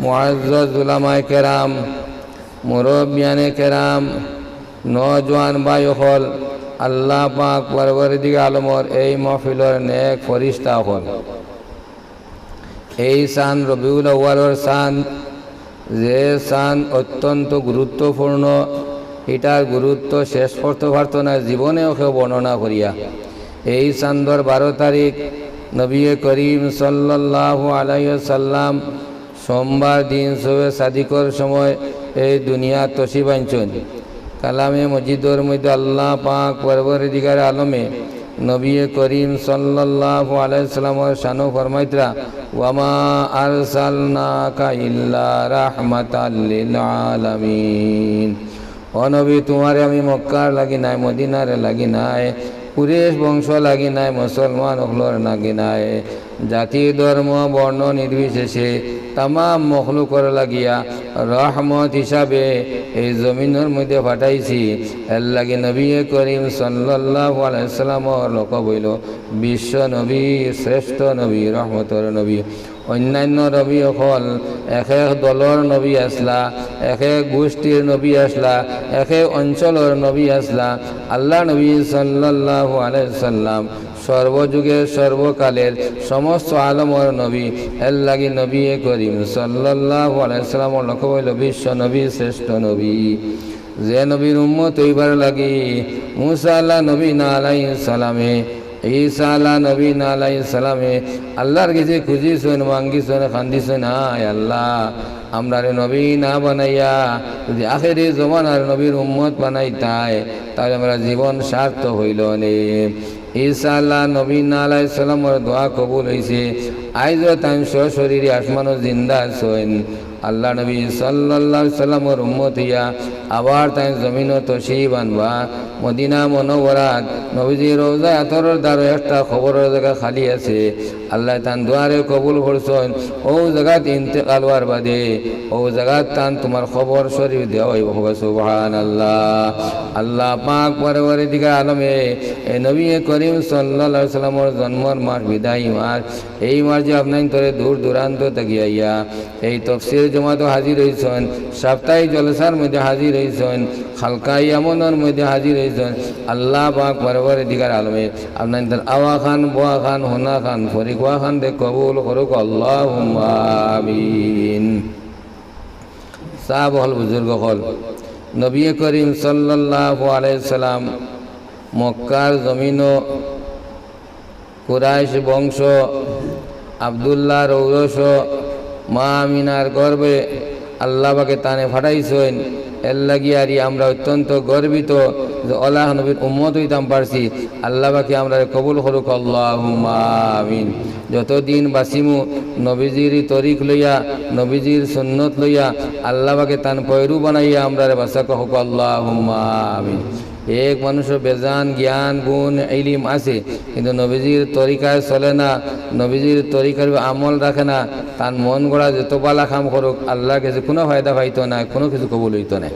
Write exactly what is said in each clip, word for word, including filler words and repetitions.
মুআজ্জাজ উলামায়ে কেরাম, মুরব্বিয়ানে কেরাম, নওজোয়ান ভাই অকল, আল্লাহ পাক পরওয়ারদিগার আলমর এই মাহফিলর নেক ফিরিস্তা অকল। এই চান রবিউল আউয়ালর চান, যে চান অত্যন্ত গুরুত্বপূর্ণ, ইটার গুরুত্ব শেষ করতে পারতো না জীবনেও কেউ বর্ণনা করিয়া। এই চান্দর বারো তারিখ নবী করিম সাল্লাল্লাহু আলাইহি ওয়াসাল্লাম সোমবার দিন শবে সাদিকর সময় এই দুনিয়াত তশরিফ আনছইন। কালামে মজিদর মধ্যে আল্লাহ পাক পরওয়ারদিগার আলমে নবী করিম সাল্লাল্লাহু আলাইহি ওয়াসাল্লামর শানো ফরমাইতরা, "ওয়ামা আরসালনাকা ইল্লা রাহমাতাল লিল আলামিন।" ও নবী, তুমারে আমি মক্কার লাগি নায়, মদিনার লাগি নায়, কুরেশ বংশ লাগি নায়, মুসলমান অকলর লাগি নায়, জাতি, ধর্ম, বর্ণ নির্বিশেষে তামাম মখলুকর লাগিয়া রহমত হিসাবে এই জমিনর মধ্যে পাঠাইছি। এর লাগি নবী করিম সাল্লাল্লাহু আলাইহি ওয়াসাল্লামর লকব অইলো বিশ্ব নবী, শ্রেষ্ঠ নবী, রহমতর নবী। অন্যান্য নবী অকল এক এক দলর নবী আছলা, এক এক গোষ্ঠীর নবী আছলা, এক এক অঞ্চলর নবী আছলা। আল্লাহর নবী সাল্লাল্লাহু আলাইহি ওয়াসাল্লাম সর্বযুগের সর্বকালের সমস্ত আলমর নবী। এর লাগি নবী করিম সাল্লাল্লাহু আলাইহি ওয়াসাল্লামর লকব অইলো বিশ্ব নবী, শ্রেষ্ঠ নবী। যে নবীর উম্মত অইবার লাগি মুসা আলাইহিস সালামে, ঈসা আলাইহিস সালামে আল্লাহর গেছে খুজিছইন, মাঙ্গিছইন, কান্দিছইন, "আয় আল্লাহ, আমরারে নবী না বানাইয়া যদি আখেরি জমানার নবীর উম্মত বানাইতায়, তাইলে আমরার জীবন সার্থক অইলো নে।" ঈসা আলাইহিস সালামর দোয়া কবুল অইছে। আইজও তাইন সশরীরে আসমানো জিন্দা আছইন। আল্লাহর নবী সাল্লাল্লাহু আলাইহি ওয়াসাল্লামর উম্মত অইয়া আবার তাইন জমিনো তশরিফ আনবা। মদিনা মুনাওয়ারাত নবীজির রওজায়ে আতহরর দ্বারো একটা কবরর জাগা খালি আছে। আল্লায় তান দোয়ারে কবুল করছইন। অউ জাগাত ইন্তেকাল অওয়ার বাদে অউ জাগাত তান তুমার কবর শরীফ দেওয়া অইবো। কওবা সুবহানাল্লাহ। আল্লাহ পাক পরওয়ারদিগার আলমে এই নবী করিম সাল্লাল্লাহু আলাইহি ওয়াসাল্লামর জন্মর মাস বিদায়ী মাস, এই মাসে আপনাইনতরে দূর দূরান্ত থাকি আইয়া এই তফসির জমাতো হাজির অইছইন, সাপ্তাহিক জলসার মধ্যে হাজির অইছইন, হালকা ইয়ামনর মধ্যে হাজির অইছইন। আল্লাহ পাক পরওয়ারদিগার আলমে আপনাইনতর আওয়া খান, বওয়া খান, হুনা খান, ফরিক অওয়া খানরে কবুল করুক, আল্লাহুম্মা আমিন। সাব অকল, বুজুর্গ অকল, নবী করিম সাল্লাল্লাহু আলাইহি ওয়াসাল্লাম মক্কার জমিনো কুরাইশ বংশ, আব্দুল্লাহর ঔরস, মা আমিনার গর্ভে আল্লাহ পাকে তানে পাঠাইছইন। এর লাগি আর আমরা অত্যন্ত গর্বিত যে অলা নবীর উম্মত অইতাম পারছি। আল্লাহ পাকে আমরারে কবুল করুক, আল্লাহুম্মা আমিন। যতদিন বাঁচিমু নবীজির তরিক লইয়া, নবীজির সুন্নত লইয়া, আল্লাহ পাকে তান পয়রু বানাইয়া আমরারে বাঁচাউক, আল্লাহুম্মা আমিন। এক মানুষর বেজান জ্ঞান, গুণ, ইলিম আছে, কিন্তু নবীজির তরিকায় চলে না, নবীজির তরিকার আমল রাখে না, তান মন গড়া যত বালা কাম করুক, আল্লাহর গেছে কুনু ফায়দা পাইতো নায়, কুনু কিছু কবুল অইতো নায়।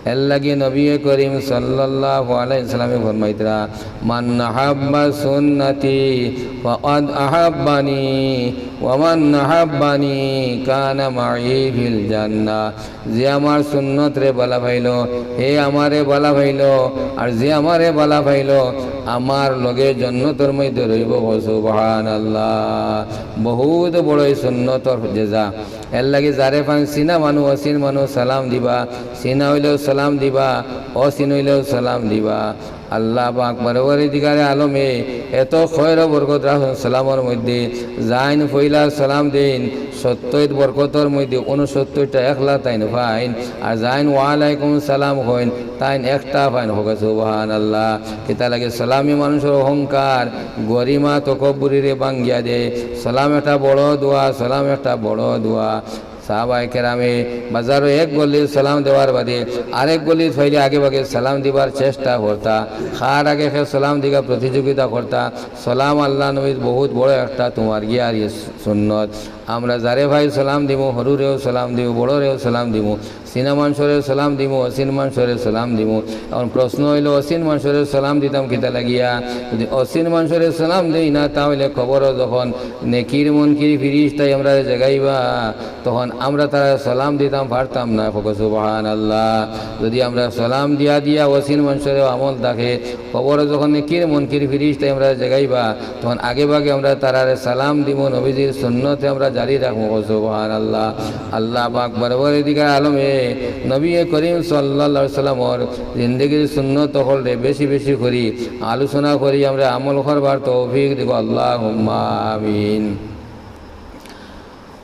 এর লাগি নবী করিম সাল্লাল্লাহু আলাইহি ওয়াসাল্লামে ফরমাইতরা, "মান আহাব্বা সুন্নতি ফাকাদ আহাব্বানি, ওয়া মান আহাব্বানি কানা মাই ফিল জান্নাহ।" যে আমার সুন্নতরে বালা পাইলো, হে আমারে বালা পাইলো, আর যে আমারে বালা পাইলো, আমার লগে জন্নতর মধ্যে রইবো। সুবহানাল্লাহ। বহুত বড় এই সুন্নতর জেজা। এর লাগি যারে পাইন, চিনা মানুষ, অচিন মানুষ, সালাম দিবা। চিনা অইলেও সালাম দিবা, অচিন অইলেও সালাম দিবা। আল্লাহ পাক পরওয়ারদিগারে আলমে এত খয়র বরকত রাখছইন সালামর মধ্যে। যাইন পয়লা সালাম দেইন, সত্তইর বরকতর মধ্যে ঊনসত্তইরটা একলা তাইন পাইন। আর যাইন ওয়ালাইকুম সালাম কইন, তাইন একটা পাইন। কওবা সুবহানাল্লাহ। কিতা লাগে? সালামে মানুষর অহংকার, গরিমা, তকব্বুরিরে ভাঙ্গিয়া দেয়। সালাম একটা বড় দোয়া, সালাম একটা বড় দোয়া। সাহাবায়ে কেরামে বাজারো এক গলিত সালাম দেওয়ার বাদে আরেক গলিত পাইলে আগে ভাগে সালাম দিবার চেষ্টা করতা। কার আগে কে সালাম দিগা প্রতিযোগিতা করতা। সালাম আল্লাহর নবীর বহুত বড় একটা তুমার গিয়ার ইয়ে সুন্নত। আমরা যারে পাই সালাম দিমু, হুরুরেও সালাম দিমু, বড়রেও সালাম দিমু। চিনা মানষরে সালাম দিমু, অচিন মানষরে সালাম দিমু। এখন প্রশ্ন অইলো, অচিন মানষরে সালাম দিতাম কিতা লাগিয়া? যদি অচিন মানষরে সালাম দেই না, তা অইলে কবরো যখন নেকির মুনকির ফিরিস্তায় আমরারে জাগাইবা, তখন আমরা তারারে সালাম দিতাম পারতাম না। কউক্কা সুবহানাল্লাহ। যদি আমরা সালাম দিয়া দিয়া অচিন মানষরে আমল থাকে, কবরো যখন নেকির মুনকির ফিরিস্তায় আমরারে জাগাইবা, তখন আগে ভাগে আমরা তারারে সালাম দিমু, নবীজির সুন্নতে আমরা জারি রাখমু। কউক্কা সুবহানাল্লাহ। আল্লাহ পাক পরওয়ারদিগার আলমে নবী করিম সাল্লাল্লাহু আলাইহি ওয়াসাল্লামর জিন্দেগির সুন্নত অকলরে বেশি বেশি করি আলোচনা করি আমরা আমল করবার তৌফিক দিবা। আল্লাহুম্মা আমিন।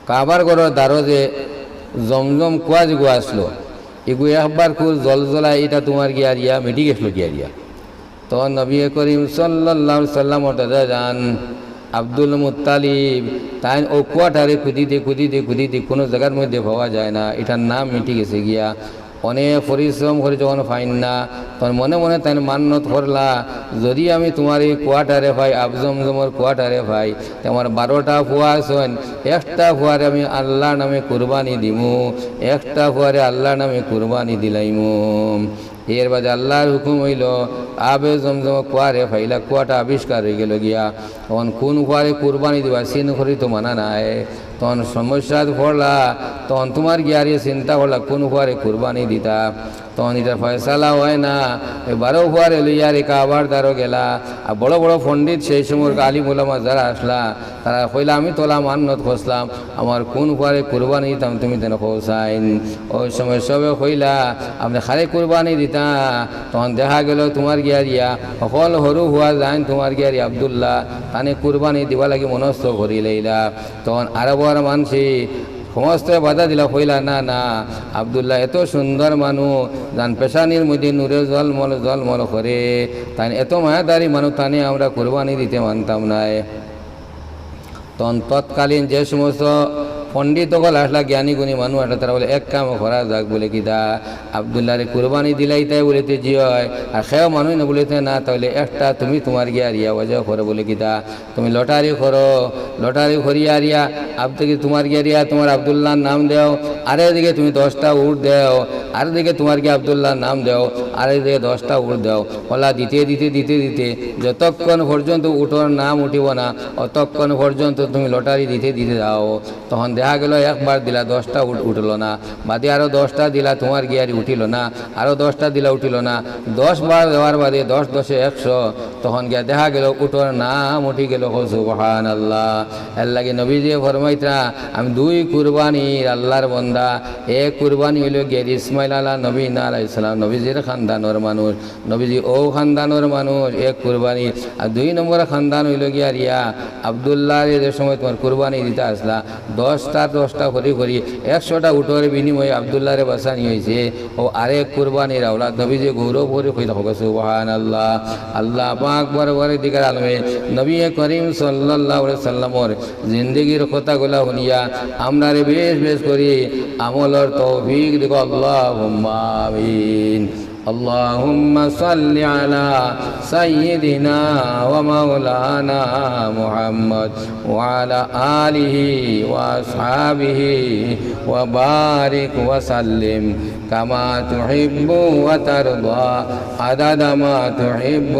কাবার ঘরর দ্বারো যে জমজম কুয়া যেগু আছলো, এগু একবার খুব জলজলা, ইটা তুমার গিয়ারিয়া মিটি গেছলো গিয়ারিয়া। তখন নবী করিম সাল্লাল্লাহু আলাইহি ওয়াসাল্লামর দাদা যান আব্দুল মুত্তালিব, তাইন অউ কুয়াটারে খুজিতে, খুজিতে, খুজিতে কুনু জাগার মধ্যে পাওয়া যায় না, ইটার নাম মিটি গেছে গিয়া। অনেক পরিশ্রম করি যখন পাইন না, তখন মনে মনে তাইন মান্নত করলা, যদি আমি তুমার ই কুয়াটারে পাই, আবজমজমর কুয়াটারে পাই, তে আমার বারোটা পুয়া আছইন, একটা পুয়ারে আমি আল্লার নামে কুরবানি দিমু, একটা পুয়ারে আল্লার নামে কুরবানি দিলাইমু। এর বাদে আল্লার হুকুম অইলো, আবে জমজম কুয়ারে পাইলা, কুয়াটা আবিষ্কার অইগেলো গিয়া। তখন কুন পুয়ারে কুরবানি দিবা, চিন করি তো মানা নাই। তখন সমস্যাত পড়লা, তখন তুমার গিয়ারিয়ে চিন্তা করলা কুন পুয়ারে কুরবানি দিতা। তখন ইটার ফয়সালা অয় না, অউ বারো পুয়ারে লইয়া রে কাবার দ্বারো গেলা। আর বড় বড় পণ্ডিত সেই সময়র আলিম উলামা যারা আছলা, তারা কইলা, আমি তো অলা মান্নত করছলাম, আমার কুন পুয়ারে কুরবানি দিতাম, তুমি তেন কও চাইন। অউ সময় সবে কইলা, আপনে কারে কুরবানি দিতা? তখন দেখা গেলো তুমার গিয়ারিয়া হকল হুরু পুয়া যাইন তুমার গিয়ারি আব্দুল্লাহ, তানে কুরবানি দিবার লাগি মনস্থ করি লইলা। তখন আরবর মানষে সমস্ত বাধা দিলা, কইলা, না, না, আব্দুল্লাহ এত সুন্দর মানুষ, যান পেশানির মধ্যে নূরে জলমল জলমল করে, তাইন এত মায়াদারি মানুষ, তানে আমরা কুরবানি দিতে মানতাম নায়। তখন তৎকালীন যে সমস্ত পণ্ডিত অকল আছলা, জ্ঞানী গুণী মানুষ আছলা, তারা বলে, এক কাম করা যাক, বলে কিতা, আব্দুল্লাহরে কুরবানি দিলাইতায় বলিতে জি অয়, আর কেউ মানুষ না বলিতে না, তা অইলে একটা তুমি তুমার গিয়ারিয়া ওয়াজা করো, বলে কিতা, তুমি লটারি করো, লটারি করিয়া আরিয়া আব থেকে তুমার গিয়ারিয়া তুমার আব্দুল্লাহর নাম দেও, আরে দিকে তুমি দশটা উট দেও, আরে দিকে তুমার গিয়া আব্দুল্লাহর নাম দেও, আরে দিকে দশটা উট দেও। অলা দিতে দিতে দিতে দিতে যতক্ষণ পর্যন্ত উটর নাম উঠিব না, অতক্ষণ পর্যন্ত তুমি লটারি দিতে দিতে যাও। তখন দেখা গেলো একবার দিলা, দশটা উট উঠলো না, বাদে আরো দশটা দিলা, তুমার গিয়ারি উঠিল না, আরো দশটা দিলা, উঠিল না। দশ বার দেওয়ার বাদে দশ দশে একশো, তখন গিয়া দেখা গেলো উটর নাম উঠি গেলো। কও সুবহানাল্লাহ। এর লাগি নবীজিয়ে ফরমাইতরা, আমি দুই কুরবানির আল্লার বন্দা। এক কুরবানি অইলো গিয়া ইসমাইল আলা নবীনা আলাইহিস সালাম, নবীজির খানদানর মানুষ, নবীজি অউ খানদানর মানুষ, এক কুরবানি। আর দুই নম্বর খানদান অইলো গিয়া রিয়া আব্দুল্লাহরে যে সময় তুমার কুরবানি দিতা আছলা, দশটা দশটা করি করি একশোটা উটর বিনিময়ে আব্দুল্লাহরে বাঁচানি অইছে। অউ আরেক কুরবানির আওলাদ, নবীজিয়ে গৌরব করি কইলা, কও সুবহানাল্লাহ। আল্লাহ পাক পরওয়ারদিগার আলমে নবী করিম সাল্লাল্লাহু আলাইহি সাল্লামর জিন্দেগির কথাগুলা হুনিয়া আমরারে বেশ বেশ করি আমলর তৌফিক দিবা। আল্লাহুম্মা আমিন। اللهم صل على سيدنا ومولانا محمد وعلى آله وأصحابه وبارك وسلم كما تحب وترضى عدد ما تحب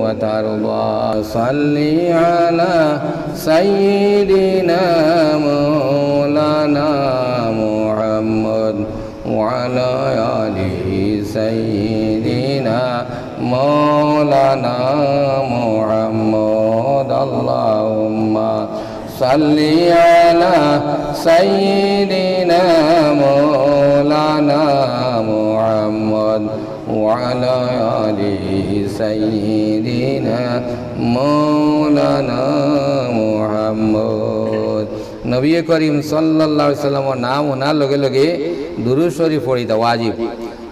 وترضى. صل على سيدنا مولانا محمد وعلى آل سيدنا مولانا محمد. اللهم صل على سيدنا مولانا محمد وعلى آل سيدنا مولانا محمد. নবী করিম সাল্লাল্লাহু আলাইহি সাল্লামর নাম হুনার লগে লগে দুরূদ শরীফ পড়িতা ওয়াজিব।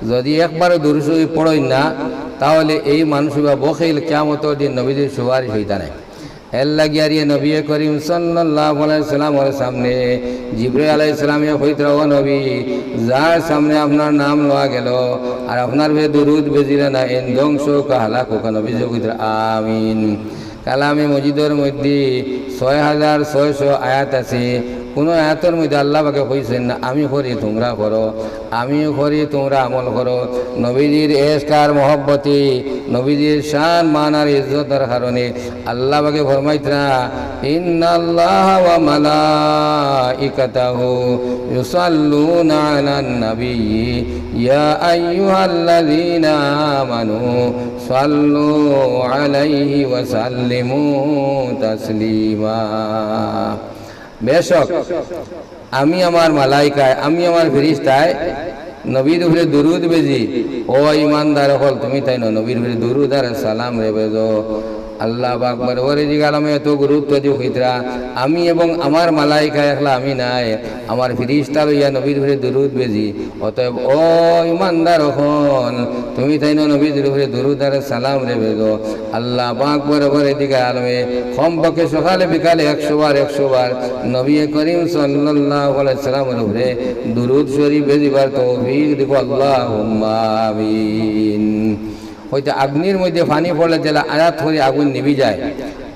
যদি একবারও দুরূদ শরীফ পড়ইন না, তাহলে এই মানুষ বা বখিল কিয়ামতর দিন নবীজির সুপারিশ অইতা নায়। এর লাগিয়া রে নবী করিম সাল্লাল্লাহু আলাইহি সাল্লামর সামনে জিবরাইল আলাইহিস সালামে কইতরা, "ও নবী, যার সামনে আপনার নাম লওয়া গেল আর আপনার উপরে দুরূদ বেজিরা না, এন ধ্বংস অউক, হালাক অউক।" নবীজি কইতরা, "আমিন।" কালামে মজিদর মধ্যে ছয় হাজার ছয়শো আয়াত আছে, কুনু আয়াতর মধ্যে আল্লাহ পাকে কইছইন না, "আমি করি, তুমরা করো, আমি করি, তুমরা আমল করো।" নবীজির এশক আর মহব্বতি, নবীজির শান, মান আর ইজ্জতর কারণে আল্লাহ পাকে ফরমাইতরা, "ইন্নাল্লাহা ওয়া মালাইকাতাহু ইউসাল্লুনা আলান নাবী, ইয়া আইয়ুহাল্লাযীনা আমানু সাল্লু আলাইহি ওয়া সাল্লিমু তাসলিমা।" বেশক আমি আমার মালাইকায়, আমি আমার ফিরিস্তায় নবীর উপরে দুরুদ বেজি। ও ইমানদার অকল, তুমি তাইন নবীর উপরে দুরুদ আর সালাম রে বেজো। আল্লাহ পাক বরবরে দিক আলমে এত গুরুত্ব দি কইতরা, আমি এবং আমার মালাইকা একলা আমি নায়, আমার ফিরিস্তা লইয়া নবীর উপরে দুরুদ বেজি। অতএব ও ইমানদার অকল, তুমি তাইন নবীর উপরে দুরুদ আর সালাম রে বেজো। আল্লাহ পাক বরবরে দিক আলমে কমপক্ষে সকালে বিকালে একশো বার, একশো বার নবী করিম সাল্লাল্লাহু আলাইহি সাল্লামর উপরে দুরুদ শরীফ বেজিবার তৌফিক দিক, আল্লাহুম্মা আমিন। অইতে আগুনির মধ্যে পানি পড়লে যেলা আজাদ করি আগুন নিবি যায়,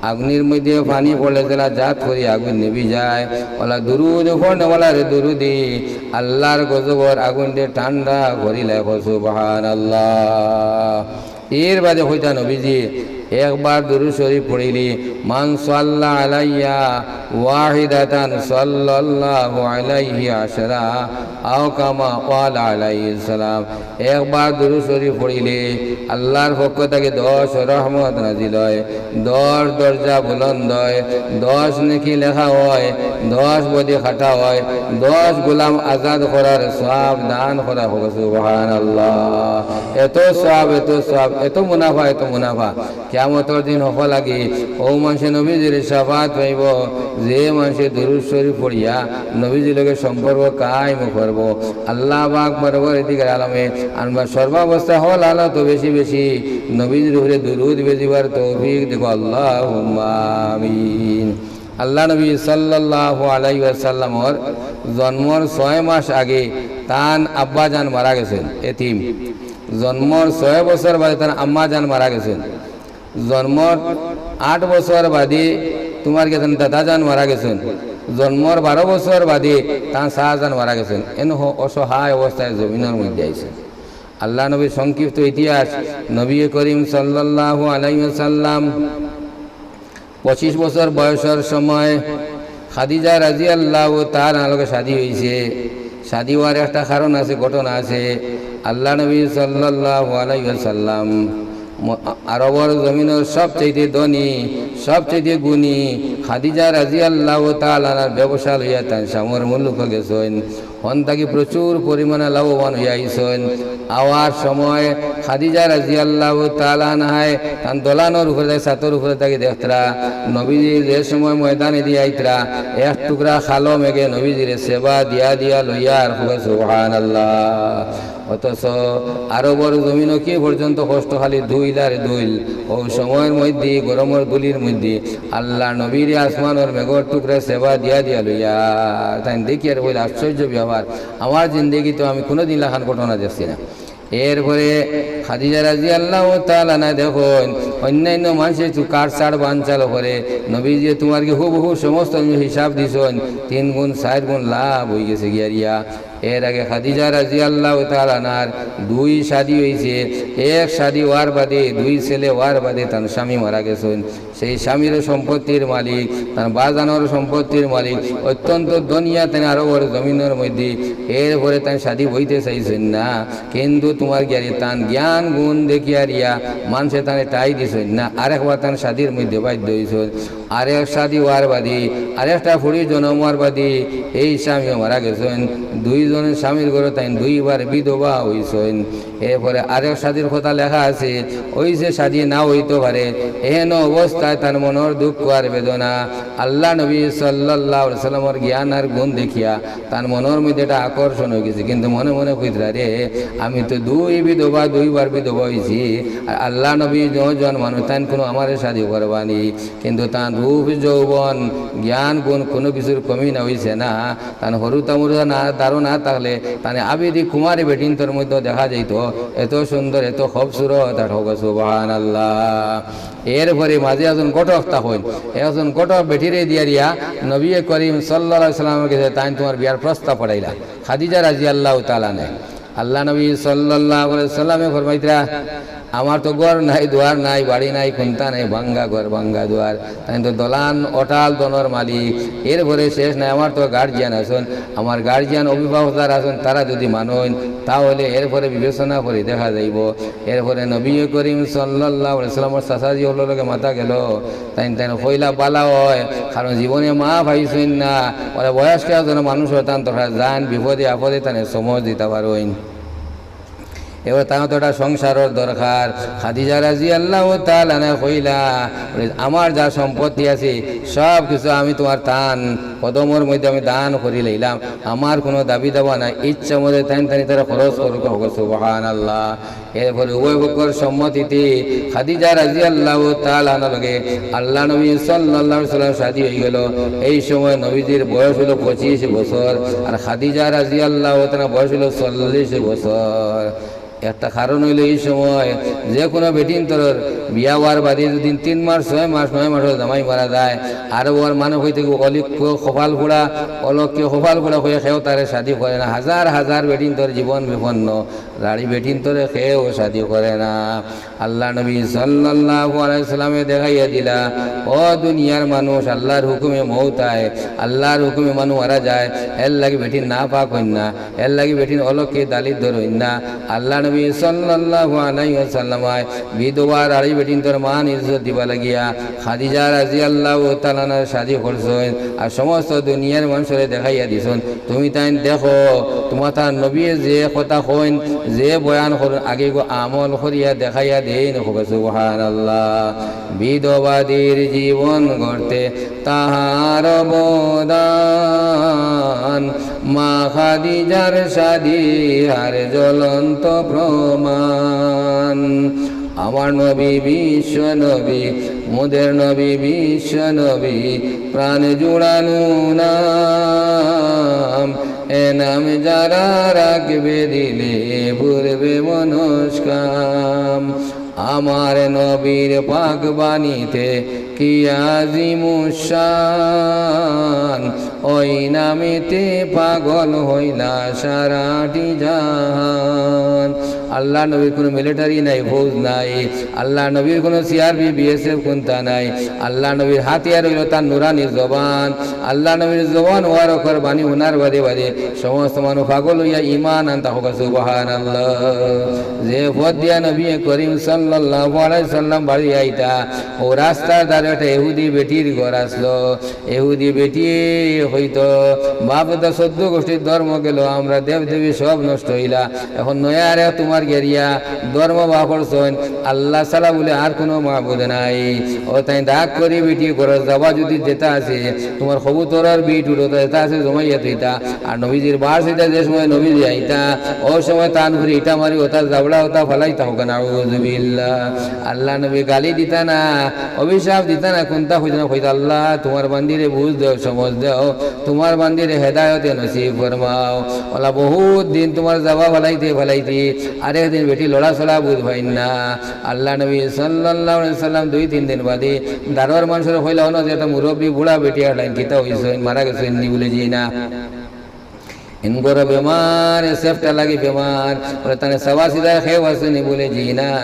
আগুনির মধ্যে পানি পড়লে যেলা জাত করি আগুন নিবি যায়, অলা দুরুদ পড়নেওয়ালারে দুরুদি আল্লাহর গজবর আগুনরে ঠান্ডা করিলায়। কও সুবহানাল্লাহ। এর বাদে কইতা নবীজি, একবার দুরুদ শরীফ পড়িলি, "মান সাল্লা আলাইয়া ওয়াহিদাতান সাল্লাল্লাহু আলাইহি আশরা, আও কামা ক্বালা আলাইহিস সালাম।" একবার দুরুদ শরীফ পড়িলে আল্লাহর পক্ষ থাকি দশ রহমত নাজিল অয়, দশ দরজা বুলন্দ অয়, দশ নেকি লেখা অয়, দশ বদি কাটা অয়, দশ গোলাম আজাদ করার সওয়াব দান করা অয়। সুবহানাল্লাহ। এত সওয়াব, এত সওয়াব, এত মুনাফা, এত মুনাফা। কিয়ামতর দিন হকল লাগি অউ মানষে নবীজির শাফাআত পাইবো, যে মানষে দুরুদ শরীফ পড়িয়া নবীজির লগে সম্পর্ক কায়েম করবো। আল্লাহ পাক বরবরে দিক আলমে আমরা সর্বাবস্থা হকল হালতো বেশি বেশি নবীজির উপরে দুরুদ বেজিবার তৌফিক দিক, আল্লাহুম্মা আমিন। আল্লাহ নবী সাল্লাল্লাহু আলাইহি ওয়াসাল্লামর জন্মর ছয় মাস আগে তান আব্বাজান মারা গেছইন, এতিম। জন্মর ছয় বছর বাদে তান আম্মাজান মারা গেছইন। জন্মর আট বছর বাদে তুমার গেছইন দাদাজান মারা গেছইন। জন্মর বারো বছর বাদে তান চাচাজান মারা গেছইন। এন হ-, অসহায় অবস্থায় জমিনর মধ্যে আইছইন। আল্লাহ নবীর সংক্ষিপ্ত ইতিহাস, নবী করিম সাল্লাল্লাহু আলাইহি ওয়াসাল্লাম পঁচিশ বছর বয়সর সময় খাদিজা রাদিয়াল্লাহু তাআলা আনহার লগে শাদী অইছে। শাদী অওয়ার একটা কারণ আছে, ঘটনা আছে। আল্লাহ নবী সাল্লাল্লাহু আলাইহি ওয়াসাল্লাম ম-, আরবর জমিনর সবচাইতে ধনী, সবচাইতে গুণী খাদিজা রাদিয়াল্লাহু তাআলা আনহার ব্যবসা লইয়া তান শামর মুলুকো গেছইন। হন থাকি প্রচুর পরিমাণে লাভবান অইয়া আইছইন। আওয়ার সময় খাদিজা রাদিয়াল্লাহু তাআলা আনহায় তান দলানর উপরে থাকি, ছাতর উপরে থাকি দেখতরা, নবীজি যে সময় ময়দানেদি আইতরা, এক টুকরা কালো মেঘে নবীজিরে সেবা দিয়া দিয়া লইয়ার। কও সুবহানাল্লাহ। অথচ আরবর জমিনো কি পর্যন্ত কষ্ট, খালি ধুইল আর ধুইল। অউ সময়র মধ্যে, গরমর ধুলির মধ্যে আল্লাহর নবীরে আসমানর মেঘর টুকরা সেবা দিয়া দিয়া লইয়ার। তাইন দেখিয়ার কইলা, আশ্চর্য ব্যাপার, আমার জিন্দেগিত আমি কুনুদিন লাখান ঘটনা দেখছি না। এরপরে খাদিজা রাদিয়াল্লাহু তাআলা আনহা দেখইন, অইন্যান্য মানষে তো কাটছাট বানছাল করে, নবীজিয়ে তুমার কি হুবহু সমস্ত হিসাব দিছইন, তিন গুণ, চাইর গুণ লাভ অইগেছে গিয়া রিয়া। এর আগে খাদিজা রাদিয়াল্লাহু তাআলা আনহার দুই শাদী অইছে। এক শাদী অওয়ার বাদে, দুই ছেলে অওয়ার বাদে তান স্বামী মারা গেছইন। সেই স্বামীরও সম্পত্তির মালিক, তান বাজানর সম্পত্তির মালিক, অত্যন্ত ধনিয়া তান আরবর জমিনর মধ্যে। এরপরে তান শাদী বইতে চাইছইন না, কিন্তু তুমার গিয়া রি তান জ্ঞান গুণ দেখিয়া রিয়া মানষে তানে ঠাই দিছইন না, আরেকবার তান শাদীর মধ্যে বাধ্য অইছইন। আরেক শাদী অওয়ার বাদে, আরেকটা ফুড়ি জনম অওয়ার বাদে এই স্বামীও মারা গেছইন। দুইজন স্বামীর ঘরো তাইন দুইবার বিধবা অইছইন। এরপরে আরেক শাদীর কথা লেখা আছে, অউ যে শাদী না অইতো পারে, এহেন অবস্থায় তান মনর দুঃখ আর বেদনা আল্লাহ নবী সাল্লাল্লাহু আলাইহি ওয়াসাল্লামর জ্ঞান আর গুণ দেখিয়া তান মনর মধ্যে একটা আকর্ষণ অইগেছে, কিন্তু মনে মনে কইতরা, "রে, আমি তো দুই বিধবা, দুইবার বিধবা অইছি, আর আল্লাহ নবী জন মানুষ, তাইন কুনু আমারে শাদী করবা নি।" কিন্তু তান রূপ যৌবন, জ্ঞান গুণ কুনু কিছুর কমি না অইছে না। তান হুরুতা মুরুতা না, দাড়ি না থাকলে তানে আবেদি কুমারী বেটিন্তর মধ্যে দেখা যাইতো, এত সুন্দর, এত খুবসুরত। আর হোক সুবহানাল্লাহ। এরপরে মাঝে একজন ঘটক থাকইন, একজন ঘটক বেটিরে দিয়া দিয়া নবী করিম সাল্লাল্লাহু আলাইহি ওয়াসাল্লামর গেছে, তাইন তুমার বিয়ার প্রস্তাব পাঠাইলা। খাদিজা রাদিয়াল্লাহু তাআলা আনহা। আল্লাহ নবী সাল্লাল্লাহু আলাইহি ওয়াসাল্লামে ফরমাইতরা, "আমার তো ঘর নাই, দুয়ার নাই, বাড়ি নাই, কুন্তা নাই, ভাঙ্গা ঘর, ভাঙ্গা দুয়ার।" তাইন তো দলান, অটাল ধনর মালিক। এরপরে শেষ নাই, আমার তো গার্জিয়ান আছইন, আমার গার্জিয়ান অভিভাবক যারা আছইন, তারা যদি মানইন, তাহলে এরপরে বিবেচনা করি দেখা যাইবো। এরপরে নবী করিম সাল্লাল্লাহু আলাইহি ওয়াসাল্লামর চাচাজি অকলর লগে মাতা গেল। তাইন, তাইন কইলা, "বালা অয়, কারণ জীবনে মা পাইছইন না, ওরা বয়স্ক একজন মানুষ অইতাম তো যান বিপদে আপদে তানে সময় দিতা পারইন।" এবার তার তো একটা সংসারর দরকার। খাদিজা রাদিয়াল্লাহু তাআলা আনহা কইলা, "আমার যা সম্পত্তি আছে, সব কিছু আমি তুমার তান কদমর মধ্যে আমি দান করি লইলাম, আমার কুনু দাবি দাওয়া নাই, ইচ্ছা মতে তাইন তাইন তারা খরচ করুক।" হোক সুবহানাল্লাহ। এরপরে উভয় পক্ষর সম্মতিতে খাদিজা রাদিয়াল্লাহু তাআলা আনহার লগে আল্লাহ নবী সাল্লাল্লাহু আলাইহি ওয়াসাল্লাম শাদী অইগেল। এই সময় নবীজির বয়স অইলো পঁচিশ বছর, আর খাদিজা রাদিয়াল্লাহু তাআলা বয়স অইলো চল্লিশ বছর। একটা কারণ অইলো, এই সময় যে কুনু বেটিন্তর বিয়া অওয়ার বাদে যদি তিন মাস, ছয় মাস, নয় মাসর জামাই মারা যায়, আর অর মানুষ অইতে কি অলক্ষ্য কপাল পোড়া, অলক্ষ্যে কপাল পোড়া অইয়া কেউ তারে শাদী করে না। হাজার হাজার বেটিন্তর জীবন বিপন্ন। রাড়ি বেটিন্তরে কেউ শাদী করে না। আল্লাহ নবী সাল্লাল্লাহু আলাইহি ওয়াসাল্লামে দেখাইয়া দিলা, ও দুনিয়ার মানুষ, আল্লাহর হুকুমে মউত আয়, আল্লাহর হুকুমে মানুষ মারা যায়, এর লাগি বেটিন নাপাক অইন না, এর লাগি বেটিন অলক্ষ্যে দালিদ্র অইন না। আল্লাহ নবী সাল্লাল্লাহু আলাইহি ওয়াসাল্লাম আয় বিধবা রাড়ি বেটিন্তর মান ইজ্জত দিবা লাগিয়া খাদিজা রাদিয়াল্লাহু তাআলা আনহার শাদী করছইন, আর সমস্ত দুনিয়ার মানুষরে দেখাইয়া দিছইন। তুমি তাইন দেখো, তুমার তার নবীয়ে যে কথা কইন, যে বয়ান করইন, আগে গো আমল করিয়া দেখাইয়া দেইন। হোক সুবহানাল্লাহ। বিধবাদের জীবন গড়তে তাহার অবদান, মা খাদিজার শাদী হার জ্বলন্ত প্রমাণ। আমার নবী বিশ্ব নবী, মোদের নবী বিশ্ব নবী, প্রাণ জুড়ানো নাম। এ নাম যারা রাখবে দিলে পূর্বে মনস্কাম। আমার নবীর পাক বাণীতে কি আজিমুশান, ওই নামেতে পাগল হইলা সারাটি জাহান। আল্লাহ নবীর কুনু মিলিটারি নাই, ফৌজ নাই, আল্লাহ নবীর কুনু সিআরপি, বিএসএফ কুন্তা নাই, আল্লাহ নবীর হাতিয়ার অইলো তার নুরানি জবান। আল্লাহ নবীর জবান মুবারকর বাণী হুনার বাদে বাদে সমস্ত মানুষ পাগল অইয়া ইমান আনতা। হোক সুবহানাল্লাহ। যে পথ দিয়া নবী করিম সাল্লাল্লাহু আলাইহি সাল্লাম বাড়ি আইতা, অউ রাস্তার ধারে একটা ইহুদি বেটির ঘর আছলো। ইহুদি বেটিয়ে কইতো, "বাপ দাদা চৌদ্দ গোষ্ঠীর ধর্ম গেল, আমরা দেব দেবী সব নষ্ট অইলা, এখন নয়া আরেক তুমার গেরিয়া ধর্ম বার করছইন, আল্লাহ ছাড়া বুলে আর কুনু মাবুদ নাই।" অউ তাইন রাগ করি বেটিয়ে ঘরো যাবা যদি যেতা আছে, তুমার কবুতরর বিট উড়ো যেতা আছে জমাইয়া থইতা, আর নবীজির বার অইতা যে সময় নবীজি আইতা, অউ সময় তান করি ইটা মারি অতা জাবড়া অতা ফালাইতা। হোক নাউজুবিল্লাহ। আল্লাহ নবী গালি দিতা না, অভিশাপ দিতা না, কুন্তা কইতা না, কইতা, "আল্লাহ, তুমার বান্দিরে বুঝ দেও, সমঝ দেও, তুমার বান্দিরে হেদায়তে নসিব ফরমাও।" অলা বহুত দিন তুমার যাবা ফালাইতে ফালাইতে আরেক দিন বেটি লড়াচড়া বুঝ পাইন না। আল্লাহ নবী সাল্লাল্লাহু আলাইহি সাল্লাম দুই তিন দিন বাদে দারোয়ার মানষরে কইলা, "অনো যে একটা মুরব্বি বুড়া বেটি আছলা, কিতা অইছে, মারা গেছইন নি?" বুলে, "জি না।" ইন ঘরো বেমার, সেফটা লাগি বেমার। বুলে, "তানে চাওয়া চিদায় কেউ আছে নি?" বুলে, "জি না।"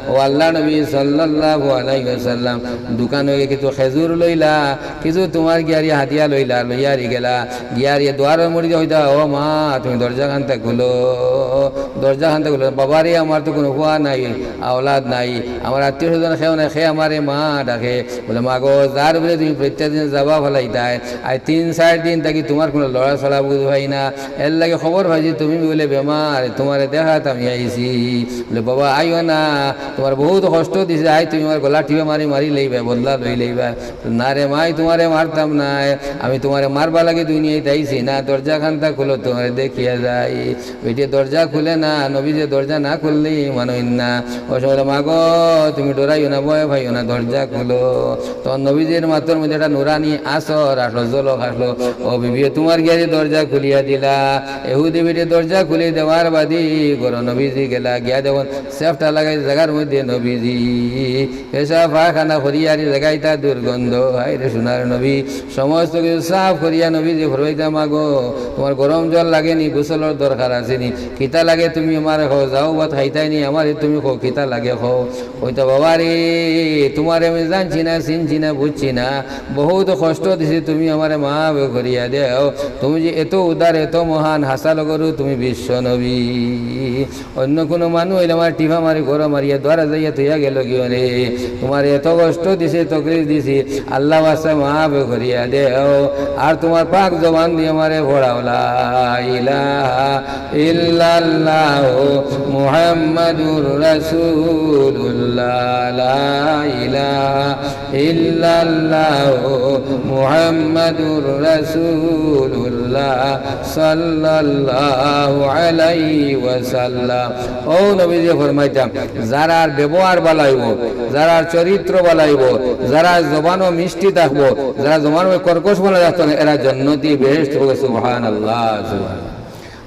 অউ আল্লাহ নবী সাল্লাল্লাহু আলাইহি ওয়াসাল্লাম দোকানো গিয়া কিছু খেজুর লইলা, কিছু তুমার গিয়ারি হাদিয়া লইলা, লইয়া আরি গেলা। গিয়ারি দুয়ারর মুড়ি দিয়া কইতা, "ও মা, তুমি দরজাখানতা খুলো, দরজাখানতা খুলো। বাবারে, আমার তো কুনু ফুয়া নাই, আওলাদ নাই, আমার আত্মীয় স্বজন কেউ নাই, কে আমারে মা ডাকে?" বুলে, "মা গো, যার উপরে তুমি প্রত্যেক দিন যাবা ফালাইতায়, আইজ তিন চাইর দিন থাকি তুমার কুনু লড়াচড়া বুঝ পাই না, এরলাগি খবর পাইছি তুমি বুলে বেমার, তুমারে দেখাত আমি আইছি।" বুলে, "বাবা, আইও না, তুমার বউত কষ্ট দিছি, আইজ তুমি আমার গলা টিপা মারি মারি লইবায়, বদলা লই লইবায়।" "না রে মাই, তুমারে মারতাম নায়, আমি তুমারে মারবার লাগি দুনিয়াত আইছি না, দরজা খান্তা খুলো, তুমারে দেখিয়া যাই।" বেটিয়ে দরজা খুলে না, নবীজিয়ে দরজা না খুললে মানইন না। অউ সময় বলে, "মাগো, তুমি ডরাইও না, ভয় পাইও না, দরজা খুলো।" তখন নবীজির মাতর মধ্যে একটা নুরানি আসর আসলো, ঝলক আসলো। "ও বিবি, তুমার গিয়ারি দরজা খুলিয়া দিলা।" এহুদি বেটিয়ে দরজা খুলি দেওয়ার বাদে ঘরো নবীজি গেলা, গিয়া দেখইন সেফটা লাগাই জাগার মধ্যে নবীজি পেশাব পায়খানা করিয়ার ই জাগাইটা দুর্গন্ধ। হায় রে সোনার নবী, সমস্ত কিছু সাফ করিয়া নবীজি ফরমাইতা, "মাগো, তুমার গরম জল লাগেনি, গোসলর দরকার আছেনি? কিতা লাগে তুমি আমারে কও, যাও ভাত খাইতায়নি, আমারে তুমি কও, কিতা লাগে কও।" কইতা, "বাবা রে, তুমারে আমি জানছি না, চিনছি না, বুঝছি না, বউত কষ্ট দিছি, তুমি আমারে মাফ করিয়া দেও। তুমি যে এত উদার, এত মহান, হাছা লগরু তুমি বিশ্ব নবী।" অন্য কুনু মানুষ অইলে আমারে টিপা মারি, গড় মারিয়া, দুয়ারে যাইয়া থইয়া গেলো গিয়া রে। তুমারে এত কষ্ট দিছি, তকলিফ দিছি, আল্লার ওয়াস্তে মাফ করিয়া দেও। আর তুমার পাক জবান দিয়া আমারে পড়াও, লা ইলাহা ইল্লাল্লাহু মুহাম্মাদুর রাসূলুল্লাহ, লা ইলাহা ইল্লাল্লাহু মুহাম্মাদুর রাসূলুল্লাহ সাল্লাল্লাহু আলাইহি ওয়াসাল্লাম। অউ নবীজিয়ে ফরমাইতা, যারার ব্যবহার ভালা অইবো, যারার চরিত্র ভালা অইবো, যারার জবানো মিষ্টি থাকবো, যারার জবানো কর্কশপনা থাকতো না, এরা জন্নতি, বেহেশত অইবো। সুবহানাল্লাহ, সুবহানাল্লাহ।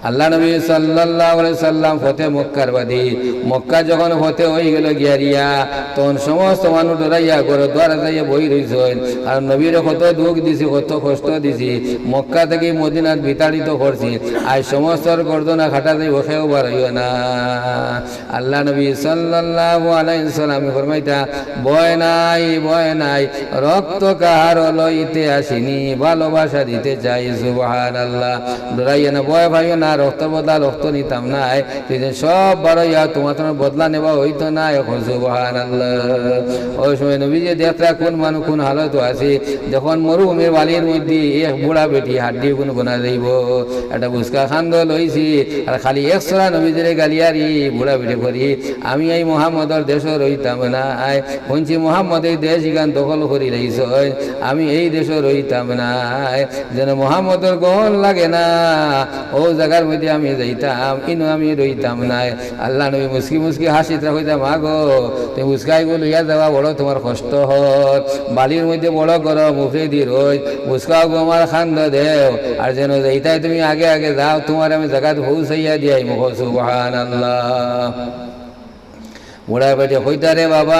আল্লার নবী সাল্লাল্লাহু আলাইহি ওয়াসাল্লাম ফতে মক্কার বাদে, মক্কা যখন ফতে অইগেলো গিয়ারিয়া, তখন সমস্ত মানুষ ডরাইয়া ঘরর দুয়ারে যাইয়া বই রইছইন। আর নবীরে কত দুখ দিছি, কত কষ্ট দিছি, মক্কা থাকি মদিনাত বিতাড়িত করছি। আইজ সমস্তর গর্দনা কাটা যাইবো, কেউ বারইও না। আল্লার নবী সাল্লাল্লাহু আলাইহি ওয়াসাল্লাম ফরমাইতা, "ভয় নাই, ভয় নাই, রক্ত কাহারও লইতে আসিনি, ভালোবাসা দিতে চাই।" সুবহানাল্লাহ। ডরাইও না, ভয় পাইও না, রক্তর বদলা রক্ত নিতাম নায়। তুই যে সব বারইয়া তুমার তুমার বদলা নেওয়া অইতো নায়, কও সুবহানাল্লাহ। অউ সময় নবীজিয়ে দেখতা কুন মানুষ কুন হালতো আছে, যখন মরুভূমির বালির মধ্যে এক বুড়া বেটি হাড্ডি গুন গুনা যাইবো, একটা বুসকা কান্দো লইছি, আর খালি এক ছড়া নবীজিরে গালিয়ারি বুড়া বেটি করি, "আমি এই মুহাম্মদর দেশো রইতাম নায়, হুনছি মুহাম্মদে ই দেশ ইখান দখল করি লাইছইন, আমি এই দেশো রইতাম নায়।" যেন মুহাম্মদর গন্ধ লাগে না, অউ জাগার মধ্যে আমি যাইতাম, ইনো আমি রইতাম নায়। আল্লার নবী মুচকি মুচকি হাসিত কইতা, "মাগো, তুমি বুসকাগু লইয়া যাওয়া বড় তুমার কষ্ট অর, বালির মধ্যে বড় গরম, উপরেদি রইদ, বুসকাগু আমার কান্দো দেও, আর যেন যাইতায় তুমি আগে আগে যাও, তুমারে আমি জাগাত পৌঁছাইয়া দিয়াইমু।" কও সুবহানাল্লাহ। বুড়া বেটিয়ে কইতা, "রে বাবা,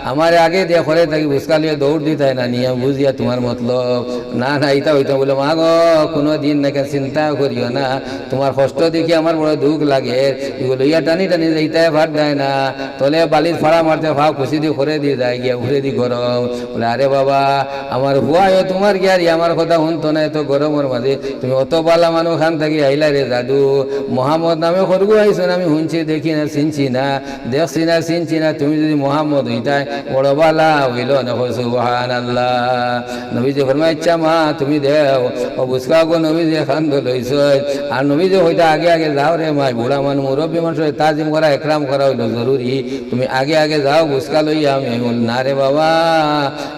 আমারে আগে দিয়া ঘরো থাকি বুসকা লইয়া দৌড় দিতায় না নি, আমি বুঝিয়ার তুমার মতলব।" "না, না, ইতা অইতো না।" বুলে, "মাগো, কুনুদিন নায়, চিন্তা করিও না, তুমার কষ্ট দেখি আমার বড় দুখ লাগের, ইগু লইয়া টানি টানি যাইতায় পারতায় না, তলে বালিত ফাড়া মারতে পাও কুচিদি করেদি যায় গিয়া, উপরেদি গরম।" বুলে, "আরে বাবা, আমার পুয়ায়ও তুমার গিয়ারি আমার কথা হুনতো না, এত গরমর মাঝে তুমি অত ভালা মানুষ কান থাকি আইলায় রে জাদু, মুহাম্মদ নামে খরগু আইছইন, আমি হুনছি, দেখি না, চিনছি না, দেখছি না, চিনছি না, তুমি যুদি মুহাম্মদ অইতায়, বড় ভালা অইলো অনে।" কও সুবহানাল্লাহ। নবীজিয়ে ফরমাইতা, "আচ্ছা মা, তুমি দেও।" অউ বুসকাগু নবীজিয়ে কান্দো লইছইন, আর নবীজিয়ে কইতা, "আগে আগে যাও রে মাই, বুড়া মানুষ, মুরব্বি মানুষরে তাজিম করা, একরাম করা অইলো জরুরি, তুমি আগে আগে যাও, বুসকা লইয়া আমি।" আমি বুলে, "না রে বাবা,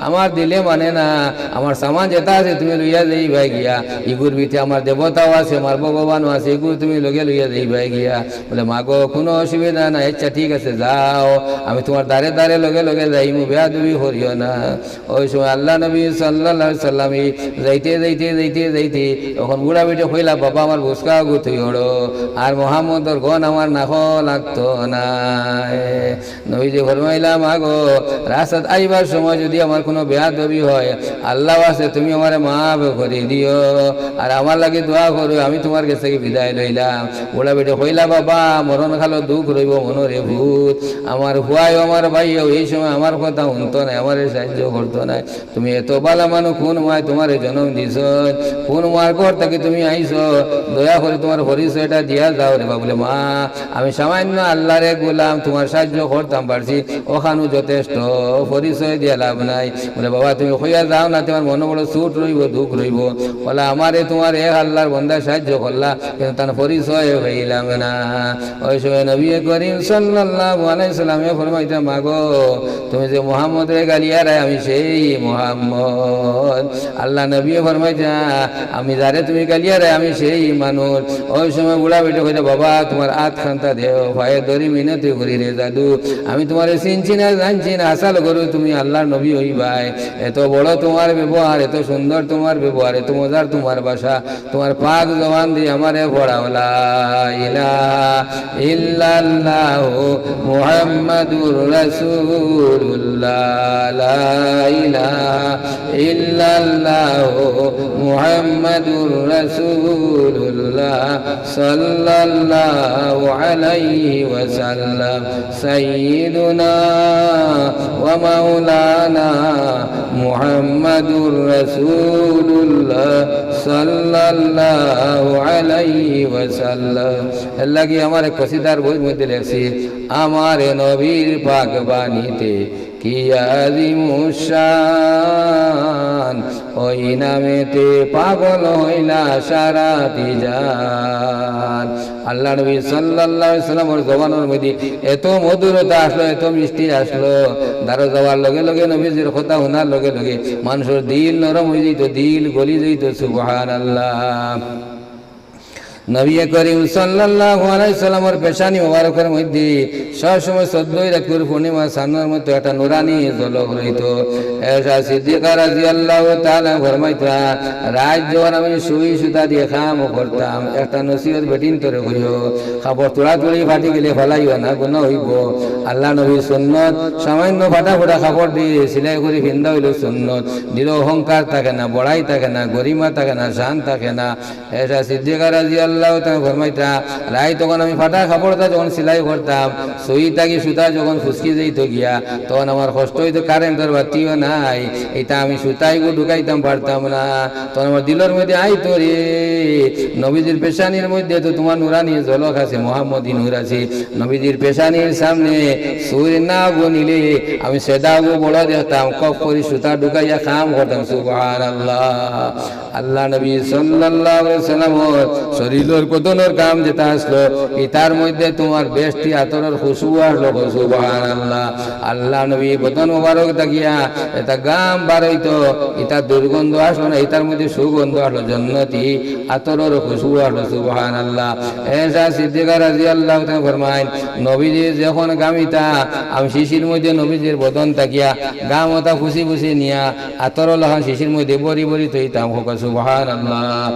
আমার দিলে মানে না, আমার সামান যেতা আছে তুমি লইয়া যাইবায় গিয়া, ইগুর ভিতরে আমার দেবতাও আছে, আমার ভগবানও আছে, ইগুর তুমি লগে লইয়া যাইবায় গিয়া।" বুলে, "মাগো, কুনু অসুবিধা নাই, আচ্ছা ঠিক আছে, যাও, আমি তুমার দারে দারে লগে লগে যাইমু, বেয়াদবি করিও না।" অউ সময় আল্লার নবী সাল্লাল্লাহু আলাইহি ওয়াসাল্লাম ই যাইতে যাইতে যাইতে যাইতে অখন বুড়া বেটিয়ে কইলা, "বাবা, আমার বুসকাগু থুইওড়ো, আর মুহাম্মদর গন্ধ আমার নাকো লাগতো নায়।" নবীজিয়ে ফরমাইলা, "মাগো, রাস্তাত আইবার সময় যুদি আমার কুনু বেয়াদবি অয়, আল্লার ওয়াস্তে তুমি আমারে মাফ করি দিও, আর আমার লাগি দোয়া করো, আমি তুমার গেছ থাকি বিদায় লইলাম।" বুড়া বেটিয়ে কইলা, "বাবা, মরণকালো দুখ রইবো মনো রে পুত, আমার পুয়ায়, আমার ভাইয়ে, এই সময় আমার কথা হুনতো নায়, আমারে সাহায্য করতো নায়। তুমি এত ভালা মানুষ, কুন মায় তুমারে জনম দিছইন, কুন মার ঘর থাকি তুমি আইছো, দয়া করি তুমার পরিচয়টা দিয়া যাও রে বা। বলে, মা, আমি সামান্য আল্লাহর এক গোলাম, তুমার সাহায্য করতাম পারছি, অখানউ যথেষ্ট, পরিচয় দিয়া লাভ নাই। বলে, বাবা, তুমি কইয়া যাও না, তুমার মনো বড় চুট রইবো, দুখ রইবো। বলে, আমারে তুমার এক আল্লাহর বন্দায় সাহায্য করলা, কিন্তু তান পরিচয় পাইলাম না। ওই সময় নবী করিম সাল্লাল্লাহু আলাইহি সাল্লামে ফরমাইতা, মাগো, তুমি যে মুহাম্মদরে গালিয়ারায়, আমি সেই মুহাম্মদ। আল্লাহ নবী ফরমাইতা, আমি যারে তুমি গালিয়ারায়, আমি সেই মানুষ। ওই সময় বুড়া বেটে কইতা, বাবা, তুমার আত খান্তা দেও, পায়ে ধরি মিনতি করি রে দাদু, আমি তুমারে চিনছি না, জানছি না, আশা করু তুমি আল্লাহর নবী অইবায়। এত বড় তুমার ব্যবহার, এত সুন্দর তুমার ব্যবহার, এত মজার তুমার ভাষা, তুমার পাক জবান দি আমারে পড়াও, লা ইলাহা ইল্লাল্লাহু মুহাম্মাদুর রাসূলুল্লাহ, লা ইলাহা ইল্লাল্লাহু মুহাম্মাদুর রাসূলুল্লাহ, সাল্লাল্লাহু আলাইহি ওয়াসাল্লাম। সাইয়্যিদুনা ওয়া মাওলানা মুহাম্মাদুর রাসূলুল্লাহ সাল্লাল্লাহু আলাইহি ওয়াসাল্লাম। এর লাগি আমার এক কসিদার বইর মধ্যে লেখছি, আমার নবীর পাক বাণীতে কি আজিমুশান, ওই নামেতে পাগল হইলা সারা জাহান। আল্লাহ নবী সাল্লাল্লাহু আলাইহি সাল্লামর জবানর মধ্যে এত মধুরতা আসলো, এত মিষ্টি আসলো, দারো যাওয়ার লগে লগে নবীজির কথা হুনার লগে লগে মানুষর দিল নরম অই যাইতো, দিল গলি যাইতো। সুবহানাল্লাহ। নবী করিম সাল্লাল্লাহু আলাইহি সাল্লামর পেশানি মোবারকর মধ্যে সব সময় চৌদ্দই রাত্রির পূর্ণিমা চান্দর মতো একটা নুরানি ঝলক রইতো। আয়েশা সিদ্দিকা রাদিয়াল্লাহু তাআলা ফরমাইতা, রাইত যখন আমি সুই সুতা দিয়া কাম করতাম, একটা নসিহত বেটিন্তরে করিও, কাপড় তুড়াতুড়ি ফাটি গেলে ফালাইও না, গুনা অইবো। আল্লাহ নবীর সুন্নত, সামান্য ফাটা ফুটা কাপড় দিয়া সিলাই করি ফিন্দা অইলো সুন্নত। দিলো অহংকার থাকে না, বড়াই থাকে না, গরিমা থাকে না, শান থাকে না। আয়েশা সিদ্দিকা রাদিয়াল্লাহু তাআলা ফরমাইতা, রাইত তখন আমি ফাটা কাপড়টা যখন সিলাই করতাম, সুই থাকি সুতা যখন ফুসকি যাইতো গিয়া, তখন আমার কষ্ট অইতো, কারেন্টর বাতিও নাই, ইতা আমি সুতাইগু ঢুকাইতাম পারতাম না। তখন আমার দিলর মধ্যে আইতো রে, নবীজির পেশানির মধ্যে তো তুমার নুরানি ঝলক আছে, মোহাম্মদী নূর আছে। নবীজির পেশানির সামনে সুইর নাগু নিলে আমি সেদাগু বড় দেখতাম, কফ করি সুতা ঢুকাইয়া কাম করতাম। সুবহানাল্লাহ। আল্লাহ নবী সাল্লাল্লাহু আলাইহি সাল্লামর শরীরর বদনর কাম যেটা আসলো, ইতার মধ্যে তুমার বেশটি আতরর খুশবু আসলো। সুবহানাল্লাহ। আল্লাহ নবী বদন মোবারক থাকিয়া এটা গাম বার অইতো, ইতা দুর্গন্ধ আসলো না, ইতার মধ্যে সুগন্ধ আসলো, জন্নতি আতরর খুশবু আসলো। সুবহানাল্লাহ। আয়েশা সিদ্দিকা রাদিয়াল্লাহু তাআলা ফরমাইন, নবীজি যখন গামিতা, আমি শিশির মধ্যে নবীজির বদন থাকিয়া গাম ওটা ফুসি ফুসি নিয়া আতরর লাখান শিশির মধ্যে বড়ি বড়ি থইতাম। কউক্কা সুবহানাল্লাহ।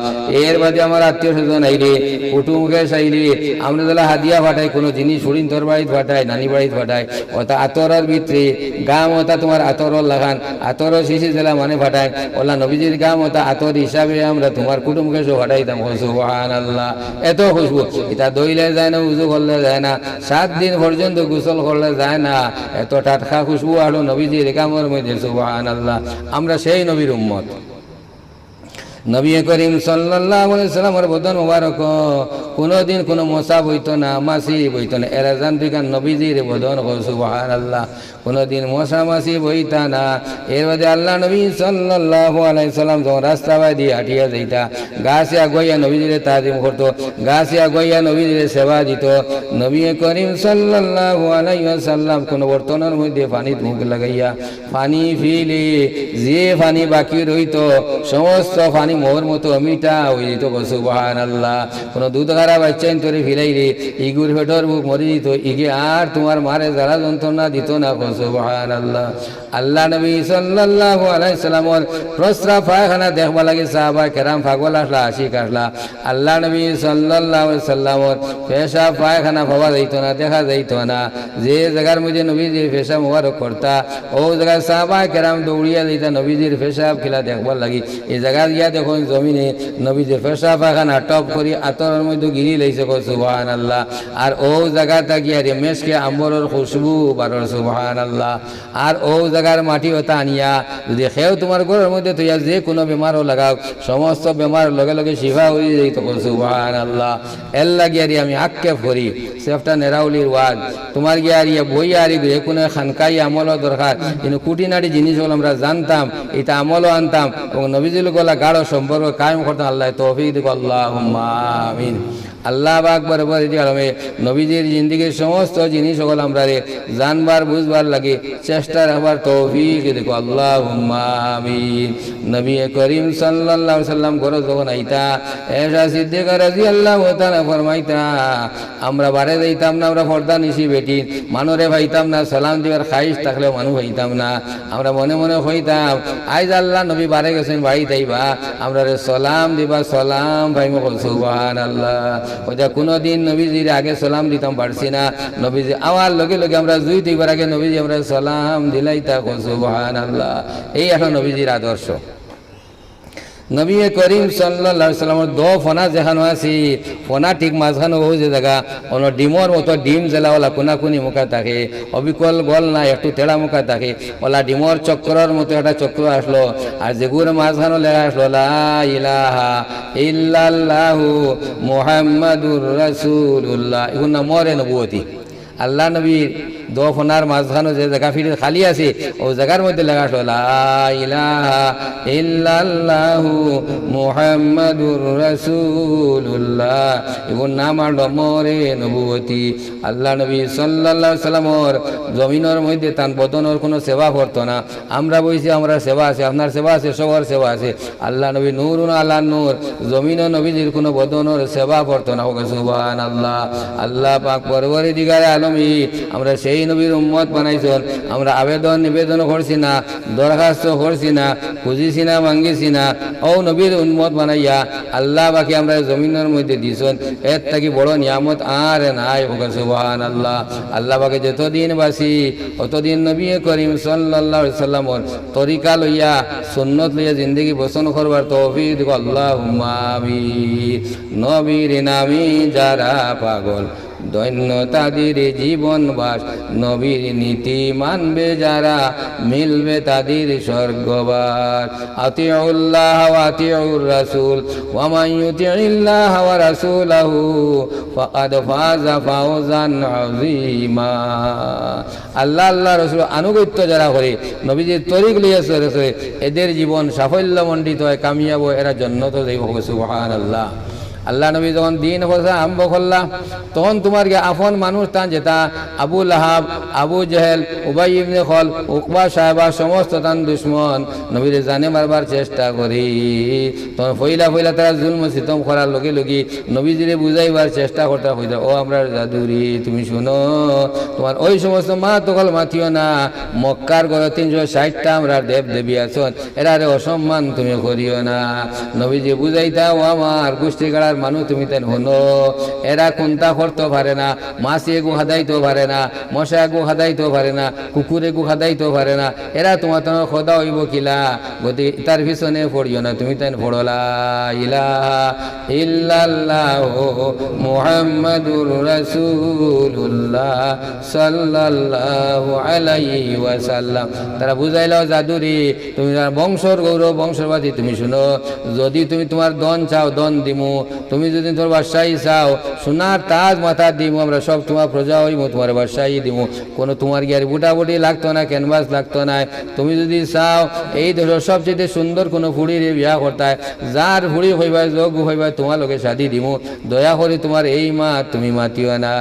এর বাদে আমার আত্মীয় স্বজন আইলে, কুটুম খেশ আইলে, আমরা যেলা হাদিয়া ফাটাই, কুনু জিনিস ফুড়িন্তর বাড়িত ফাটাই, নানি বাড়িত ফাটাই, ওটা আতরর ভিতরে গাম ওটা তুমার আতরর লাখান, আতরর শিশি যেলা মানে ফাটাই, ওলা নবীজির গাম ওটা আতর হিসাবে আমরা তুমার কুটুম খেশো ফাটাইতাম। কউক্কা সুবহানাল্লাহ। এত খুশবু, ইতা ধইলে যায় না, উজু করলে যায় না, সাত দিন পর্যন্ত গোসল করলে যায় না, এত টাটকা খুশবু আলো নবীজির গামর মধ্যে। সুবহানাল্লাহ। আমরা সেই নবীর উম্মত। নবী করিম সাল্লাল্লাহু আলাইহি সাল্লামর বদন মোবারক কুনুদিন কুনু মশা বইতো না, মাছি বইতো না, এরা জানতো ইখান নবীজির বদন। কউক্কা সুবহানাল্লাহ। কুনুদিন মশা মাছি বইতা না। এর বাদে আল্লাহ নবী সাল্লাল্লাহু আলাইহি সাল্লাম যখন রাস্তা বায় দিয়া হাঁটিয়া যাইতা, গাছে আগুয়াইয়া নবীজিরে তাজিম করতো, গাছে আগুয়াইয়া নবীজিরে সেবা দিতো। নবী করিম সাল্লাল্লাহু আলাইহি ওয়াসাল্লাম কুনু বর্তনর মধ্যে পানিত মুখ লাগাইয়া পানি ফিলে, যে পানি বাকি রইতো, সমস্ত পানি মহুর মতো মিঠা অই যাইতো। কউক্কা সুবহানাল্লাহ। কুনু দুধ খারা বাইচ্চাইন্তরে ফিলাইলে, ইগুর পেটর ভুক মরি যাইতো, ইগে আর তুমার মারে জ্বালা যন্ত্রণা দিতো না। কউক্কা সুবহানাল্লাহ। আল্লাহ নবী সাল্লাল্লাহু আলাইহি সাল্লামর প্রস্রাব পায়খানা দেখবার লাগি সাহাবা কেরাম পাগল আসলা, আশিক আসলা। আল্লাহ নবী সাল্লাল্লাহু আলাইহি সাল্লামর পেশাব পায়খানা পাওয়া যাইতো না, দেখা যাইতো না। যে জাগার মধ্যে নবীজির পেশাব মোবারক করতা, অউ জাগাত সাহাবা কেরাম দৌড়িয়া যাইতা নবীজির পেশাব কিলা দেখবার লাগি। ই জাগাত গিয়া দেখইন জমিনে নবীজির পেশাব পায়খানা টপ করি আতরর মধ্যে গিনি লাইছে, কও সুবহানাল্লাহ। আর অউ জাগাত গিয়া রে মেশকে আম্বরর খুশবু বারর, সুবহানাল্লাহ। আর অউ জাগার মাটি অতা আনিয়া যুদি কেউ তুমার ঘরর মধ্যে থইয়া যে কুনু বেমারও লাগাউক, সমস্ত বেমার লগে লগে শিফা অইযাইতো, কও সুবহানাল্লাহ। এরলাগি আর আমি আক্ষেপ করি, সেফটা নেরাউলির ওয়াজ, তুমার গিয়া আর ইয়া বইয়া আর ইগুরে কুনু খানকাই আমলও দরকার, কিন্তু খুঁটিনাটি জিনিস অকল আমরা জানতাম, ইতা আমলও আনতাম এবং নবীজির লগে গাঢ় সম্পর্ক কায়েম করতাম। আল্লায় তৌফিক দিউক, আল্লাহুম্মা আমিন। আল্লাহ পাক পরওয়ারদিগারে আলমে নবীজির জিন্দেগির সমস্ত জিনিস অকল আমরারে জানবার বুঝবার লাগি চেষ্টা রাখবার তৌফিক দিউক, আল্লাহুম্মা আমিন। নবী করিম সাল্লাল্লাহু আলাইহি ওয়াসাল্লাম ঘরো যখন আইতা, আয়েশা সিদ্দিকা রাদিয়াল্লাহু তাআলা ফরমাইতা, আমরা বারে যাইতাম না, আমরা পর্দানিশি বেটি, মানুরে পাইতাম না, সালাম দিবার খাইশ থাকলেও মানু পাইতাম না। আমরা মনে মনে কইতাম, আইজ আল্লার নবী বারে গেছইন, বাড়িত আইবা, আমরারে সালাম দিবা, সালাম পাইমু, কও সুবহানাল্লাহ। অউ যে কুনুদিন নবীজিরে আগে সালাম দিতাম পারছি না, নবীজি আওয়ার লগে লগে আমরা জুইত অইবার আগে নবীজি আমরারে সালাম দিলাইতা, কও সুবহানাল্লাহ। এই অইলো নবীজির আদর্শ। নবী করিম সাল্লাল্লাহু আলাইহি ওয়াসাল্লামর দুইও ফনা যেখানো আছে, ফনা ঠিক মাঝখানো অউ যে জাগা, অনো ডিমর মতো ডিম যেলা অলা কুনাকুনি মুখা থাকে, অবিকল গোল না, একটু তেড়া মুখা থাকে, অলা ডিমর চক্রর মতো একটা চক্র আছলো, আর যেগুর মাঝখানো লেখা আছলো, "লা ইলাহা ইল্লাল্লাহু মুহাম্মাদুর রাসূলুল্লাহ।" ইগুর নাম মোহরে নবুয়তি। আল্লার নবীর দুইও ফনার মাঝখানো যে জাগা ফিরিত খালি আছে, অউ জাগার মধ্যে লেখা আছলো, "লা ইলাহা ইল্লাল্লাহু মুহাম্মাদুর রাসূলুল্লাহ।" ইগুর নাম অইলো মোহরে নবুয়তি। আল্লার নবী সাল্লাল্লাহু আলাইহি ওয়াসাল্লামর জমিনর মধ্যে তান বদনর কুনু সেবা করতো না। আমরা বইছি, আমরার সেবা আছে, আপনার সেবা আছে, সবার সেবা আছে। আল্লার নবী নূরুন আলা নূর, জমিনো নবীজির কুনু বদনর সেবা করতো না। কও সুবহানাল্লাহ। আল্লাহ পাক পরওয়ারদিগারে আলমে আমরারে সেই নবীর উম্মত বানাইছইন। আমরা আবেদন নিবেদন করছি না, দরখাস্ত করছি না, খুজিছি না, মাঙ্গিছি না। অউ নবীর উম্মত বানাইয়া আল্লাহ পাকে আমরারে জমিনর মধ্যে দিছইন, এর থাকি বড় নিয়ামত আর নাই। কও সুবহানাল্লাহ। আল্লাহ পাকে যতদিন বাঁচি, অতদিন নবী করিম সাল্লাল্লাহু আলাইহি ওয়াসাল্লামর তরিকা লইয়া, সুন্নত লইয়া জিন্দেগি বসন করবার তৌফিক দিউক, আল্লাহুম্মা আমিন। নবীর নামে যারা পাগল, ধন্য তাদের জীবনবাস। নবীর নীতি মানবে যারা, মিলবে তাদের স্বর্গবাস। আতিউল্লাহ ওয়া আতিউর রাসূল, ওয়া মান ইউতিইল্লাহ ওয়া রাসূলাহু ফাকাদ ফাজা ফাওজান আযীমা। আল্লাহ, আল্লার রসুলর আনুগত্য যারা করে, নবীজির তরিক লইয়া চলে, চলে, এদের জীবন সাফল্যমণ্ডিত অয়, কামিয়াব অয়, এরা জন্নতো যাইবো। কও সুবহানাল্লাহ। আল্লার নবী যখন দ্বীন প্রচার আরম্ভ করলা, তখন তুমার গিয়া আপন মানুষ তান যেতা আবু লাহাব, আবু জেহেল, উবাই ইবনে খলফ, উকবা সাহেবা সমস্ত তান দুশমন নবীরে জানে মারবার চেষ্টা করি। তখন পয়লা পয়লা তারা জুলুম সিতম করার লগে লগে নবীজিরে বুঝাইবার চেষ্টা করতা, কইতা, "ও আমরার জাদুরি, তুমি হুনো, তুমার অউ সমস্ত মাত অকল মাতিও না, মক্কার ঘরো তিনশো ষাইটটা আমরার দেব দেবী আছইন, এরারে অসম্মান তুমি করিও না।" নবীজি বুঝাইতা, "ও আমার গুষ্টিগাড়ার মানুষ, তুমি তাইন হুনো, এরা কুন্তা করতো পারে না, মাছি এগু হাদাইতো পারে না, মশা এগু হাদাইতো পারে না, কুকুর এগু হাদাইতো পারে না, এরা তুমার তান খোদা অইবো কিলা? গতিকে ইতার পিছনে পড়িও না, তুমি তাইন পড়ো লা ইলাহা ইল্লাল্লাহু মুহাম্মাদুর রাসূলুল্লাহ সাল্লাল্লাহু আলাইহি ওয়াসাল্লাম।" তারা বুঝাইলা, "জাদুরি, তুমি তান বংশর গৌরব, বংশর বাতি, তুমি হুনো, যুদি তুমি তুমার ধন চাও, ধন দিমু, তুমি যুদি তুমার বাদশাহী চাও, সোনার তাজ মাথাত দিমু, আমরা সব তুমার প্রজা অইমু, তুমার বাদশাহী দিমু।" কুনু তুমার গিয়ার বুটাবুটি লাগতো না, canvas লাগতো না। তুমি যুদি চাও এই দেশর সবচাইতে সুন্দর কুনু ফুড়িরে বিয়া করতায়, যার ফুড়ি কইবায়, যোগ্য কইবায়, তুমার লগে শাদি দিমু। দয়া করি তুমার এই মাত তুমি মাতিও না।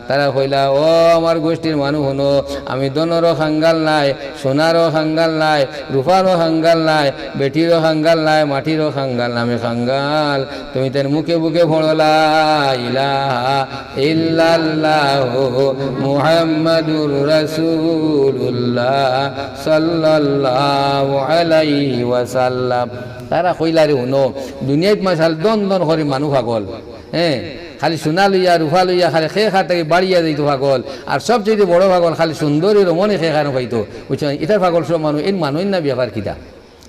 তারা কইলা, "ও আমার গুষ্টির মানুষ হুনো, আমি ধনরও কাঙ্গাল নায়, সোনারও কাঙ্গাল নায়, রুপারও কাঙ্গাল নায়, বেটিরও কাঙ্গাল নায়, মাটিরও কাঙ্গাল নায়, আমি কাঙ্গাল।" তুমি তাইন মুখে মুখে পড়ো লা ইলাহা ইল্লাল্লাহু মুহাম্মাদুর রাসূলুল্লাহ সাল্লাল্লাহু আলাইহি ওয়াসাল্লাম। তারা কইলা, "রে হুনো, দুনিয়াত মাশাল দন দন করি মানুষ পাগল, হ্যাঁ, খালি সোনা লইয়া, রুপা লইয়া, খালি কে কার থাকি বাড়িয়া যাইতো পাগল, আর সবচাইতে বড় পাগল খালি সুন্দরী রমণী কে কার পাইতো, বুঝছো? ইতার পাগল সব মানুষ, এইন মানুষ না ব্যাপার কিতা?"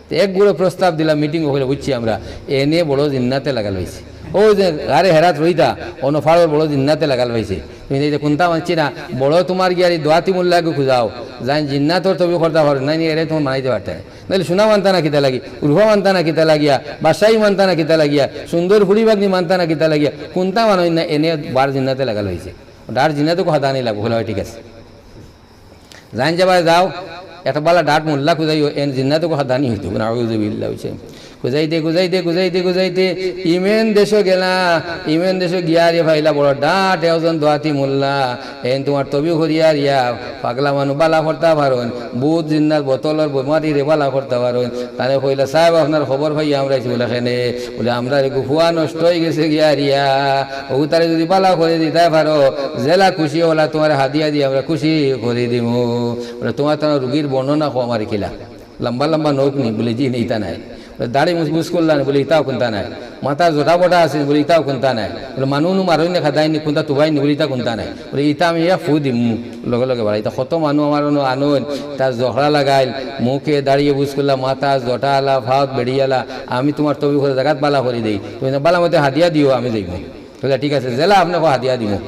তে এক গুড়ো প্রস্তাব দিলা, মিটিং অইলো, বুঝছি আমরা, এনে বড় জিন্নাতে লাগাল অইছে। অউ যে গারে হেরাত রইতা, অনো ফাড়র বড় জিন্নাতে লাগাল পাইছে। তুমি এই যে কুন্তা মানছি না, বড় তুমার গিয়ার ই দোয়াতি মোল্লাগু খুজাও, যাইন জিন্নাতর তবিব করতা পারইন, নাইলে এরে তুমার মানাইতে পারতা নায়। নাইলে সোনা মানতা না কিতা লাগি, রুফা মানতা না কিতা লাগিয়া, বাদশাহী মানতা না কিতা লাগিয়া, সুন্দর ফুড়ি বাগনি মানতা না কিতা লাগিয়া, কুন্তা মানইন না, এনে বার জিন্নাতে লাগাল পাইছে। ডার জিন্নাতকু হাদানি লাগবো, কইলা, "অয় ঠিক আছে।" যাইন যেবায় যাও, একটা বালা ডাট মোল্লা খুজাইও, এন জিন্নাতকু হাদানি অইতো, নাউজুবিল্লাহ অইছে। খুজাইতে, খুজাইতে, খুজাইতে, খুজাইতে, ইমেন দেশো গেলা, ইমেন দেশো গিয়া রে পাইলা বড় ডাট একজন দোয়াতি মোল্লা, এন তুমার তবিব করিয়ার ইয়া, পাগলা মানুষ বালা করতা পারইন, ভূত জিন্নাত বোতলর বেমারিরে বালা করতা পারইন। তানে কইলা, "সাব, আপনার খবর পাইয়া আমরা আইছি।" বলে, "কেনে?" বলে, "আমরার এগু ফুয়া নষ্ট অইগেছে গিয়া রিয়া, অগুতারে যুদি বালা করি দিতায় পারো, যেলা খুশি অলা তুমারে হাদিয়া দি আমরা খুশি করি দিমু।" বলে, "তুমার তান রুগীর বর্ণনা কও আমারে কিলা, লম্বা লম্বা নখ নি?" বলে, "জি নি, ইতা নায়।" বলে, "দাড়ি মুছ-, মুছ করলা নি?" বলে, "ইতাও কুন্তা নায়।" "মাথার জটা বটা আছে নি?" বলে, "ইতাও কুন্তা নায়।" বলে, "মানু নু মারইন নি, খেদাইন নি, কুন্তা তুবাইন নি?" বলে, "ইতা কুন্তা নায়।" বলে, "ইতা আমি এক ফু দিমু লগে লগে বাড়া।" ইতা কত মানু আমার অনো আনইন, তার জখরা লাগাইল, মুখে দাড়িয়ে বুঝ করলা, মাথা জটা আলা, ফাওত বেড়ি আলা, আমি তুমার তবিব করি জাগাত বালা করি দেই, তুমি বালা মতে হাদিয়া দিও, আমি যাইমু। বলে, "ঠিক আছে, যেলা আপনে কও হাদিয়া দিমু।"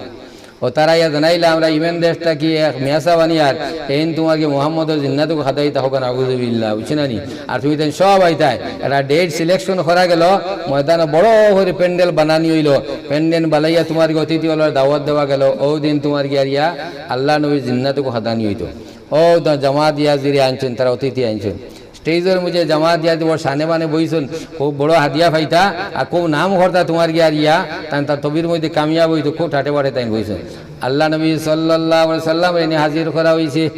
অউ তারা ইয়া জানাইলা, "আমরা ইমেন দেশ থাকি এক মিয়া সাব আনিয়ার, এইন তুমার গি মোহাম্মদর জিন্নাতকু হাদাইতা অউক্কা, নাউজুবিল্লাহ, বুঝছো না নি? আর তুমি তাইন সব আইতায়।" একটা date selection করা গেল, ময়দানো বড় করি প্যান্ডেল বানানি অইলো, প্যান্ডেল বানাইয়া তুমার গি অতিথি অকলরে দাওয়াত দেওয়া গেল। অউ দিন তুমার গিয়ার ইয়া আল্লার নবীর জিন্নাতকু হাদানি অইতো। অউ তো জামাত ইয়াজিরে আনছইন, তারা অতিথি আনছইন। Stageর মাঝে জামাত ইয়াজির বড় শানে বানে বইছইন, খুব বড় হাদিয়া পাইতা, আর খুব নাম করতা তুমার গিয়ার ইয়া, তান তার তবিবর মধ্যে কামিয়াব অইতো, খুব ঠাটে বাটে তাইন বইছইন। আল্লার নবী সাল্লাল্লাহু আলাইহি ওয়াসাল্লামরে এনে হাজির করা অইছে।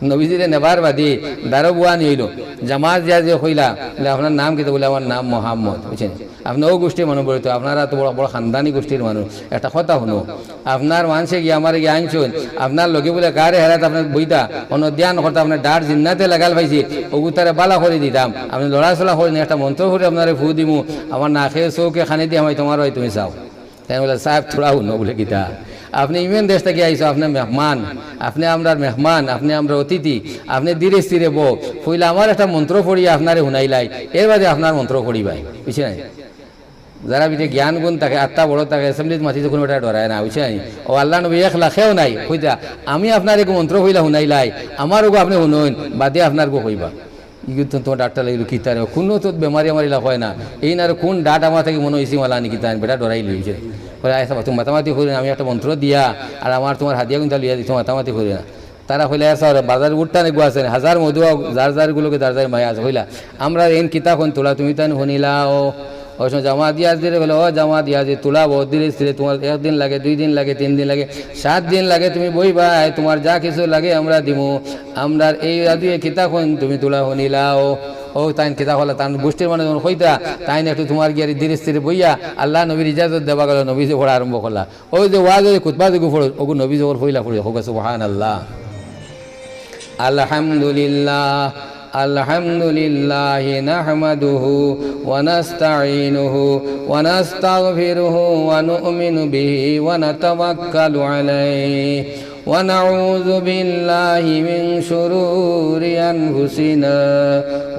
নবীজিরে নেবার বাদে দারোয়ান অইলো, জামাত ইয়াজিরে কইলা, বলে, "আপনার নাম কিতা?" বলে, "আমার নাম মোহাম্মদ।" বুঝছইন? আপনে অউ গুষ্টির মানুষ বলে তো, আপনারা তো বড়, বড় খানদানি গুষ্টির মানুষ। একটা কথা হুনো, আপনার মানষে গিয়া আমারে গিয়া আনছইন, আপনার লগে বলে গারে হেরাত আপনে বইতা, অনো ধ্যান করতা, আপনার ডার জিন্নাতে লাগাল পাইছে, অগুতারে বালা করি দিতাম। আপনে লড়াচড়া করি না, একটা মন্ত্র পড়ি আপনারে ফু দিমু, আমার নাকে চউখে কানে দি হামাই তুমার অয়, তুমি চাও। তাইন বলে, "সাব, থুড়া হুনো।" বলে, "কিতা?" "আপনে ইমেন দেশ থাকি আইছো, আপনে মেহমান, আপনে আমরার মেহমান, আপনে আমরার অতিথি, আপনে ধীরে স্থিরে বও। পয়লা আমার একটা মন্ত্র পড়িয়া আপনারে হুনাইলাই, এর বাদে আপনার মন্ত্র পড়িবায়।" বুঝছইন নি? যারা ভিতরে জ্ঞান গুণ থাকে, আত্মা বড় থাকে, assemblyত মাতিতে কুনু বেটা ডরায় না, বুঝছইন নি? অউ আল্লার নবী একলা, কেউ নাই, কইতা, "আমি আপনারে এগু মন্ত্র পয়লা হুনাইলাই, আমার অগু আপনে হুনইন, বাদে আপনারগু কইবা।" ইগু তো তুমার ডাটটা লাগিল কিতারে, কুনু তো বেমারি আমার ইলা অয় না, এইন আর কুন ডাট আমার থাকি মনো অইছে মালা নি কিতা, বেটা ডরাইল অইছে। কয়, "আচ্ছা, তুমি মাতামাতি করিও না, আমি একটা মন্ত্র দিয়া, আর আমার তুমার হাদিয়া কুন্তা লইয়া দিই, তুমি মাতামাতি করিও না।" তারা কইলা, "আচ্ছা, বাজার উঠতা নি গু আছে নি, হাজার মধু, যার যার গুলোকে যার যার মায়া আছে।" কইলা, "আমরা এইন কিতা কইন তুলা, তুমি তাইন হুনিলাও।" অউ সময় জামাত ইয়াজিরে কইলা, "ও জামাত ইয়াজির, তুলা বউত ধীরে স্থিরে, তুমার একদিন লাগে, দুইদিন লাগে, তিনদিন লাগে, সাতদিন লাগে, তুমি বইবায়, তুমার যা কিছু লাগে আমরা দিমু। আমরার এই ইয়াজিয়ে কিতা কইন তুমি তুলা হুনিলাও।" অউ তাইন কিতা কইলা, তান গুষ্টির মানুষ যখন কইতা, তাইন একটু তুমার গিয়ারি ধীরে স্থিরে বইয়া আল্লার নবীর ইজাজত দেবা গেল, নবীজিয়ে পড়া আরম্ভ করলা। অউ যে ওয়াজে খুতবা যেগু পড়ো, অগু নবীজিয়ে পয়লা পড়ো, কউক্কা সুবহানাল্লাহ। الحمد لله، الحمد لله نحمده ونستعينه ونستغفره ونؤمن به ونتوكل عليه ونعوذ بالله من شرور أنفسنا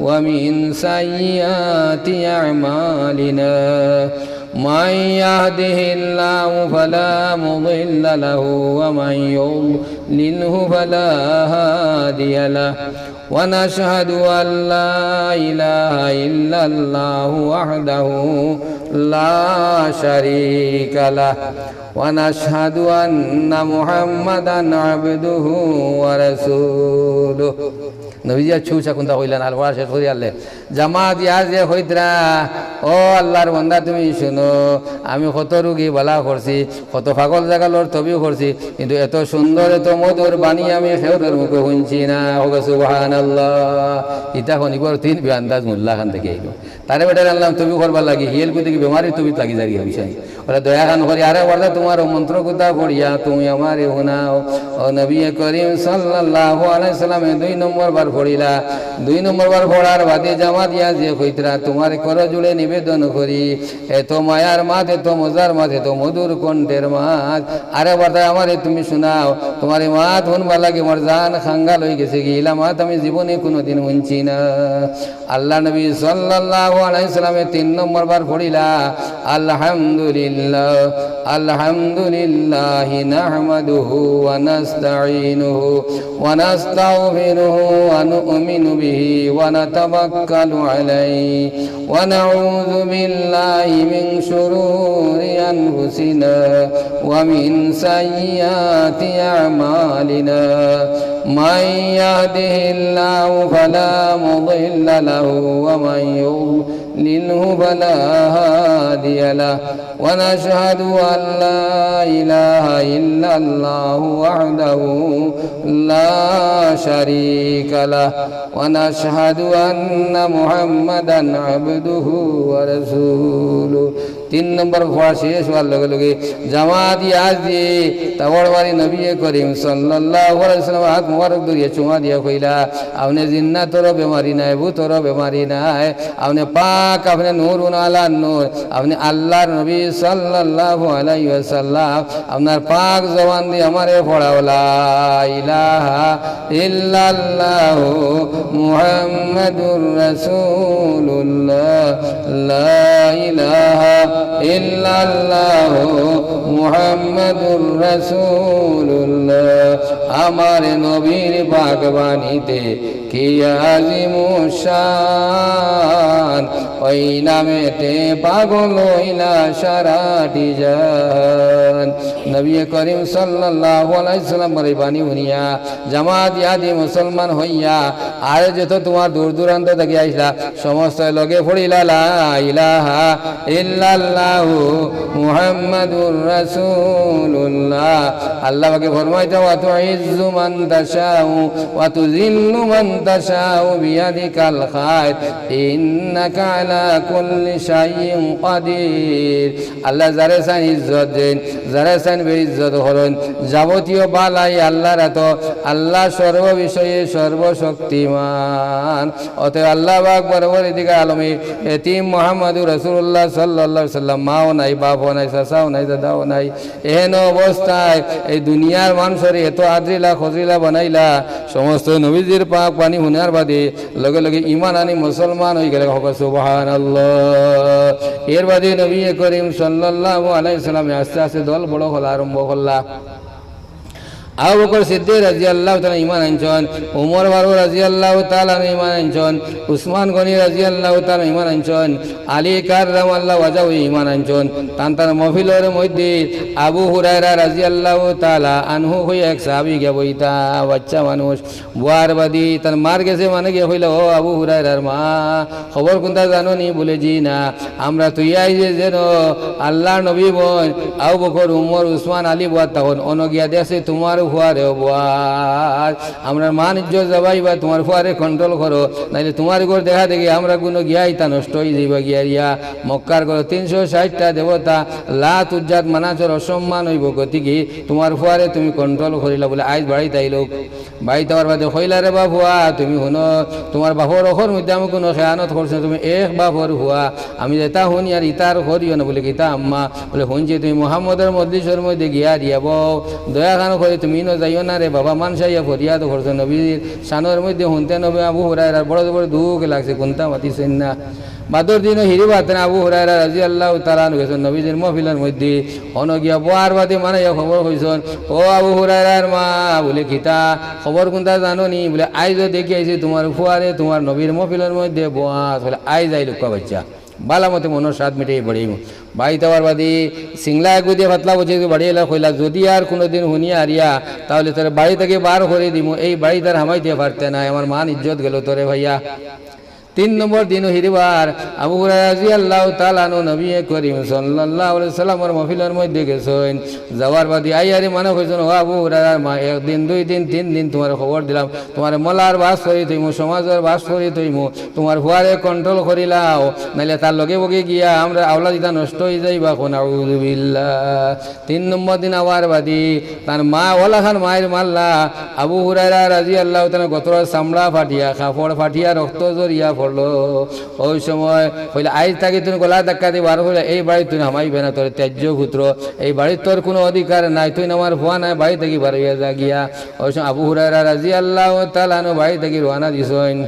ومن سيئات أعمالنا. من يهده الله فلا مضل له ومن يضلله فلا هادي له. ونشهد أن لا إله إلا الله وحده لا شريك له. ونشهد أن محمدا عبده ورسوله. নবীজিয়ে চুচা কুন্তা কইলা না, আলফাজ শেষ করি আনলে। জামাত ইয়াজিয়ে কইতরা, "ও আল্লার বান্দা, তুমি হুনো, আমি কত রুগী বালা করছি, কত পাগল ছাগলর তবিব করছি, কিন্তু এত সুন্দর, এত মধুর বাণী আমি কেউরর মুখে হুনছি না।" কউক্কা সুবহানাল্লাহ। ইতা হুনিবার তিন বেআন্দাজ মোল্লা খান থাকি আইলো। তারে বেটারে আনলাম তবিব করবার লাগি, হিয়েলগু দেখি বেমারির তবিব লাগি যারগি, বুঝছইন নি? অলা দয়া খান করি, "আরে বান্দা, তুমার অউ মন্ত্র কুন্তা পড়িয়া তুমি আমারে হুনাও।" অউ নবী করিম সাল্লাল্লাহু আলাইহি ওয়াসাল্লামে দুই নম্বর বার পড়িলা। দুই নম্বর বার পড়ার বাদে জামাত ইয়া যে কইতরা, "তুমার করজোড়ে নিবেদন করি, এত মায়ার মাত, এত মজার মাত, এত মধুর কণ্ঠের মাত, আরে বাতায় আমারে তুমি শুনাও, তুমার ই মাত হুনবার লাগি আমার জান খাঙ্গাল অইগেছে গি, ইলা মাত আমি জীবনে কুনুদিন হুনছি না।" আল্লার নবী সাল্লাল্লাহু আলাইহি ওয়াসাল্লামে তিন নম্বর বার পড়িলা, "আলহামদুলিল্লাহ, আলহামদুলিল্লাহি নাহমাদুহু ওয়া নাস্তাইনুহু ওয়া নাস্তাগফিরুহু ওয়া নু'মিনু বিহি ওয়া নাতাওয়াক্কালু আলাইহি ওয়া নাউযু বিল্লাহি মিন শুরুরি আনফুসিনা ওয়া মিন সাইয়্যাতি আমালিনা। মান ইয়াহদিহিল্লাহু ফালা মুদিল্লা লাহু ওয়া মান ইউদ্লিলহু ফালা হাদিয়া লাহু।" ونشهد أن لا إله إلا الله وحده لا شريك له ونشهد أن محمدا عبده ورسوله। তিন নম্বর পড়া শেষ অওয়ার লগে লগে জামাত ইয়া যে তাওয়ার বাড়ি নবী করিম সাল্লাল্লাহু আলাইহি ওয়াসাল্লাম আত মুবারক ধরিয়া চুমা দিয়া কইলা, "আপনে জিন্নাতরও বেমারি নায়, ভূতরও বেমারি নায়, আপনে পাক, আপনে নূরুন আলা নূর, আপনে আল্লার নবী সাল্লাল্লাহু আলাইহি ওয়াসাল্লাম, আপনার পাক জবান দি আমারে পড়াও, লা ইলাহা ইল্লাল্লাহু মুহাম্মাদুর রাসূলুল্লাহ, লা ইলাহা ইল্লাল্লাহু মুহাম্মাদুর রাসূলুল্লাহ।" আমার নবীর পাক বাণীতে কি আজিমুশ শান, ওই নামেতে পাগল অইলা সারাটি জান। নবী করিম সাল্লাল্লাহু আলাইহি ওয়াসাল্লামর এই বাণী হুনিয়া জামাত ইয়া দি মুসলমান অইয়া, আর যত তুমার দূর দূরান্ত থাকি আইছলা, সমস্ত লগে পড়িলা, লা ইলাহা ইল্লাল্লাহু মুহাম্মাদুর রাসূলুল্লাহ। আল্লাহ পাকে ফরমাইতা, "ওয়া তুইজ্জু মান তাশাউ ওয়া তুযিল্লু মান তাশাউ বিয়াদিকাল খায়র, ইন্নাকা আলা কুল্লি শাইইন কাদির।" আল্লাহ যারে চাইন ইজ্জত দেইন, যারে চাইন বেইজ্জত করইন, যাবতীয় বালাই আল্লার আতো, আল্লাহ সর্ব বিষয়ে সর্বশক্তিমান। অতএব আল্লাহ পাক পরওয়ারদিগার আলমে এতিম মুহাম্মাদুর রাসূলুল্লাহ সাল্লাল্লাহু আলাইহি ওয়াসাল্লাম, মাও নাই, বাপও নাই, চাচাও নাই, দাদাও নাই, এহেন অবস্থায় এই দুনিয়ার মানষরে এত আদরিলা খজরিলা বানাইলা, সমস্ত নবীজির পাক বাণী হুনার বাদে লগে লগে ইমান আনি মুসলমান অইগেলা। কউক্কা সুবহানাল্লাহ। এর বাদে নবী করিম সাল্লাল্লাহু আলাইহি ওয়াসাল্লামে আস্তে আস্তে দল বড় করা আরম্ভ করলা। আবু বকর সিদ্দিক রাদিয়াল্লাহু তাআলা ইমান আনছইন, উমর ফারুক রাদিয়াল্লাহু তাআলা আনহু ইমান আনছইন, উসমান গনি রাদিয়াল্লাহু তাআলা আনহু ইমান আনছইন, আলী কাররামাল্লাহু ওয়াজহাহু ইমান আনছইন। তান তান মহফিলর মধ্যে আবু হুরায়রা রাদিয়াল্লাহু তাআলা আনহু অইয়া এক সাহাবী গিয়া বইতা, বাচ্চা মানুষ, বওয়ার বাদে তান মার গেছে মানে গিয়া কইলা, "ও আবু হুরায়রার মা, খবর কুনতা জানো নি?" বুলে, "জি না।" "আমরা থুইয়া আইছি যেন আল্লার নবী বইন, আবু বকর, উমর, উসমান, আলী বওয়াত তখন, অনো গিয়া দেখছি তুমার ফুয়ারেও বওয়াত। আমরার মান ইজ্জত যাবাইবা তুমার ফুয়ারে control করো, নাইলে তুমার ঘর দেখা দেখি আমরার গুনো গিয়া ইতা নষ্ট অইযিবা গিয়া রিয়া। মক্কার ঘরো তিনশো ষাইটটা দেবতা, লাত উজ্জাত মানাতর অসম্মান অইবো, গতিকে তুমার ফুয়ারে তুমি control করিলাও।" বুলে, "আইজ বাড়িত আইলো।" বাড়িত আওয়ার বাদে কইলা, "রে বা ফুয়া, তুমি হুনো, তুমার বাপর অখর মধ্যে আমি কুনু খেয়ানত করছি না, তুমি এক বাপর ফুয়া, আমি যেতা হুনি আর ইতা আর করিও না।" বুলে, "কিতা আম্মা?" বুলে, "হুনছি তুমি মুহাম্মদর মজলিসর মধ্যে গিয়া রিয়া বও, দয়া খান করি তুমি ইনো যাইও না রে বাবা, মানষে আইয়া ফরিয়াদ করছে, নবীর শানর মধ্যে হুনতে নবী আবু হুরায়রার বড় জবর দুখ লাগছে, কুনতা মাতিছইন না।" বাদর দিনও হিরি বাতেন আবু হুরায়রা রাদিয়াল্লাহু তাআলা আনহু গেছইন নবীজির মহফিলর মধ্যে, অনো গিয়া বওয়ার বাদে মানাইয়া খবর কইছইন, "ও আবু হুরায়রার মা," বুলে, "কিতা খবর কুনতা জানো নি?" বুলে, "আইজও দেখি আইছি তুমার ফুয়ারে তুমার নবীর মহফিলর মধ্যে বওয়াত।" বুলে, "আইজ আইল কউক্কা বাচ্চা।" বালা মতে মনর সাধ মিটাই বাড়ি আইমু। বাড়িত আওয়ার বাদে সিংলা এগু দিয়া পাতলা বুঝে বাড়ি আইলা, কইলা, "যুদি আর কুনুদিন হুনিয়া আরিয়া, তাইলে তোরে বাড়ি থাকি বার করি দিমু, এই বাড়িত আর হামাইতে পারতে নায়, আমার মান ইজ্জত গেল তোরে পাইয়া।" তিন নম্বর দিন হিরবার আবু হুরায়রা রাদিয়াল্লাহু তাআলা আনহু নবী করিম সাল্লাল্লাহু আলাইহি ওয়াসাল্লামর মহফিলর মধ্যে গেছইন। যাওয়ার বাদে আইয়ারে মানে কইছইন, "ও আবু হুরায়রার মা, একদিন, দুই দিন, তিন দিন তুমারে খবর দিলাম, তুমারে মহল্লার বাস করি থইমু, সমাজর বাস করি থইমু, তুমার ফুয়ারে control করিলাও, নাইলে তার লগে বগে গিয়া আমরার আওলাদ ইতা নষ্ট অইযাইবা।" কও নাউযুবিল্লাহ। তিন নম্বর দিন আওয়ার বাদে তান মা অলাখান মাইর মারলা, আবু হুরায়রা রাদিয়াল্লাহু তাআলা গতরর চামড়া ফাটিয়া, কাপড় ফাটিয়া, রক্ত ঝরিয়া পড়লো। অউ সময় কইলা, "আইজ থাকি তুইন গলা ধাক্কা দি বার করিয়া এই বাড়িত তুইন হামাইবে না, তোরে ত্যায্য পুত্র, এই বাড়িত তোর কুনু অধিকার নাই, তুইন আমার ফুয়া নায়, বাড়ি থাকি বার অইয়া যা গিয়া।" অউ সময় আবু হুরায়রা রাদিয়াল্লাহু তাআলা আনহু বাড়ি থাকি রওয়ানা দিছইন।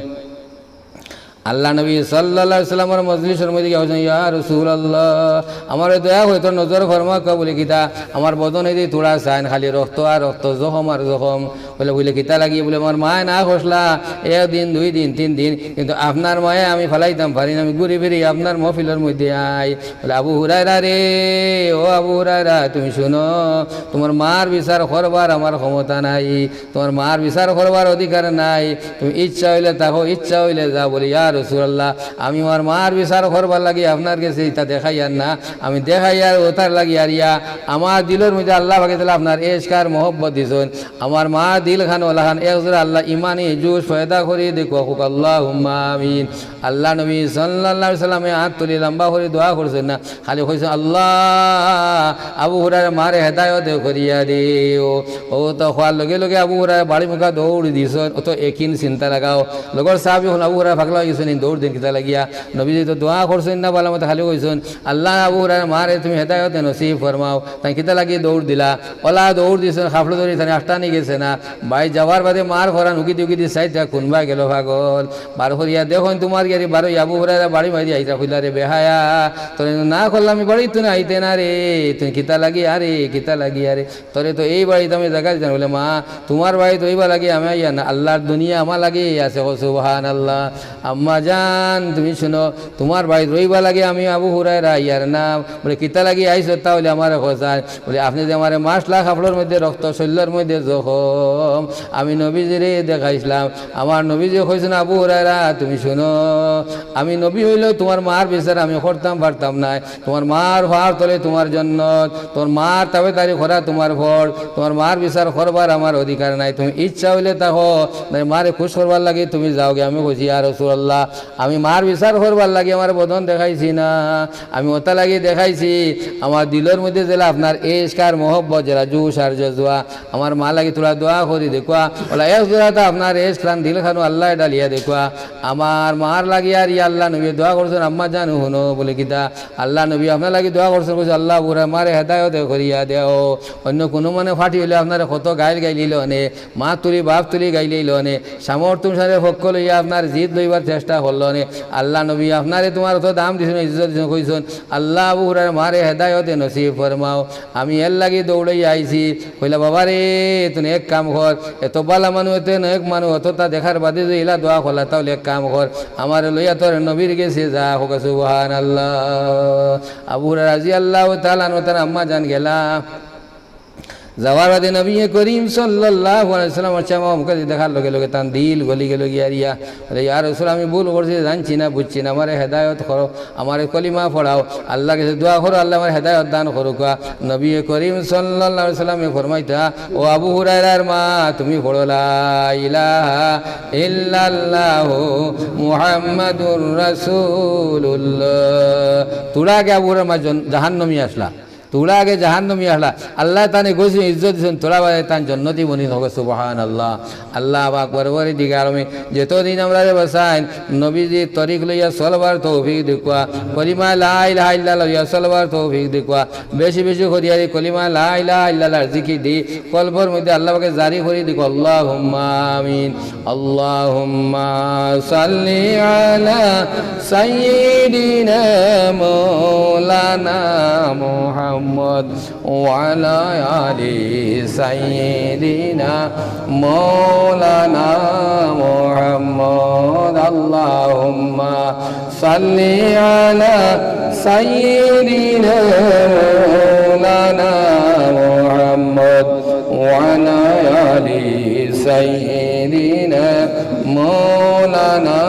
আল্লার নবী সাল্লাল্লাহু আলাইহি ওয়াসাল্লামর মজলিসর মধ্যে গিয়া কইছইন, "ইয়া রাসূলুল্লাহ, আমারে দয়া করি তোর নজর ফরমাউক্কা।" বলে, "কিতা?" "আমার বদন এদি তুড়া চাইন, খালি রক্ত আর রক্ত, জখম আর জখম।" বলে, "বলে কিতা লাগি?" বলে, "আমার মায় না কইছলা, এক দিন, দুই দিন, তিন দিন, কিন্তু আপনার মায়ে আমি ফালাইতাম পারি না, আমি ঘুরি ফিরি আপনার মহফিলর মধ্যে আই।" বলে, "আবু হুরায়রা রে, ও আবু হুরায়রা, তুমি হুনো, তুমার মার বিচার করবার আমার ক্ষমতা নাই।" তুমার মার বিচার করবার অধিকার নাই। তুমি ইচ্ছা অইলে থাকো, ইচ্ছা অইলে যাও। বলে, "ইয়া রাসূলুল্লাহ, আমি আমার মার বিচার করবার লাগি আপনার গেছে ইতা দেখাইয়ার না, আমি দেখাইয়ার অতার লাগি আর ইয়া আমার দিলর মধ্যে আল্লাহ পাকে তাআলা আপনার এশক আর মহব্বত দিছইন। আমার মার দিলখানো অলাখান একজোড়া আল্লাহ ইমানি জোশ পয়দা করি দেউক্কা।" কউক্কা আল্লাহুম্মা আমিন। আল্লার নবী সাল্লাল্লাহু আলাইহি ওয়াসাল্লামে আত তুলি লম্বা করি দোয়া করছইন না, খালি কইছইন, "আল্লাহ, আবু হুরায়রার মারে হেদায়ত করিয়া দেও।" অউ তো কওয়ার লগে লগে আবু হুরায়রা বাড়ি মুখা দৌড় দিছইন। অউ তো একিন চিন্তা লাগাও, লগর সাহাবী অকল আবু হুরায়রা পাগলা অইগেছইন, দৌড় দেইন কিতা লাগিয়া? নবীজি তো দোয়া করছইন না, ভালা মতো খালি কইছইন, "আল্লাহ, আবু হুরায়রার মারে তুমি হেদায়ত নসিব ফরমাও।" তাইন কিতা লাগি দৌড় দিলা? অলা দৌড় দিছইন, কাপড় ধরি তাইন আটকানি গেছে না। বাড়ি যাওয়ার বাদে মার ফরান উকিদি উকিদি চাইতা কুনবায় গেল পাগল। বার করিয়া দেখইন তুমার গেরি বারই আবু হুরায়রা বাড়ি মাঝে আইতা। কইলা, "রে বেহায়া, তোরে না করলাম আমি বাড়িত তুইন আইতে না রে, তুইন কিতা লাগি আরে, কিতা লাগি আরে, তোরে তো এই বাড়িত আমি জাগা দিতাম।" বলে, "মা, তুমার বাড়িত রইবার লাগি আমি আইয়ার না, আল্লার দুনিয়া আমার লাগি আছে।" কও সুবহানাল্লাহ। "আম্মা জান, তুমি হুনো, তুমার বাড়িত রইবার লাগি আমি আবু হুরায়রা আইয়ার না।" বলে, "কিতা লাগি আইছো তা অইলে আমারে কও চাইন।" বলে, "আপনে যে আমারে মারছলা কাপড়র মধ্যে রক্ত, শরীলর মধ্যে জখম, আমি নবীজিরে দেখাইছলাম। আমার নবীজি কইছইন, 'আবু হুরায়রা, তুমি হুনো, আমি নবী অইলেও তুমার মার বিচার আমি করতাম পারতাম নায়। তুমার মার পাওর তলে তুমার জন্নত, তুমার মার তাবেদারি করা তুমার ফরজ, তুমার মার বিচার করবার আমার অধিকার নাই। তুমি ইচ্ছা অইলে থাকো, নায় মারে খুশ করবার লাগি তুমি যাওগি।' আমি কইছি, 'ইয়া রাসূলুল্লাহ, আমি মার বিচার করবার লাগি আমার বদন দেখাইছি না, আমি অতার লাগি দেখাইছি, আমার দিলর মধ্যে যেলা আপনার এশক আর মহব্বত, যেলা জোশ আর জজবা, আমার মার লাগি থুড়া দোয়া করি দেউক্কা।' অলা এক জোড়াটা আপনার এশকখান দিলখানো আল্লায় ঢালিয়া দেউক্কা। আমার মার লাগি আর ইয়া আল্লার নবীয়ে দোয়া করছইন, আম্মা জান হুনো।" বলে, "কিতা?" "আল্লার নবী আপনার লাগি দোয়া করছইন, কইছইন, 'আল্লাহ, আবু হুরায়রার মারে হেদায়ত করিয়া দেও।' অন্য কুনু মানে ফাটি অইলে আপনারে কত গাইল গাইলিলো অনে, মা তুলি বাপ তুলি গাইলিলো অনে, সামর্থ্য অনুসারে পক্ষ লইয়া আপনার জিদ লইবার চেষ্টা করলো অনে। আল্লার নবী আপনারে তুমার অত দাম দিছইন, ইজ্জত দিছইন, কইছইন, 'আল্লাহ, আবু হুরায়রার মারে হেদায়ত নসিব ফরমাও।' আমি এর লাগি দৌড়াইয়া আইছি।" কইলা, "বাবা রে, তুইন এক কাম কর, এত ভালা মানুষ, এত নেক মানুষ, অততা দেখার বাদে যদি ইলা দোয়া করলা, তা অইলে এক কাম কর, আমারে লইয়া তোর নবীর গেছে যা।" কউক্কা সুবহানাল্লাহ। আবু হুরায়রা রাদিয়াল্লাহু তাআলা আনহু তান আম্মা জান গেলা। যাওয়ার বাদে নবী করিম সাল্লাল্লাহু আলাইহি ওয়াসাল্লামর চেহারা মুবারক দেখার লগে লগে তান দিল গলি গেলো গিয়া রিয়া। বলে, "ইয়া রাসূল, আমি ভুল করছি, জানছি না, বুঝছি না, আমারে হেদায়ত করো।" আমারে কলিমা পড়াও, আল্লার গেছে দোয়া করো, আল্লায় আমারে হেদায়ত দান করুক্কা। নবী করিম সাল্লাল্লাহু আলাইহি ওয়াসাল্লামে ফরমাইতা, "ও আবু হুরায়রার মা, তুমি পড়ো লা ইলাহা ইল্লাল্লাহু মুহাম্মাদুর রাসূলুল্লাহ।" থুড়া আগে আবু হুরায়রার মা জন-, জাহান্নামী আছলা, থুড়া আগে জাহান্নামী আছলা, আল্লায় তানে গজব ইজ্জত দিছইন, থুড়া বাদে তান জন্নতি বনিছইন, কউক্কা সুবহানাল্লাহ। আল্লাহ পাক পরওয়ারদিগারে আলমে যতদিন আমরারে বাঁচাইন, নবীজির তরিক লইয়া চলবার তৌফিক দেউক্কা, কলিমা লা ইলাহা ইল্লাল্লাহ লইয়া চলবার তৌফিক দেউক্কা, বেশি বেশি করিয়া এই কলিমা লা ইলাহা ইল্লাল্লাহর জিকির দি কলবর মধ্যে আল্লাহ পাকে জারি করি দেউক্কা। আল্লাহুম্মা আমিন। আল্লাহুম্মা সাল্লি আলা সাইয়্যিদিনা মাওলানা মুহাম্মদ। وعلى آل سيدنا مولانا محمد. اللهم صل على سيدنا مولانا محمد وعلى آل سيدنا مولانا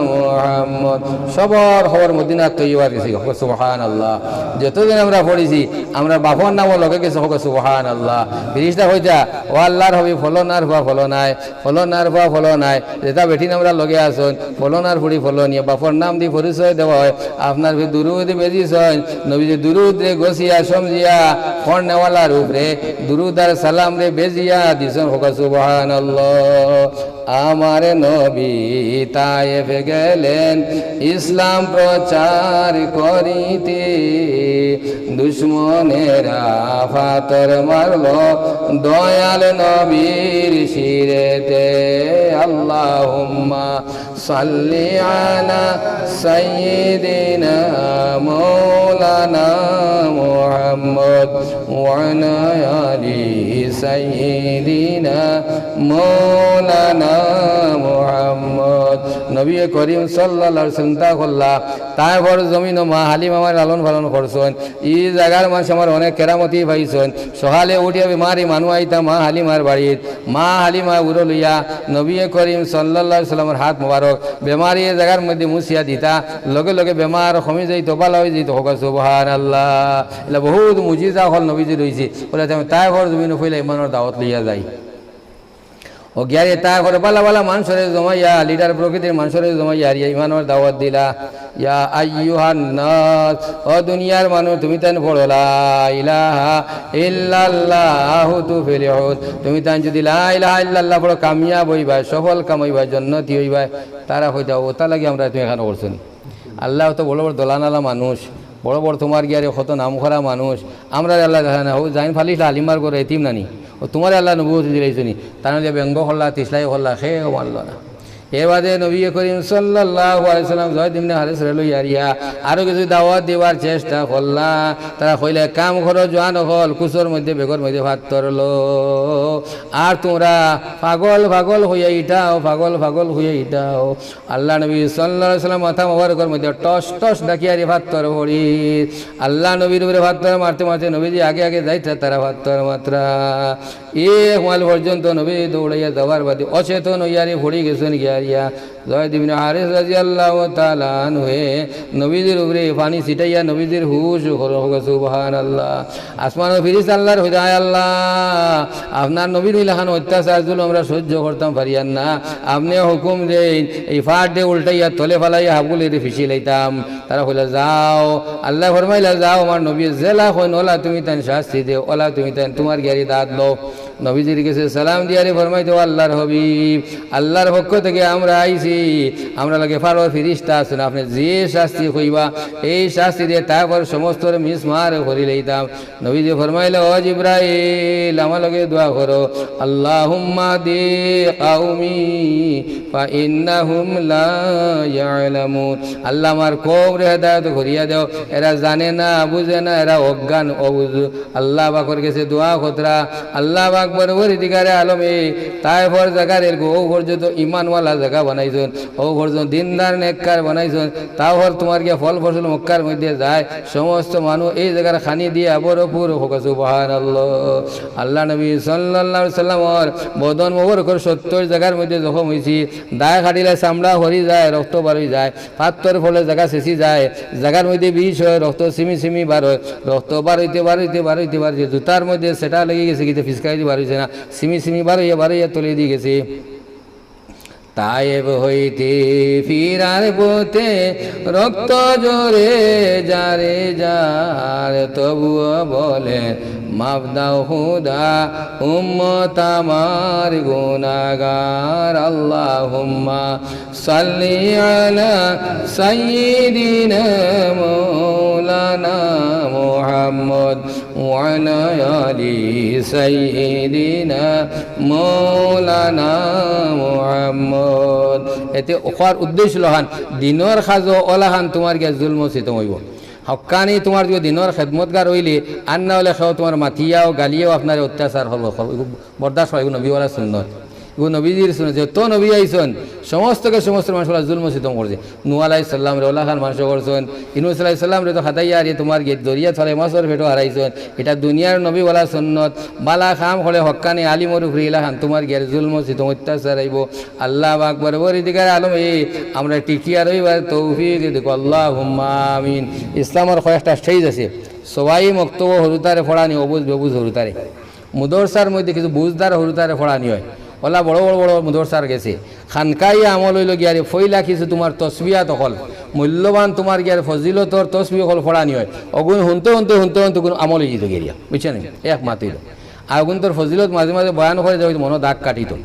محمد। সবর খবর মদিনা তৈয়বার গেছে। সুবহানাল্লাহ। যতদিন আমরা পড়ছি, আমরার বাপর নামও লগে গেছে। সুবহানাল্লাহ। ফিরিস্তা কইতা, "ও আল্লাহর হাবিব, ফলনার ফুয়া ফলনায়, ফলনার ফুয়া ফলনায়।" যেতা বেটিন আমরার লগে আছইন, ফলনার ফুড়ি ফলনিয়ে, বাপর নাম দি পরিচয় দেওয়া অয়। আপনার ফির দুরুদ বেজিছইন, নবীজি দুরুদরে গছিয়া সমঝিয়া, পড়নেওয়ালার উপরে দুরুদ আর সালামরে বেজিয়া দিছইন। কউক্কা সুবহানাল্লাহ। আমার নবী তায়েফ গেলেন ইসলাম প্রচার করিতে, দুশমনেরা পাথর মারল দয়াল নবীর শিরেতে। আল্লাহুম্মা صل على سيدنا مولانا محمد وعلى آل سيدنا مولانا محمد। নবী করিম সাল্লাল্লাহু আলাইহি ওয়াসাল্লাম তা করলা, তায়েফর জমিনো মা হালিমা আমারে লালন পালন করছইন। ই জাগার মানষে আমার অনেক কেরামতি পাইছইন। সকালে উঠিয়া বেমারি মানুষ আইতা মা হালিমার বাড়িত, মা হালিমা উরো লইয়া নবী করিম সাল্লাল্লাহু আলাইহি ওয়াসাল্লামর হাত মোবারক বেমারি এ জাগার মধ্যে মুছিয়া দিতা, লগে লগে বেমার কমি যাইতো, ভালা অই যাইতো। কউক্কা সুবহানাল্লাহ। ইলা বহুত মুজিজা অকল নবীজির অইছে। বলে, "আমি তায়েফর জমিনো পয়লা ইমানর দাওয়াত লইয়া যাই।" ও গিয়ারে তায়েফর ভালা ভালা মানষরে জমাইয়া, লিডার প্রকৃতির মানষরে জমাইয়া আর ইমানর দাওয়াত দিলা। ইয়া আইয়ুহান নাস, ও দুনিয়ার মানুষ, তুমি তাইন পড়ো লা ইলাহা ইল্লাল্লাহু তুফলিহুন। তুমি তাইন যদি লা ইলাহা ইল্লাল্লাহ পড়ো, কামিয়াব অইবায়, সফল কাম অইবায়, জন্নতি অইবায়। তারা কইতা, "ওতা লাগি আমরারে তুমি এখানো করছো নি? আল্লাহ তো বড় বড় দলানালা মানুষ, বড় বড় তোমার গিয়ারে কত নাম করা মানুষ, আমরারে আল্লাহ দেখা না, ও জাইন ফালিস হালিমার ঘরর এতিম নানি, ও তোমারে আল্লাহ নবুয়তি দিলাইছো নি?" তারা যে ব্যঙ্গ করলা, তিসলাই করলা, কেউ মানলো না। এর বাদে নবী করিম সাল্লাল্লাহু আলাইহি ওয়াসাল্লাম যায়েদ ইবনে হারিসরে লইয়া আরিয়া আরো কিছু দাওয়াত দিবার চেষ্টা করলা। তারা কইলা, "কাম করো জোয়ান অকল, কুচর মধ্যে, বেগর মধ্যে পাথর লও। আর তোমরা পাগল পাগল অইয়া ইটাও, পাগল পাগল অইয়া ইটাও।" আল্লাহ নবী সাল্লাল্লাহু আলাইহি ওয়াসাল্লাম মাথা মোবারকর মধ্যে টস টস ডাকিয়ারি পাথর পড়ি। আল্লাহ নবীর উপরে পাথর মারতে মারতে নবীজি আগে আগে যাইতরা, তারা পাথর মাতরা। এক মাইল পর্যন্ত নবী দৌড়াইয়া যাওয়ার বাদে অচেতন অইয়ারি পড়ি গেছইন গিয়ারিয়া। যায়েদ ইবনে হারিস রাদিয়াল্লাহু তাআলা আনহুয়ে নবীজির উপরে পানি ছিটাইয়া নবীজির হুশ করো। কউক্কা সুবহানাল্লাহ। আসমানর ফিরিস্তা আল্লাহরে কইতা, "আয় আল্লাহ, আপনার নবীর অইলাখান অত্যাচার জুলুম আমরা সহ্য করতাম পারিয়ার না, আপনে হুকুম দেইন, এই পাহাড়রে উল্টাইয়া তলে ফালাইয়া হাবগুলিরে ফিছি লাইতাম।" তারা কইলা, "যাও।" আল্লায় ফরমাইলা, "যাও, আমার নবী যেলা কইন অলা তুমি তাইন শাস্তি দেও, অলা তুমি তাইন তোমার গিয়ারি দাওয়াত লও।" নবীজির গেছে সালাম দিয়ারে ফরমাইতা, "ও আল্লাহর হাবিব, আল্লাহর পক্ষ থাকি আমরা আইছি, আমরার লগে পাহাড়র ফিরিস্তা আছইন, আপনে যে শাস্তি কইবা, এই শাস্তি দিয়া তায়েফর সমস্তরে মিসমার করি লাইতাম।" নবীজি ফরমাইলা, "ও জিব্রাইল, আমার লগে দোয়া করো, আল্লাহুম্মা দি কাউমি ফা ইন্নাহুম লা ইয়ালামুন।" আল্লাহ, আমার কওমরে হেদায়েত করিয়া দেও, এরা জানে না, বুঝে না, এরা অজ্ঞান, অবুঝ। আল্লাহ পাকর গেছে দোয়া করতরা, আল্লাহ পাক পরওয়ারদিগারে আলমে তায়েফর জাগারে অউ পর্যন্ত ইমানওয়ালা জাগা বানাইছইন, অউ পর্যন্ত দিনদার নেককার বানাইছইন, তাও হর তোমার গিয়া ফল ফসল মক্কার মধ্যে যায়, সমস্ত মানুষ এই জাগার খানি দিয়া ভরপুর। কউক্কা সুবহানাল্লাহ। আল্লাহ নবী সাল্লাল্লাহু আলাইহি ওয়াসাল্লামর বদন মোবারকর সত্তর জাগার মধ্যে জখম অইছে, দায় কাটিলে চামড়া হরি যায়, রক্ত বার অই যায়, পাথর পড়লে জাগা ছেছি যায়, জাগার মধ্যে বিষ অয়, রক্ত ছিমি ছিমি বার অয়, রক্ত বার অইতে, বার অইতে, বার অইতে, বার অইতে জুতার মধ্যে সেটা লেগে গেছে, কিন্তু ফিসকাইতে বার অইছে না, ছিমি ছিমি বার অইয়া, বার অইয়া তলেদি গেছে। তায়েফ হইতে ফিরার পথে রক্ত ঝরে যারে যার, তবুও বলে, "মাফ দাও খুদা, উম্মত আমার গুনাগার।" আল্লাহুম্মা সাল্লি আলা সাইয়্যিদিনা মাওলানা মুহাম্মদ ওয়া আলা আলি সাইয়্যিদিনা মাওলানা মুহাম্মদ। এতে অখার উদ্দেশ্য অইলো অখান, দিনর কাজো অলাখান তোমার গিয়া জুলম সিতম অইবো। হক্কানি তোমার যদি দিনর খেদমতগার অইলে, আর না অইলে কেউ তোমার মাতিয়াও গালিয়াও আপনারে অত্যাচার করবো, বরদাস্ত অইবো, নবীওয়ালা সুন্নত। গো নবীজির সুন্নত, যত নবী আইছইন, সমস্তকে সমস্ত মানুষ অলা জুলম সিতম করছে। নূহ আলাইহিস সালামরে অলাখান মানুষ করছইন, ইউনুস আলাইহিস সালামরে তো খাতাইয়া আর তুমার গিয়া দরিয়াত ফালাই মাছর পেটো হারাইছইন। ইটা দুনিয়ার নবী অলা সুন্নত। বালা কাম করলে হক্কানি আলিমর উপরে ইলাখান তুমার গিয়ার জুলম সিতম অত্যাচার আইবো। আল্লাহ পাক পরওয়ারদিগার আলমে আমরারে টিকিয়া রইবার তৌফিক দেউক, আল্লাহুম্মা আমিন। ইসলামর কয়েকটা stage আছে। সওয়াই মক্তব হুরুতারে পড়ানি, অবুঝ বেবুঝ হুরুতারে। মুদরসার মধ্যে কিছু বুঝদার হুরুতারে পড়ানি অয়। অলা বড় বড় বড় মুদরসার গেছে। খানকাই আমল অইলো গিয়ারে পয়লা কিছু তুমার তসবিহাত অকল, মূল্যবান তুমার গিয়ার ফজিলতর তসবি অকল পড়ানি অয়। অগুন হুনতে হুনতে হুনতে হুনতে গুন আমল অইযিতো গিয়া, বুঝছইন নি? এক মাত অইলো। আর অগুন্তর ফজিলত মাঝে মাঝে বয়ান করে যাওয়া অইতো, মনো দাগ কাটিতো।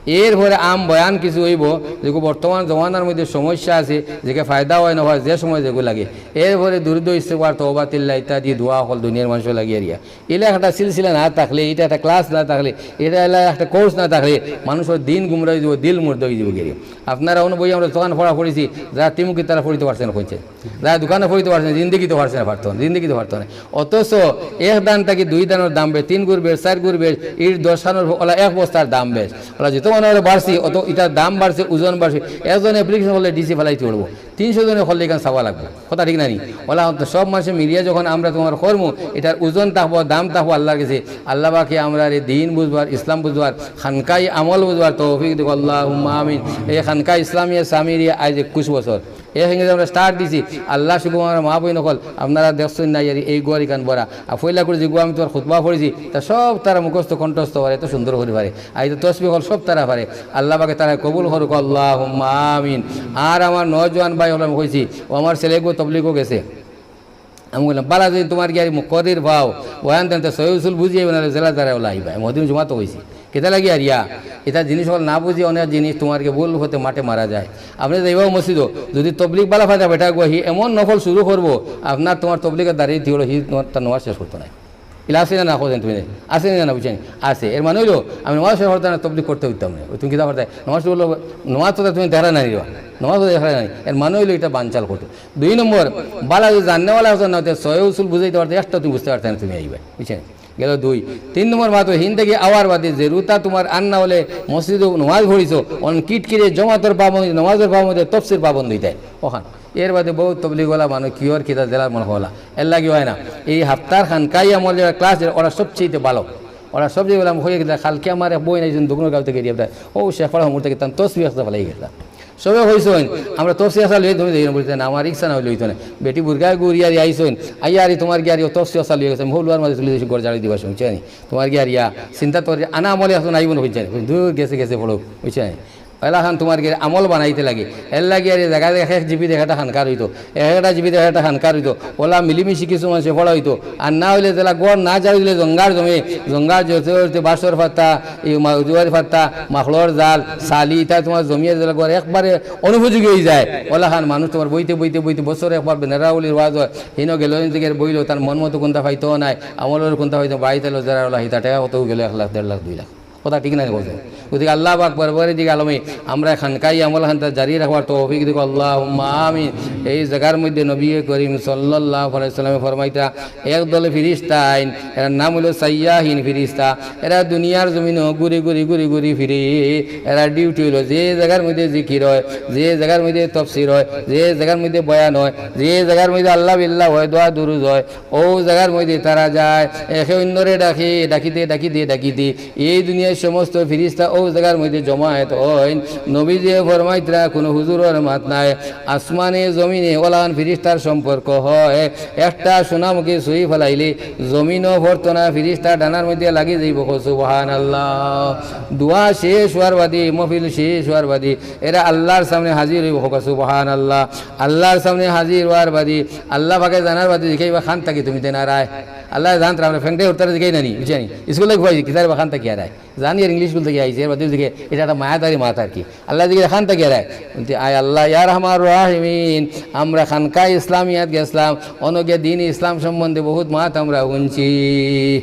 এরপরে আম বয়ান কিছু অইবো, যেগু বর্তমান জমানার মধ্যে সমস্যা আছে, যেগু ফায়দা অয় না অয়, যে সময় যেগু লাগে। এরপরে দুরুদ ইস্তেগফার, তওবা তিল্লা ইত্যাদি দোয়া অকল দুনিয়ার মানুষর লাগিয়া রিয়া। ইলা একটা সিলসিলা না থাকলে, ইটা একটা class না থাকলে, ইটা ইলা একটা course না থাকলে, মানুষর দিন গুমরা অইযিবো, দিল মুর্দা অইযিবো গিয়া। আপনারা অনো বই আমরা দোকান পড়া পড়ছি, যারা তিমুকি তারা পড়িতো পারছে না কইছে, যারা দোকানো পড়িতো পারছে না, জিন্দেগিতো পারছে না, পারতো না, জিন্দেগিতো পারতো না। অথচ এক দান থাকি দুই দানর দাম বেশ, তিন গুর বেশ, চাইর গুর বেশ, ইর দশ খানর অলা এক বস্তার দাম বেশ। অলা যত মনে অয় বাড়ছে, অত ইটার দাম বাড়ছে, ওজন বাড়ছে। একজনে application করলে DC ফালাইতে পারবো। তিনশো জনে করলে ইখান চাওয়া লাগবো, কথা ঠিক না নি? অলা তো সব মানুষে মিলিয়া যখন আমরা তুমার করমু, ইটার ওজন থাকবো, দাম থাকবো আল্লাহর গেছে। আল্লাহ পাকে আমরারে দিন বুঝবার, ইসলাম বুঝবার, খানকাই আমল বুঝবার তৌফিক দেউক, আল্লাহুম্মা আমিন। এই খানকা ইসলামিয়া সামিরিয়া আইজ একুশ বছর। এই সঙ্গে আমরা start দিছি, আল্লাহ শুকুর, আমার মা বইন অকল, আপনারা দেখছইন না, ইয়ারি এই ঘর ইখান ভরা। আর পয়লা করি যেগু আমি তুমার খুতবা পড়ছি, তা সব তারা মুখস্থ কণ্ঠস্থ পারে, এত সুন্দর করি পারে। আর এই যে তসবি অকল সব তারা পারে। আল্লাহ পাকে তারা কবুল করুক, আল্লাহুম্মা আমিন। আর আমার নওজোয়ান ভাই অকল আমি কইছি, ও আমার ছেলেগু তবলিগো গেছে। আমি কইলাম, বালা যদি তুমার গিয়ারি মুকররির পাও, বয়ান দেন, তো সহি উসুল বুঝিয়া আইবা, নাইলে জেলা দাঁড়ায় অলা আইবা। আমি ওদিন জুমাত কইছি, কিতা লাগি আর ইয়া, ইতা জিনিস অকল না বুঝিয়া অনেক জিনিস তুমার গিয়া ভুল পথে মাঠে মারা যায়। আপনে যাইবা মসজিদো, যদি তবলিগ বালা ফায়দা বেটা গুয়া, হি এমন নফল শুরু করবো, আপনার তুমার তবলিগর দাড়ি থিওড়ো, হি তুমার তার নমাজ শেষ করতো নায়। ইলা আছে না, না করছেন তুমি? আছে না, না বুঝছেন? আছে। এর মানে অইলো, আমি নমাজ শেষ করতাম না, তবলিগ করতে অইতাম না। ওই তুমি কিতা করতে? নমাজ পড়লো, নমাজ তো তুমি দেখা নাই রে বা। নমাজ তো দেখা নাই। এর মানে অইলো ইটা বানচাল করতো। দুই নম্বর, বালা যদি জাননেওয়ালা একজন না অইতে, সহি উসুল বুঝাইতে পারতে, একটা তুমি বুঝতে পারতে না, তুমি আইবা। বুঝছেন? গেল দুই। তিন নম্বর মাত্র হিন থাকি আওয়ার বাদে যে রুতা তুমার আন্না অইলে মসজিদো নমাজ পড়িছো, অন কিটকিরে জমাতর পাবন্দ, নমাজর পাবন্দ, তফসির পাবন্দ অইতায়। অখান। এর বাদে বউত তবলিগওয়ালা মানুষ কিওর কিতা জেলার মনে অইলা। এর লাগি অয় না। এই হাপ্তার খানকাই আমল যেরা class, অরা সবচেয়ে ভালো। অরা সবচেয়ে ভালো। আমি কই কিতা, কালকে আমার এক বইন আইছইন দক্ষিণ গাঁও থাকি গিয়া, ও শেখপাড়া হমুর থাকি, তান তসবি একটা ফালাই গেছলা। সবে কইছইন, আমরা তফসির একটা লইয়া তুমি দেই না, বলতে না, আমার ইচ্ছা না অইলে অইতো না। বেটি বুরকা গুরিয়ারি আইছইন, আইয়ারি তুমার গিয়ারি ও তফসির একটা লইয়া গেছে, আমি হলুয়ার মাঝে তুলে দিছি, ঘর ঝাড়ু দিবার সময়, বুঝছইন নি? তুমার গিয়ারিয়া চিন্তা তোর আনা আমলে এখন আইবো না, বুঝছইন নি? দূর গেছে গেছে পড়ো, বুঝছইন নি? অলাখান তুমার গিয়ারি আমল বানাইতে লাগে। এর লাগি আর এই জাগা জাগা এক জিবি দেখা একটা খানকার অইতো, এক একটা জিবি দেখা একটা খানকার অইতো। অলা মিলিমিশি কিছু মানুষে পড়া অইতো। আর না অইলে যেলা ঘর না ঝাড়ু দিলে জঙ্গার জমে, জঙ্গার জমতে জমতে বাঁশর ফাত্তা, এই মা-, জুয়ারি ফাত্তা, মাখলর জাল, সালি, ইতা তুমার জমিয়ে যেলা ঘর একবারে অনুপযোগী অইযায়। অলাখান মানুষ তুমার বইতে বইতে বইতে বছরে একবার বেনারাউলির ওয়াজ অয়, হিনো গেলো, হিন থাকি বইলো, তার মন মতো কুন্তা পাইতো নায়, আমলর কুন্তা পাইতো, বাড়িত আইলো যারা অলা হিতা টেকা কত গেলো এক লাখ, দেড় লাখ, দুই লাখ। কথা ঠিক না নি কইছে? গতিকে আল্লাহ পাক পরওয়ারদিগারে আলমে আমরা খানকাই আমল খানতা জারি রাখবার তৌফিক দিক, আল্লাহুম্মা আমিন। এই জাগার মধ্যে নবী করিম সাল্লাল্লাহু আলাইহি ওয়াসাল্লামে ফরমাইতা, এক দলে ফিরিস্তা আইন, এরার নাম অইলো সাইয়াহিন ফিরিস্তা। এরা দুনিয়ার জমিনো ঘুরি ঘুরি ঘুরি ঘুরি ফিরে। এরার duty অইলো যে জাগার মধ্যে জিকির অয়, যে জাগার মধ্যে তফসির অয়, যে জাগার মধ্যে বয়ান অয়, যে জাগার মধ্যে আল্লাহ বিল্লাহ অয়, দোয়া দুরুদ অয়, অউ জাগার মধ্যে তারা যায়, একে অইন্যরে ডাকে, ডাকিতে, ডাকিতে, ডাকিতে, এই দুনিয়ার সমস্ত ফিরিস্তা অউ জাগার মধ্যে জমায়েত অইন। নবীজিয়ে ফরমাইতরা, কুনু হুজুরর মাত নায়, আসমানে জমিনে অলাখান ফিরিস্তার সম্পর্ক অয়। একটা সোনামুখী ছুঁই ফালাইলে জমিনো পড়তো না, ফিরিস্তা ডানার মধ্যে লাগি যাইবো। কও সুবহানাল্লাহ। দোয়া শেষ অওয়ার বাদে, মহফিল শেষ অওয়ার বাদে এরা আল্লাহর সামনে হাজির অইবো। কও সুবহানাল্লাহ। আল্লাহর সামনে হাজির অওয়ার বাদে আল্লাহ পাকে জানার বাদে জিকাইবা, "খান থাকি তুমি তেন আরায়?" আল্লায় জানতরা, আমরা ফেংটাই উঠতারা জিকাই না নি, বুঝছইন নি? স্কুল থাকি কইছি, "কিতারে বা খান থাকি আরায়?" জানি আর ইংলিশ স্কুল থাকি আইছে, এর বাদে জিকাই, ইটা একটা মায়াদারি মাত আর কি। আল্লায় জিকাইরা, "খান থাকি আরায়?" বলতে, "আয় আল্লাহ, ইয়া রহমান রাহিমিন, আমরা খানকায় ইসলামিয়াত গেছলাম, অনো গিয়া দ্বীন ইসলাম সম্বন্ধে বহুত মাত আমরা হুনছি।"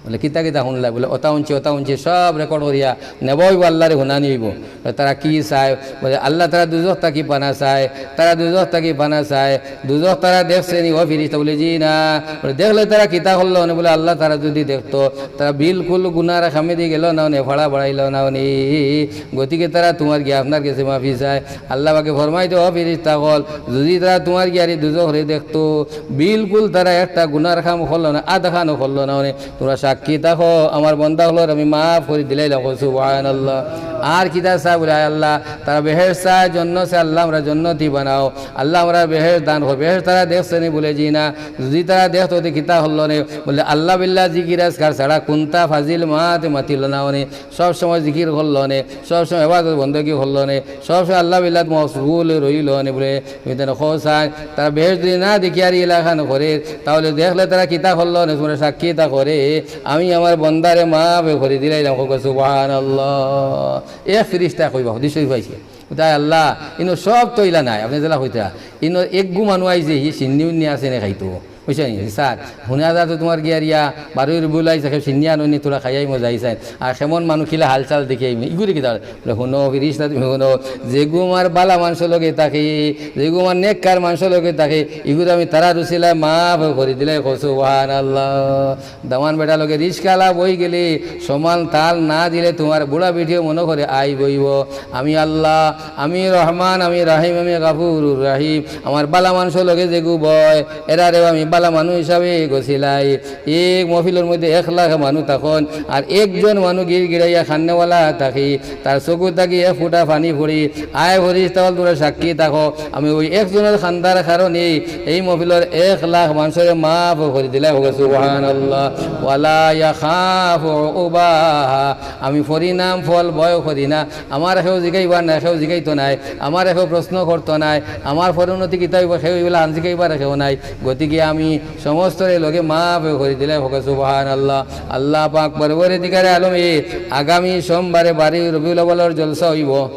বলে, "কিতা কিতা হুনলায়?" বলে, "অতা হুনছি, অতা হুনছি, সব রেকর্ড করিয়া নেবা অইবো, আল্লারে হুনানি অইবো।" বলে, "তারা কি চায়?" বলে, "আল্লাহ, তারা দুজখ থাকি পানা চায়, তারা দুজখ থাকি পানা চায়, দুজখ তারা দেখছে নি?" ও ফিরিস্তা বলে, "জি না।" বলে, "দেখলে তারা কিতা করলো অনে?" বলে, "আল্লাহ, তারা যুদি দেখতো, তারা বিলকুল গুনার কামেদি গেলো না অনে, ফাড়া বাড়াইলো না অনে। গতিকে তারা তুমার গিয়া আপনার গেছে মাফি চায়।" আল্লাহ পাকে ফরমাইতো, "ও ফিরিস্তা অকল, যুদি তারা তুমার গিয়ারে দুজখরে দেখতো, বিলকুল তারা একটা গুনার কাম করলো না, আধা খানও করলো না অনে। তুমরা সাক্ষী থাকো, আমার বন্দা অকলর আমি মাফ করি দিলাইলাম।" কও সুবহানাল্লাহ। আর কিতা চায়? বলে, "আয় আল্লাহ, তারা বেহেশত চায়, জন্নত চায়, আল্লাহ, আমরা জন্নতি বানাও, আল্লাহ, আমরা বেহেশত দান করো।" বেহেশত তারা দেখছে নি? বলে, "জি না।" যুদি তারা দেখতো, তে কিতা করলো অনে? বলে, "আল্লাহ বিল্লাহ জিকির আজকার ছাড়া কুন্তা ফাজিল মাত মাতিল না অনে, সব সময় জিকির করলো অনে, সব সময় ইবাদত বন্দেগি করলো অনে, সব সময় আল্লাহ বিল্লাহ মশগুল রইলো অনে।" বলে, "তুমি তেন খোঁজ চাই, তারা বেহেশত যুদি না দেখিয়ার ইলাখান করে, তাহলে দেখলে তারা কিতা করলো অনে? তুমরা সাক্ষী তা করে, আমি আমার বন্দারে মাফ করি দিলাইলাম।" কও সুবহানাল্লাহ। এক ফিরিস্তা কইবা, হাদিস শরীফ আইছে। তাই আল্লাহ, ইনো সব তো ইলা নায়, আপনে যেলা কইতা, ইনো একগু মানুষ আইছে, হি সিন্নি উন্নি আছে নে খাইতো। বুঝছইন নি? স্যার, হুনা যা তো তুমার গিয়ারিয়া, বারোই রবিউল আইছে, কেউ সিন্নি আনো নি, থুড়া খাইয়াই মজা আইছে। আর কেমন মানুষ কিলা হালচাল দেখিয়াই, ইগুরে কিতা? বলে, "হুনো, ফিরিস্তা তুমি হুনো, যেগু আমার বালা মানষর লগে থাকি, যেগু আমার নেককার মানষর লগে থাকি, ইগুরে আমি তারার উছিলায় মাফ করি দিলাই।" কও সুবহানাল্লাহ। দামান বেটা লগে রিস্কালা বই গেলে সমান তাল না দিলে তুমার বুড়া বেটিও মনো করে আই বইবো। আমি আল্লাহ, আমি রহমান, আমি রাহিম, আমি গাফুরুর রাহিম। আমার বালা মানষর লগে যেগু বয়, এরারেও আমি বালা মানুষ হিসাবে গছিলাই। এক মহফিলর মধ্যে এক লাখ মানুষ তখন, আর একজন মানুষ গিড়গিড়াইয়া কান্নেওয়ালা থাকি, তার চকু থাকি এক ফুটা পানি পড়ি, আয় ফিরিস্তা অকল, তুমরা সাক্ষী থাকো, আমি ওই একজনর কান্দার কারণে এই মহফিলর এক লাখ মানষরে মাফ করি দিলাই। কও সুবহানাল্লাহ। ওয়ালা ইয়াখাফু উবাহা, আমি পরিণাম ফল ভয় করি না। আমারে কেউ জিগাইবার নায়, কেউ জিগাইতো নায়, আমারে কেউ প্রশ্ন করতো নায়, আমার পরিণতি কিতা অইবো, কেউ ইগুলা আন জিগাইবার কেউ নাই। গতিকে আমি সমস্তরে লগে মাফ করি দিলাই। কও সুবহানাল্লাহ। আল্লাহ পাক পরওয়ারদিগারে আলমে আগামী সোমবারে বারোই রবিউল আউয়ালর জলসা অইবো।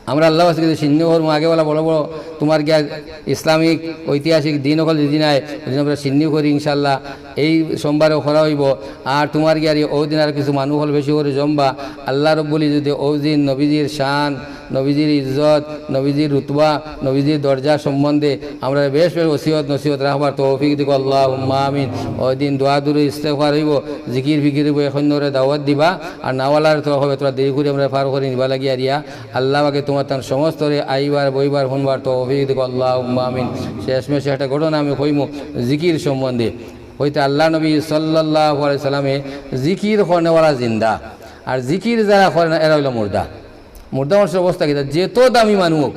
আমরা আল্লাহ আছে কিন্তু সিন্নি করমু, আগে বলা বড় বড় তুমার গিয়া ইসলামিক ঐতিহাসিক দিন অকল যেদিন আয়, ওদিন আমরা সিন্নি করি ইনশাআল্লাহ। এই সোমবারেও করা অইবো। আর তুমার গিয়ারি ওদিন আর কিছু মানুষ অকল বেশি করি জমবা। আল্লাহ রব্বুল ইজ্জতে ওদিন নবীজির শান, নবীজির ইজ্জত, নবীজির রুতবা, নবীজির দরজা সম্বন্ধে আমরারে বেশ বেশ ওসিয়ত নসিহত রাখবার তৌফিক দিকো, আল্লাহুম্মা আমিন। ওদিন দোয়া দুরুদ ইস্তেগফার অইবো, জিকির ফিকির অইবো, অখন ওরে দাওয়াত দিবা, আর নাওয়ালার তো হবে, থুড়া দেরি করি আমরা পার করি নিবা লাগিয়ারিয়া। আল্লাহ পাকে তুমার তান সমস্তরে আইবার, বইবার, হুনবার তৌফিক দিকো, আল্লাহুম্মা আমিন। শেষমেশ একটা ঘটনা আমি কইমু জিকির সম্বন্ধে। অইতে আল্লাহ নবী সাল্লাল্লাহু আলাইহি সাল্লামে জিকির করনেওয়ালা জিন্দা, আর জিকির যারা করে না, এরা অইলো মুর্দা। মুর্দা মানষর অবস্থা কিতা? যেত দামি মানুষ অউক,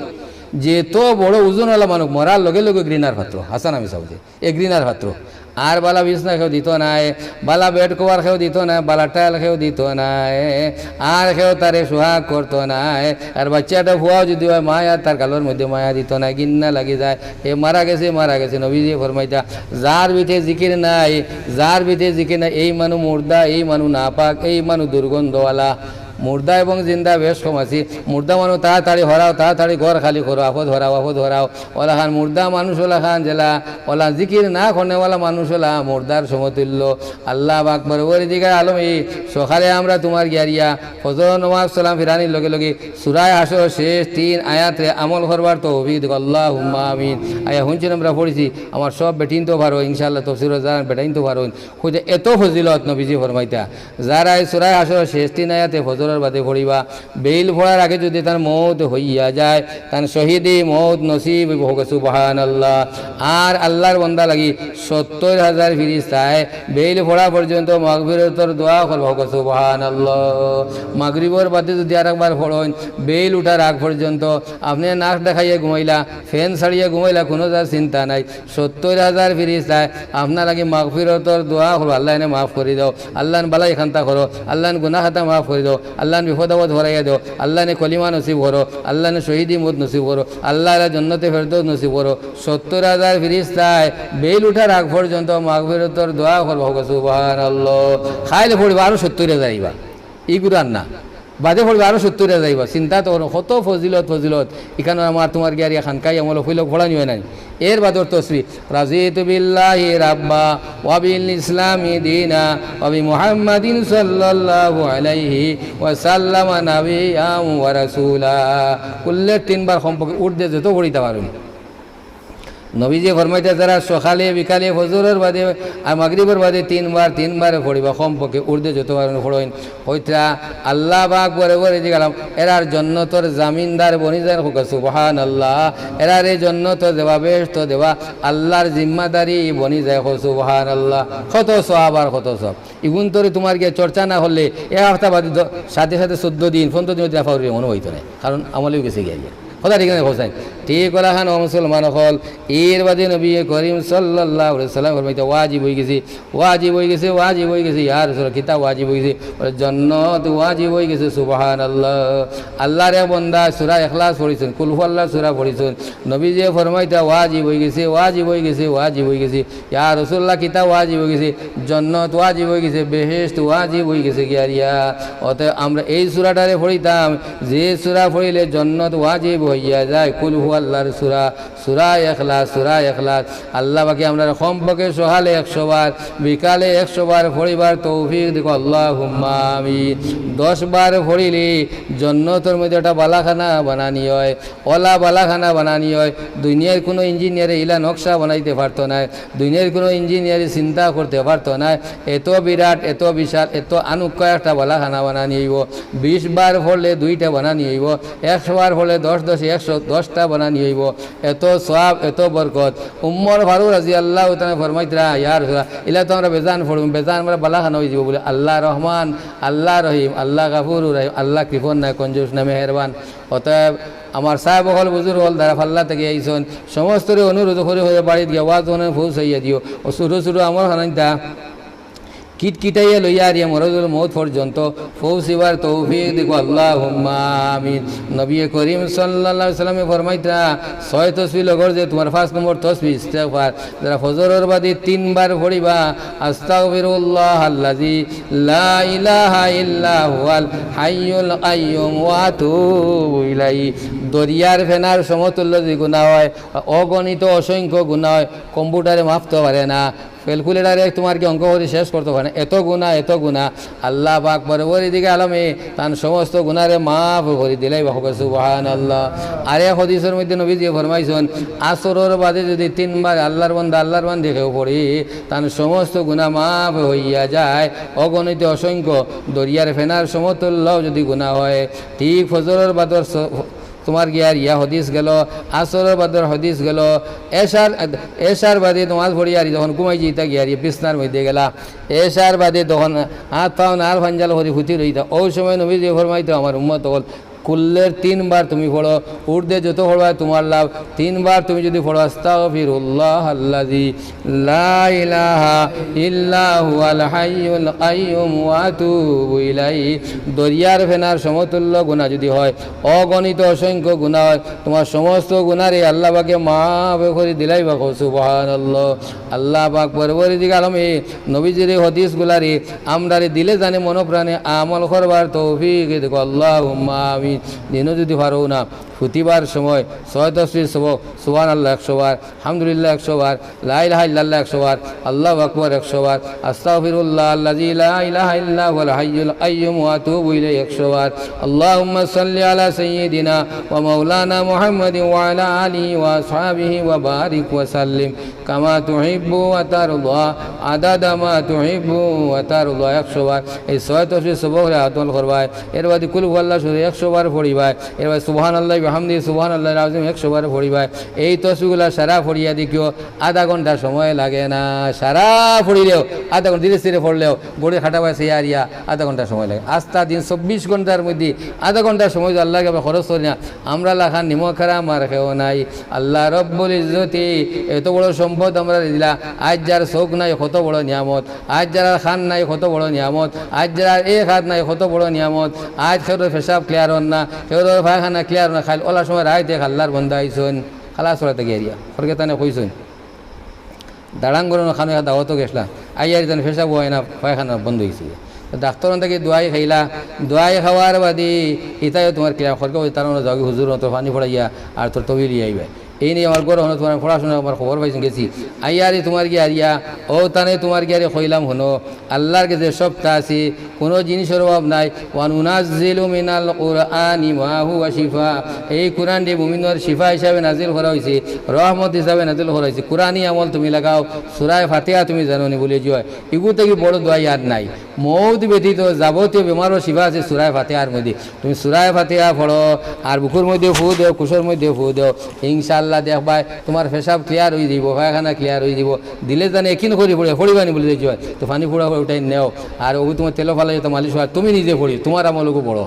যেত বড় ওজনওয়ালা মানুষ, মরার লগে লগে ঘৃণার পাত্র। হাসান আমি সাউজি। এ ঘৃণার পাত্র। আর বালা বিছনা কেউ দিতো নায়, বালা বেড কভার কেউ দিতো নায়, বালা টাইল কেউ দিতো নায়, আর কেউ তারে সোহাগ করতো নায়। আর বাইচ্চাটা ফুয়াও যুদি অয়, মায় আর তার গালর মধ্যে মায়া দিতো নায়, ঘিন্না লাগি যায়। এ মারা গেছে, মারা গেছে। নবীজিয়ে ফরমাইতা, যার ভিতরে জিকির নাই, যার ভিতরে জিকির নাই, এই মানুষ মুর্দা, এই মানুষ নাপাক, এই মানুষ দুর্গন্ধওয়ালা। মুর্দা এবং জিন্দা বেশ কম আছি। মুর্দা মানুষ তাড়াতাড়ি হরাও, তাড়াতাড়ি ঘর খালি করো, আফদ হরাও, আফদ হরাও। অলাখান মুর্দা মানুষ অলাখান যেলা, অলা জিকির না করনেওয়ালা মানুষ অলা মুর্দার সমতুল্য। আল্লাহ পাক পরওয়ারদিগার আলম, এই সকালে আমরা তুমার গিয়ারিয়া ফজর নমাজ সালাম ফিরানির লগে লগে সূরা হাশরর শেষ তিন আয়াতরে আমল করবার তৌফিক দিকো, আল্লাহুম্মা আমিন। আয়া হুনছইন আমরা পড়ছি, আমার সব বেটিনতো পারো, ইনশাআল্লাহ তফসিরও জানইন, বেটাইনতো পারো। অইতে এত ফজিলত নবীজি ফরমাইতা, যারা এই সূরা হাশরর শেষ তিন আয়াতে ফজরর বাদে পড়িবা, বেইল পড়ার আগে যুদি তার মউত অইয়া যায়, তার শহীদি মউত নসিব অইবো, কও সুবহানাল্লাহ। আর আল্লাহর বন্দা লাগি সত্তর হাজার ফিরিস্তায় বেইল পড়া পর্যন্ত মাগফিরতর দোয়া করবা, কও সুবহানাল্লাহ। মাগরিবর বাদে যুদি আরেকবার পড়ইন, বেইল উঠার আগ পর্যন্ত, আপনে নাক দেখাইয়া ঘুমাইলা, ফ্যান ছাড়িয়া ঘুমাইলা, কুনু যার চিন্তা নাই। সত্তর হাজার ফিরিস্তায় আপনার লাগি মাগফিরতর দোয়া করবা, আল্লাহ এনে মাফ করি দেও, আল্লাহ এনে বালাই খান্তা করো, আল্লাহ এনে গুনাহ খাতা মাফ করি দেও, আল্লাহ এনে বিপদ আপদ হরাইয়া দেও, আল্লাহ এনে কলিমা নসিব করো, আল্লাহ এনে শহীদি মউত নসিব করো, আল্লাহ এনে জন্নতে ফেরদৌস নসিব করো। সত্তর হাজার ফিরিস্তায় বেইল উঠার আগ পর্যন্ত মাগফিরতর দোয়া করবা, কও সুবহানাল্লাহ। কাইল পড়বা আরো সত্তর হাজার আইবা, ইগুর আর না। বাদে পড়বা আরো সত্তইরটা যাইবা। চিন্তা তো করো, কত ফজিলত, ফজিলত। ইখানো আমার তুমার গিয়ার ইয়া খানকাই আমল অইলো পড়ানি অয় নাই। এর বাদর তসবি, রাদিতু বিল্লাহি রাব্বা ওয়া বিল ইসলামি দীনা ওয়া বি মুহাম্মাদিন সাল্লাল্লাহু আলাইহি ওয়া সাল্লাম নাবিয়্যাম ওয়া রাসূলা। কুল্লে তিনবার কমপক্ষে উর্দে যত পড়িতা পারইন। নবীজি ফরমাইতা, যারা সকালে, বিকালে, ফজরর বাদে আর মাগরিবর বাদে তিনবার, তিনবার পড়িবা, কমপক্ষে উর্দে যত পারইন পড়ইন। কইতরা, আল্লাহ পাক বরে বরে দিগালাম, এরার জন্নতর জামিনদার বনি যায়, কউক্কা সুবহানাল্লাহ। এরারে জন্নত দেওয়া, বেহেশত দেওয়া আল্লাহর জিম্মাদারি বনি যায়, কউক্কা সুবহানাল্লাহ। কত সওয়াব আর কত সওয়াব। ইগুন তোরে তুমার গিয়া চর্চা না করলে এক হাপ্তা বাদে দ-, সাথে সাথে চৌদ্দ দিন, পনরো দিন অইতে না পারবে, মনো অইতো না, কারণ আমলেও গেছে গিয়া গিয়া। কথা ঠিক না, হোসেন? ঠিক অলাখান ও মুসলমান অকল, এর বাদে নবী করিম সাল্লাল্লাহু আলাইহি ওয়াসাল্লাম ফরমাইতা, ওয়াজিব অইগেছে, ওয়াজিব অইগেছে, ওয়াজিব অইগেছে, ইয়া রাসূলুল্লাহ, কিতা ওয়াজিব অইগেছে? বলে, জন্নত ওয়াজিব অইগেছে, সুবহানাল্লাহ। আল্লাহর এক বন্দা সূরা ইখলাস পড়ছইন, কুল হু আল্লাহ সূরা পড়ছইন, নবীজি ফরমাইতা, ওয়াজিব অইগেছে, ওয়াজিব অইগেছে, ওয়াজিব অইগেছে। ইয়া রাসূলুল্লাহ, কিতা ওয়াজিব অইগেছে? জন্নত ওয়াজিব অইগেছে, বেহেশত ওয়াজিব অইগেছে গিয়ারিয়া। অতএব আমরা এই সূরাটারে পড়িতাম, যে সূরা পড়িলে জন্নত ওয়াজিব অইয়া যায়, কুল হু আল্লাহর সূরা, সূরা ইখলাস, সূরা ইখলাস। আল্লাহ পাকে আমরারে কমপক্ষে সকালে একশো বার, বিকালে একশো বার পড়িবার তৌফিক দিক, আল্লাহুম্মা আমিন। দশ বার পড়িলে জন্নতর মধ্যে একটা বালাখানা বানানি অয়, অলা বালাখানা বানানি অয়। দুনিয়ার কুনু ইঞ্জিনিয়ারে ইলা নকশা বানাইতে পারতো নায়, দুনিয়ার কুনু ইঞ্জিনিয়ারে চিন্তা করতে পারতো নায়। এত বিরাট, এত বিশাল, এত আনুক্কা একটা বালাখানা বানানি অইবো। বিশ বার পড়লে দুইটা বানানি অইবো, একশো বার পড়লে দশ দশে একশো, দশটা বানানি অইবো। এত সওয়াব, এত বরকত। উমর ফারুক রাদিয়াল্লাহু তাআলা ফরমাইতরা, ইয়া রাসূলুল্লাহ, ইলা তো আমরা বেজান পড়মু, বেজান আমরা বালাখানা অইযিবো। বলে, আল্লাহ রহমান, আল্লাহ রহিম, আল্লাহ গাফুর রহিম, আল্লাহ কৃপণ নায়, কঞ্জুস নায়, মেহেরবান। অতএব আমার সাহেব অকল, বুজুর্গ অকল, যারা পাল্লা থাকি আইছইন, সমস্তরে অনুরোধ করি করি বাড়িত গিয়া ওয়াজ অখান পৌঁছাইয়া দিও। অউ ছোট ছোট আমল খানাইতা কিটকিটাইয়া লইয়া আরিয়া মরদুল মউত পর্যন্ত পৌঁছিবার তৌফিক দিক, আল্লাহুম্মা আমিন। নবী করিম সাল্লাল্লাহু আলাইহি ওয়াসাল্লামে ফরমাইতরা, ছয় তসবি লগর যে তুমার পাঁচ নম্বর তসবি ইস্তেগফার, যারা ফজরর বাদে তিনবার পড়িবা, আস্তাগফিরুল্লাহ আল্লাযী লা ইলাহা ইল্লা হুয়াল হাইয়ুল কাইয়্যুম ওয়া আতুবু ইলাইহি। দরিয়ার ফেনার সমতুল্য যদি গুনাহ অয়, অগণিত অসংখ্য গুনাহ অয়, কম্পিউটারে মাপতো পারে না, ক্যালকুলেটারে তুমার কি অঙ্ক করি শেষ করতো পারে না, এত গুনাহ, এত গুনাহ। আল্লাহ পাক পরওয়ারদিগারে আলমে তান সমস্ত গুনারে মাফ করি দিলাইবা, কউক্কা সুবহানাল্লাহ। আরেক হাদিসর মধ্যে নবীজি ফরমাইছইন, আসরর বাদে যদি তিনবার আল্লাহর বান্দা, আল্লাহর বান্দি কেউ পড়ি, তান সমস্ত গুনাহ মাফ অইয়া যায়, অগণিত অসংখ্য দরিয়ার ফেনার সমতুল্য যদি গুনাহ অয়। ঠিক ফজরর বাদর স-, তুমার গিয়ার ইয়া হাদিস গেল, আসরর বাদর হাদিস গেল, এশার, এশার বাদে নমাজ পড়িয়া আরি যখন ঘুমাই যাইতা গিয়ার ইয়া বিছনার মধ্যে গেলা, এশার বাদে তখন হাত পাও নাড় ফাঞ্জাল করি ফুতি রইতা। অউ সময় নবীজি ফরমাইতরা, আমার উম্মত অকল, কুল্লের তিনবার তুমি পড়ো, উর্দে যত পড়বায় তুমার লাভ। তিনবার তুমি যদি পড়ো, আস্তাগফিরুল্লাহ আল্লাযী লা ইলাহা ইল্লা হুয়াল হাইয়ুল কাইয়্যুম ওয়া আতুবু ইলাইহি। দরিয়ার ফেনার সমতুল্য গুনাহ যদি অয়, অগণিত অসংখ্য গুনাহ অয়, তুমার সমস্ত গুনারে আল্লাহ পাকে মাফ করি দিলাইবা, কউক্কা সুবহানাল্লাহ। আল্লাহ পাক পরওয়ারদিগারে আলমে নবীজির এই হাদিসগুলারে আমরারে দিলে জানে মনো প্রাণে আমল করবার তৌফিক দিক, আল্লাহুম্মা আমিন। দিনো যদি পারো না, ফুতিবার সময় ছয় তসবি সবক, সুবহানাল্লাহ একশো বার, আলহামদুলিল্লাহ একশো বার, লা ইলাহা ইল্লাল্লাহ একশো বার, আল্লাহু আকবার একশো বার, আস্তাগফিরুল্লাহ আল্লাযী লা ইলাহা ইল্লা হুয়াল হাইয়ুল কাইয়্যুম ওয়া আতুবু ইলাইহি একশো বার। আল্লাহুম্মা সাল্লি আলা সাইয়্যিদিনা ওয়া মাওলানা মুহাম্মাদিন ওয়া আলা আলিহি ওয়া আসহাবিহি ওয়া বারিক ওয়া সাল্লিম কামা তুহিব্বু ওয়া তারদা আদাদা মা তুহিব্বু ওয়া তারদা একশো বার। এই ছয় তসবি সবকরে আমল করবায়। এর বাদে কুল হুয়াল্লাহ শরীফ একশো বার পড়িবায়। এর বাদে সুবহানাল্লাহি ওয়া বিহামদিহি, সুবহানাল্লাহিল আযীম একশো বার পড়িবায়। এই তসবিগুলা সারা পড়িয়া দেখিও, আধা ঘন্টা সময় লাগে না। সারা পড়িলেও, আধা ঘন্টা ধীরে ধীরে পড়লেও, ঘড়ি কাটা বায় চাইয়া আধা ঘন্টা সময় লাগে। আস্তা দিন চব্বিশ ঘন্টার মধ্যে আধা ঘন্টা সময় যদি আল্লাহর কাছে খরচ করি না, আমরার লাখান নিমকহারাম আর কেউ নাই। আল্লাহ রব্বুল ইজ্জতে এত বড় সম্পদ আমরারে দিলা। আইজ যার চউখ নাই, কত বড় নিয়ামত। আইজ যার কান নাই, কত বড় নিয়ামত। আইজ যার এক আত নাই, কত বড় নিয়ামত। আইজ কেউর পেশাব clear অর না, কেউর পায়খানা clear অর না। কাইল অলা সময় রাইত এক আল্লাহর বান্দা আইছইন, খালাস করাইতে গিয়া আরিয়া। খরকে তানে কইছইন, দাঁড়ান গরম খানো এক দাওয়াতো গেছলা, আইয়ার ইতান পেশাব অয় না, পায়খানা বন্ধ অইছে। ডাক্তর অন থাকি দোয়াই খাইলা, দোয়াই খাওয়ার বাদে ইতায়ও তুমার ক্লিয়ার করি কয়, তারা অনো যাওগি হুজুর অনো, তোর পানি পড়াইয়া আর তোর তবিব লইয়া আইবা। এইন আমার ঘরো অনো তুমার পড়াশোনা আমার খবর পাইছইন গেছি। আইয়ারে তুমার গিয়ারিয়া, অউ তানে তুমার গিয়ারে কইলাম হুনো, আল্লার গেছে সবতা আছে, কুনু জিনিসর অভাব নাই। ওয়া নুনাজ্জিলু মিনাল কুরআনি মা হুয়া শিফা। এই কুরআনরে মুমিনর শিফা হিসাবে নাজিল করা অইছে, রহমত হিসাবে নাজিল করা অইছে। কুরআনি আমল তুমি লাগাও, সূরায়ে ফাতিহা তুমি জানো নি বুলে জয়। ইগু থাকি বড় দোয়াই আর নাই। মউত ব্যতীত যাবতীয় বেমারর শিফা আছে সূরায়ে ফাতিহার মধ্যে। তুমি সূরায়ে ফাতিহা পড়ো, আর বুকুর মধ্যে ফু দেও, কুশর মধ্যে ফু দেও, ইনশাআল্লাহ দেখবায় তুমার পেশাব ক্লিয়ার অইযিবো, পায়খানা ক্লিয়ার অইযিবো। দিলে জানে একিন করি পড়ে, পড়িবা নি বুলে জয়, তো পানি পুড়া করে উঠাই নেও। আর অগু তুমার তেলো ফালাই তো মালিশ অয়, তুমি নিজে পড়ি, তুমার আমল অগু বড়।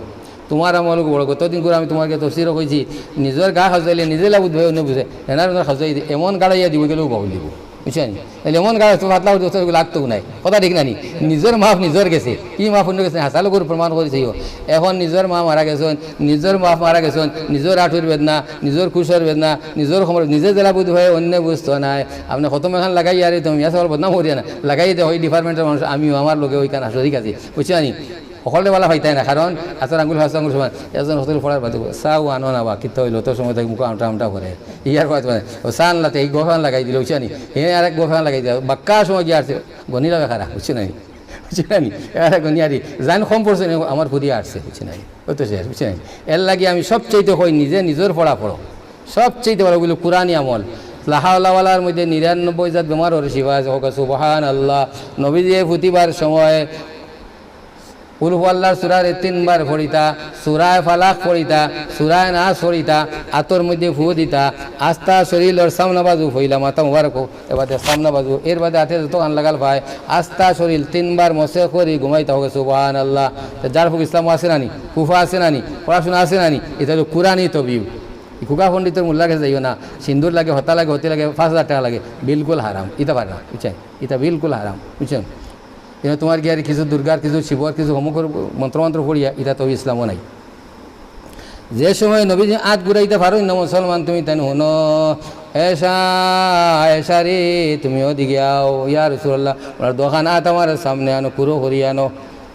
তুমার আমল অগু বড়। গতদিন করে আমি তুমার গিয়া তফসিরো কইছি, নিজর গা খাজাইলে নিজে লাগুত ভাই অন্য বুঝে, এনার ওনার খাজাই দি-, এমন গাড়াইয়া দিবো গেলেও বাউল দিবো। বুঝছো নি? তাইলে এমন গাড়াই তো পাতলা করে দোস্ত লাগতো নাই। কথা ঠিক না নি? নিজর মাফ নিজর গেছে। কি মাফ অন্য গেছে? হাছা লোকর প্রমাণ করিছে ইও। এখন নিজর মা মারা গেছইন, নিজর বাপ মারা গেছইন, নিজর আঁঠুর বেদনা, নিজর কুশর বেদনা, নিজর কোমর, নিজে যেলা বুঝ ভাই অন্য বুঝতো নাই। আপনে খতম এখান লাগাইয়ারে তুমি মিয়া সাবর বদনাম করিয়া না, লাগাই দে ওই ডিপার্টমেন্টর মানুষ, আমিও আমার লগে ওইখান আসো, ঠিক আছে? বুঝছো নি? হকলরে বালা পাইতায় না, কারণ আতর আঙ্গুল পাঁচ আঙ্গুল সমান। একজন হকল পড়ার বাদে চাও আনো না বা কিতা অইলো, অত সময় থাকি মুখো আমটা আমটা করে। ইয়ার বাদে মানে, ও সান লাতে এই গোফান লাগাই দিল, বুঝছো নি? হে আর এক গোফান লাগাই দিল, বাক্কা সময় গিয়া আছে, গনিলা বেকারা, বুঝছো নি? বুঝছো নি? এরা গনিয়ারি, জান কম পড়ছে নি, আমার ফুরিয়া আসছে, বুঝছো নি? অত শেষ, বুঝছো নি? এর লাগি আমি সবচাইতে কই নিজে নিজর পড়া পড়ো। সবচাইতে ভালো অইলো কুরআনি আমল। লা হাওলা ওয়ালার মধ্যে নিরানব্বই জাত বেমারর শিফা আছে, কউক্কা সুবহানাল্লাহ। নবীজিয়ে ফুতিবার সময় কুল হু আল্লাহর সূরারে তিনবার পড়িতা, সূরায়ে ফালাক পড়িতা, সূরায়ে নাস পড়িতা, আতর মধ্যে ফু দিতা, আস্তা শরীলর সামনা বাজু ফইলা মাথা মুবারক, এর বাদে সামনা বাজু, এর বাদে আতে যতখান লাগাল পায়, আস্তা শরীল তিনবার মসে করি ঘুমাইতা, কউক্কা সুবহানাল্লাহ। তো ঝাড়ফুঁক ইসলামো আছে না নি? কুফা আছে না নি? পড়াশোনা আছে না নি? ইতা অইলো কুরআনি তবিব। ই কুকা পণ্ডিতর মোল্লার গেছে যাইও না, সিন্দুর লাগে, হতা লাগে, হতি লাগে, পাঁচ হাজার টেকা লাগে, বিলকুল হারাম, ইতা পারে না, বুঝছইন? ইতা বিলকুল হারাম, বুঝছইন? কিন্তু তুমার গিয়ারি কিছু দুর্গার, কিছু শিবর, কিছু অমুকর মন্ত্রমন্ত্র পড়িয়া, ইতা তো ইসলামো নাই। যে সময় নবীজি আত ঘুরাইতা পারইন না, মুসলমান তুমি তাইন হুনো, এশা, এশা রে, তুমি ওদিকে আও, ইয়া রাসূলুল্লাহ, ওনার দুখান আত আমার সামনে আনো, কুরু করি আনো।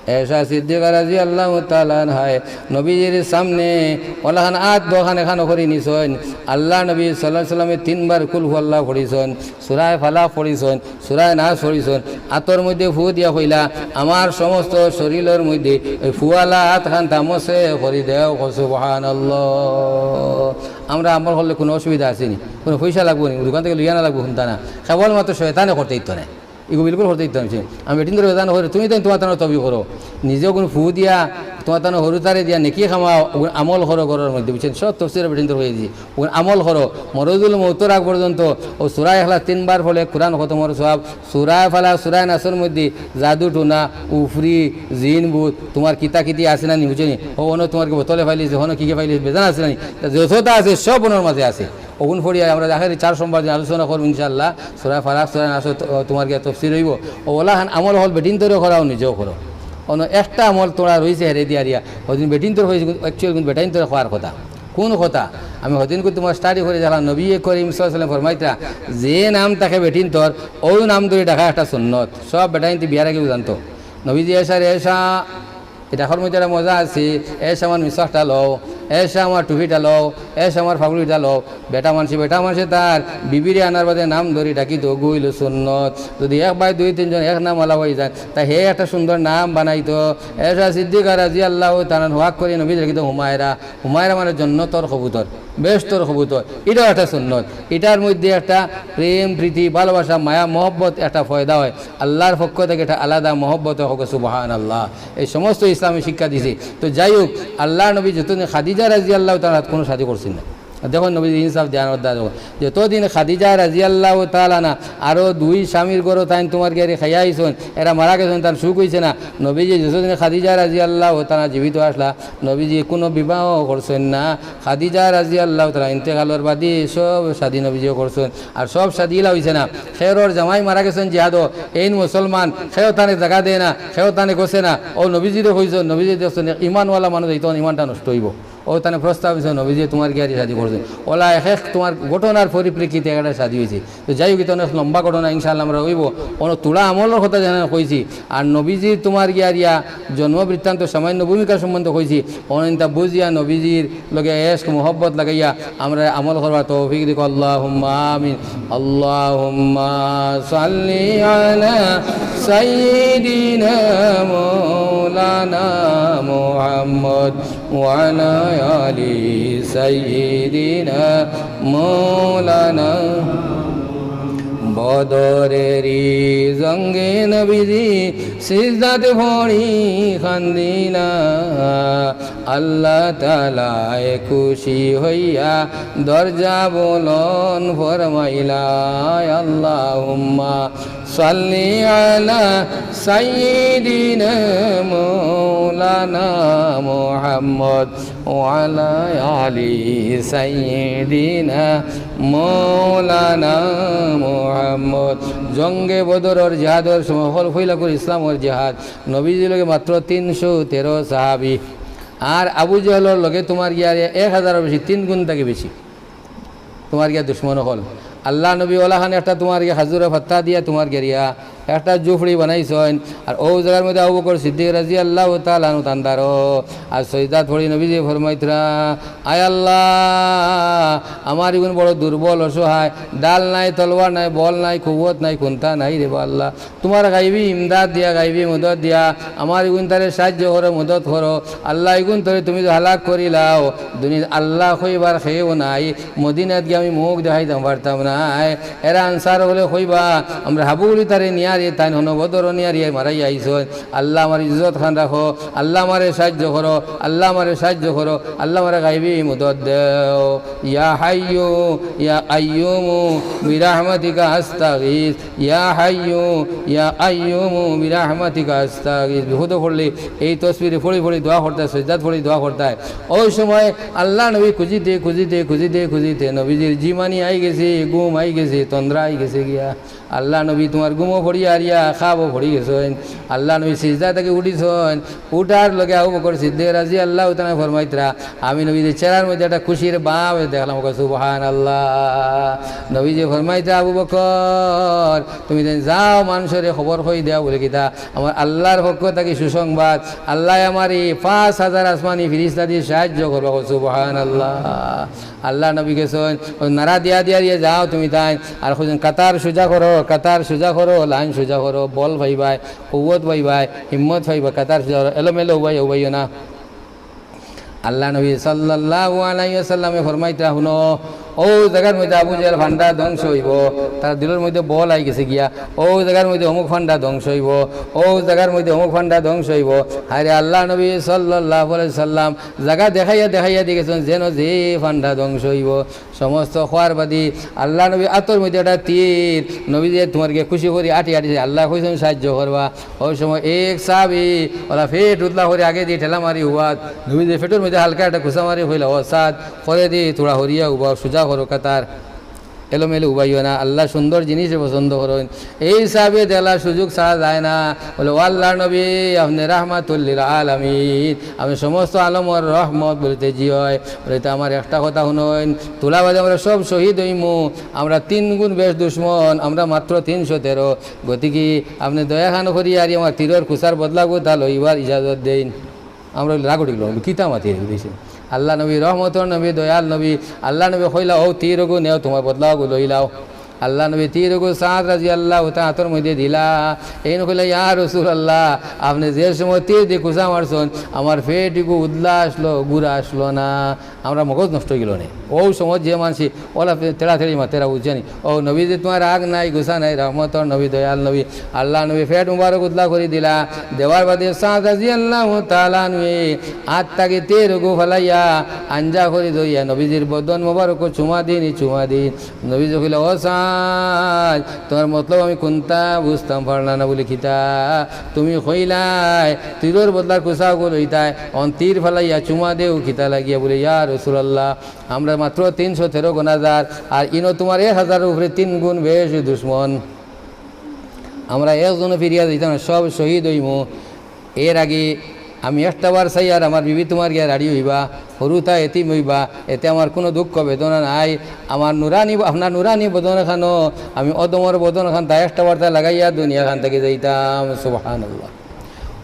এশা সিদ্দিকা রাদিয়াল্লাহু তাআলা আনহায় নবীজির সামনে ওলাখান আত দুখান এখানো করি নিছইন। আল্লার নবী সাল্লাল্লাহু আলাইহি ওয়াসাল্লামে তিনবার কুল হু আল্লাহ পড়িছইন, সূরায়ে ফালাক পড়িছইন, সূরায়ে নাস পড়িছইন, আতর মধ্যে ফু দিয়া কইলা, "আমার সমস্ত শরীলর মধ্যে এই ফুয়ালা আতখান তামসে করি দেও।" কও, "সুবহানাল্লাহ।" আমরা আমল করলে কুনু অসুবিধা আছে নি? কুনু পয়সা লাগবো নি? দোকান থাকি লইয়া আনা লাগবো, হুনতা না। কেবলমাত্র শয়তানে করতে দিত না। ইগু বিলকুল করতে দিত না। আমি বেটিন্তর বেজান করি, তুমি তাইন তুমার তানর তবিব করো। নিজেও কুনু ফু দিয়া, তুমার তানর হুরুতারে দিয়া নেকি কামাও, অগুন আমল করো ঘরর মধ্যে, বুঝছইন? সব তফসির বেটিন্তর কইয়া দিছি। অগুন আমল করো, মরজুল মউতর আগ পর্যন্ত অউ সূরা ইখলাস তিনবার পড়লে কুরআন খতমর সওয়াব, সূরা ফালাক, সূরা নাসর মধ্যে জাদু টুনা, উফরি, জিন ভূত, তুমার কিতা কিতি আছে না নি, বুঝছো নি? অউ অনো তুমার কি বোতলে ফাইলিছে, অনো কিগে ফাইলিছে, বেজান আছে না নি? তা যততা আছে সব অনর মাঝে আছে। অগুন পড়িয়া আমরা আখেরি চার সোমবার দিন আলোচনা করমু ইনশাআল্লাহ। সূরা ফালাক, সূরা নাস, তো-, তুমার গিয়া তফসির অইবো। অউ ওলাখান আমল অকল বেটিন্তরেও করাও, নিজেও করো। অনো একটা আমল তুমরা রইছে হেরে দিয়া রিয়া। হদিন বেটিন্তর কইছি, actual কিন্তু বেটাইন্তরে কওয়ার কথা। কুন কথা? আমি হদিন করি তুমার study করি দেখলাম, নবী করিম সাল্লাল্লাহু আলাইহি ওয়াসাল্লাম ফরমাইতরা, যে নাম থাকে বেটিন্তর, অউ নাম ধরি ডাকা একটা সুন্নত। সব বেটাইন্তে বিয়ার আগেউ জানতো। নবীজি এশারে এশা, ই ডাকর মধ্যে একটা মজা আছে, এশা আমার মিসওয়াকটা লও, এশা আমার টুপিটা লও, এশা আমার ফাগুড়িটা লও। বেটা মানষে, বেটা মানষে তার বিবিরে আনার বাদে নাম ধরি ডাকিতো, অগু অইলো সুন্নত। যদি এক বায় দুই তিনজন এক নাম আলা অইযায়, তা হে একটা সুন্দর নাম বানাইতো। এশা সিদ্দিকা রাদিয়াল্লাহু তাআলা আনহা ওয়াক করি নবীজিরে ডাকিতো হুমায়রা। হুমায়রা মানে জন্নতর কবুতর, বেহেশতর কবুতর। ইটাও একটা সুন্নত। ইটার মধ্যে একটা প্রেম, প্রীতি, ভালোবাসা, মায়া, মহব্বত একটা পয়দা অয়। আল্লার পক্ষ থাকি একটা আলাদা মহব্বত অয়, কউক্কা সুবহানাল্লাহ। এই সমস্ত ইসলামে শিক্ষা দিছে। তো যাই হোক, আল্লার নবী যতদিন খাদিজা রাদিয়াল্লাহু তাআলা আনহা কুনু শাদি করছইন না। দেখো নবীজি ইনসাফ দেওয়ার মধ্যে আছে। যতদিন খাদিজা রাদিয়াল্লাহু তাআলা আনহা আরো দুই স্বামীর ঘরো তাইন তুমার গিয়ারি খাইয়া আইছইন, এরা মারা গেছইন, তান সুখ অইছে না। নবীজি যতদিন খাদিজা রাদিয়াল্লাহু তাআলা আনহা জীবিত আছলা, নবীজি কুনু বিবাহ করছইন না। খাদিজা রাদিয়াল্লাহু তাআলা আনহা ইন্তেকালর বাদে সব শাদি নবীজিয়ে করছইন। আর সব শাদি ইলা অইছে না। কেউর জামাই মারা গেছইন জিহাদো, এইন মুসলমান, কেউ তানে জাগা দেয় না, কেউ তানে গছে না। অউ নবীজিরে কইছইন, নবীজি দেখছইন, ইমানওয়ালা মানুষ অইতো, ইমানটা নষ্ট অইবো। অউ তানে প্রস্তাব দিছে, নবীজিয়ে তুমার গিয়ারে শাদি করছইন। অলা এক এক তুমার ঘটনার পরিপ্রেক্ষিতে একটা শাদি অইছে। তো যাই হোক, ইটা অনেক লম্বা ঘটনা, ইনশাআল্লাহ আমরা অইবো। অনো থুড়া আমলর কথা যেখানে কইছি, আর নবীজির তুমার গিয়ারিয়া জন্ম বৃত্তান্ত সামান্য ভূমিকা সম্বন্ধে কইছি। অনো ইনতা বুঝিয়া নবীজির লগে এশক মহব্বত লাগাইয়া আমরা আমল করবার তৌফিক দিক, আল্লাহুম্মা আমিন। আল্লাহুম্মা সাল্লি আলা সাইয়্যিদিনা মাওলানা মুহাম্মদ ওয়া আলা আলি সাইয়্যিদিনা মাওলানা। বদরেরি জঙ্গে নবীজি সিজদাত পড়ি কান্দিলা। আল্লাহ তাআলায় খুশি হইয়া দরজা বুলন্দ ফরমাইলা। আল্লাহুম্মা সাল্লি আলা সাইয়্যিদিনা মাওলানা মুহাম্মদ ওয়া আলা আলি সাইয়্যিদিনা মাওলানা মুহাম্মদ। জঙ্গে বদরর জিহাদর সময় হকল পয়লা করি ইসলামর জিহাদ। নবীজির লগে মাত্র তিনশো তেরো সাহাবী। আর আবু জেহেলর লগে তুমার গিয়ারে এক হাজারর বেশি, তিন গুণ থাকি বেশি। তুমার গিয়া দুশমন অকল। আল্লার নবী অলাখান একটা তুমার গিয়া খাজুরর পাত্তা দিয়া তুমার গিয়ারিয়া একটা ঝুপড়ি বানাইছইন। আর অউ জাগার মধ্যে আবু বকর সিদ্দিক রাদিয়াল্লাহু তাআলা আনহু তান দাঁড়ো। আর সইজদাত পড়ি নবীজিয়ে ফরমাইতরা, আয় আল্লাহ, আমার ইগুন বড় দুর্বল, অসহায়, ঢাল নাই, তলোয়ার নাই, বল নাই, কুওয়ত নাই, কুন্তা নাই রেবা আল্লাহ। তুমার গাইবী ইমদাদ দিয়া, গাইবী মদত দিয়া আমার ইগুনতারে সাইয্য করো, মদত করো। আল্লাহ, ইগুনতরে তুমি যুদি হালাক করিলাও, দুনিয়াত আল্লাহ কইবার কেউ নাই, মদিনাত গিয়া আমি মুখ দেখাইতাম পারতাম নায়। এরা আনসার অকলে কইবা, আমরা হাবুগুলি তারে নিয়ারি, তাইন হনো বদর নিয়ারি মারাই আইছইন। আল্লাহ, আমার ইজ্জত খান রাখো, আল্লাহ, আমারে সাইয্য করো, আল্লাহ, আমারে সাইয্য করো, আল্লাহ, আমারে গাইবী মদত দেও। ইয়া হাইয়ু ইয়া কাইয়ুমু বিরাহমাতিকা আস্তাগীস। ইয়া হাইয়ু ইয়া কাইয়ুমু বিরাহমাতিকা আস্তাগীস। বিপদো পড়লে এই তসবিরে পড়ি পড়ি দোয়া করতায়, সইজদাত পড়ি দোয়া করতায়। অউ সময় আল্লার নবী খুজিতে, খুজিতে, খুজিতে, খুজিতে নবীজির জিমানি আইগেছে, ঘুম আইগেছে, তন্দ্রা আইগেছে গিয়া। আল্লার নবী তুমার ঘুমো পড়িয়া আরিয়া খাবো পড়ি গেছইন। আল্লার নবী সিজদা থাকি উঠিছইন, উঠার লগে আবু বকর সিদ্দিক রাদিয়াল্লাহু তাআলা ফরমাইতরা, আমি নবীজির চেহারার মধ্যে একটা খুশির ভাব দেখলাম। কও সুবহানাল্লাহ। নবীজিয়ে ফরমাইতরা, আবু বকর, তুমি যেন যাও মানষরে খবর কই দেও বুলে কিতা, আমার আল্লার পক্ষ থাকি সুসংবাদ, আল্লায় আমারে পাঁচ হাজার আসমানি ফিরিস্তা দিয়া সাইয্য করবা। কও সুবহানাল্লাহ। আল্লার নবী গেছইন, অউ নারা দিয়া দিয়া দিয়া যাও তুমি তাইন। আর কইছইন, কাতার সুজা করো, কাতার সুজা করো, লাইন সুজা করো, বল পাইবায়, কুওয়ত পাইবায়, হিম্মত পাইবায়, কাতার সুজা করো, এলোমেলো উবাই উবাইও না। আল্লার নবী সাল্লাল্লাহু আলাইহি ওয়াসাল্লামে ফরমাইতরা, হুনো, অউ জাগার মধ্যে আবু জেহেল ফান্ডা ধ্বংস অইবো, তার দিলর মধ্যে বল আইগেছে গিয়া, অউ জাগার মধ্যে অমুক ফান্ডা ধ্বংস অইবো, অউ জাগার মধ্যে অমুক ফান্ডা ধ্বংস অইবো। হায়রে আল্লার নবী সাল্লাল্লাহু আলাইহি ওয়াসাল্লাম জাগা দেখাইয়া দেখাইয়া দি গেছইন, যেন যে ফান্ডা ধ্বংস অইবো। সমস্ত কওয়ার বাদে আল্লার নবী আতর মধ্যে একটা তীর, নবীজিয়ে তুমার গিয়া খুশি করি আটি আটি আল্লায় কইছইন সাইয্য করবা। অউ সময় এক সাহাবী অলা পেট উদলা করি আগেদি ঠেলা মারি উবাত, নবীজির পেটর মধ্যে হালকা একটা খুচা মারি কইলা, ও সাদ, করেদি থুড়া হরিয়া উবাও, সুজা করো কাতার, এলোমেলো উবাইও না, আল্লায় সুন্দর জিনিসরে পছন্দ করইন। এই সাহাবীয়ে দেখলা সুযোগ ছাড়া যায় না, বুলে, ও আল্লার নবী, আপনে রাহমাতুল লিল আলামিন, আপনে সমস্ত আলমর রহমত বুলিতে জি অয়, বুলিতে আমার একটা কথা হুনইন, থুড়া বাদে আমরা সব শহীদ অইমু, আমরা তিন গুণ বেশ দুশমন, আমরা মাত্র তিনশো তেরো, গতিকে আপনে দয়া খান করিয়া আর আমার তীরর খুচার বদলাগুতা লইবার ইজাজত দেইন। আমরা রাগ উঠি গেল, কিতা মাতি দিছে। আল্লার নবী, রহমতর নবী, দয়াল নবী, আল্লার নবী কইলা, ও তীরগু নেও, তুমার বদলাগু লইলাও। আল্লার নবী তীরগু সাদ রাদিয়াল্লাহু তাআলা আতর মধ্যে দিলা। এইন কইলা, ইয়া রাসুলাল্লাহ, আপনে যে সময় তীরদি খুচা মারছইন, আমার পেটগু উদলা আছলো, গুড়া আছলো না। আমরা মগজ নষ্ট অই গেল নে। অউ সময় যে মানষি অলা ফে-, তেড়াতেড়ি মাতেরা বুঝছনি। ও নবীজি, তুমার রাগ নাই, গুসা নাই, রহমতর নবী, দয়াল নবী। আল্লার নবী পেট মুবারক উদলা করি দিলা। দেওয়ার বাদে সাদ রাদিয়াল্লাহু তাআলা আনহু আত থাকি তীরগু ফালাইয়া আঞ্জা করি ধরিয়া নবীজির বদন মুবারকো চুমা দিন, চুমা দিন। নবীজি কইলা, ও সাদ, তুমার মতলব আমি কুনতা বুঝতাম পারলাম না বুলে কিতা? তুমি কইলায় তীরর বদলার খুচাগু লইতায়, অন তীর ফালাইয়া চুমা দেও কিতা লাগিয়া? বুলে, ইয়া রাসুলাল্লাহ, আমরা মাত্র তিনশো তেরো গুণাগার, আর ইনো তুমার এক হাজারর উপরে তিন গুণ বেশ দুশমন। আমরা একজনও ফিরিয়া যাইতাম না, সব শহীদ অইমু। এর আগে আমি একটা বার চাইয়ার আমার বিবি তুমার গিয়া রাড়ি অইবা, হুরুতা এতিম অইবা, এতে আমার কুনু দুঃখ বেদনা নাই। আমার নুরানি, আপনার নুরানি বদন খানো, আমি অধমর বদন খানতা একটা বার্তা লাগাইয়া দুনিয়া খান থাকি যাইতাম। সুবহানাল্লাহ।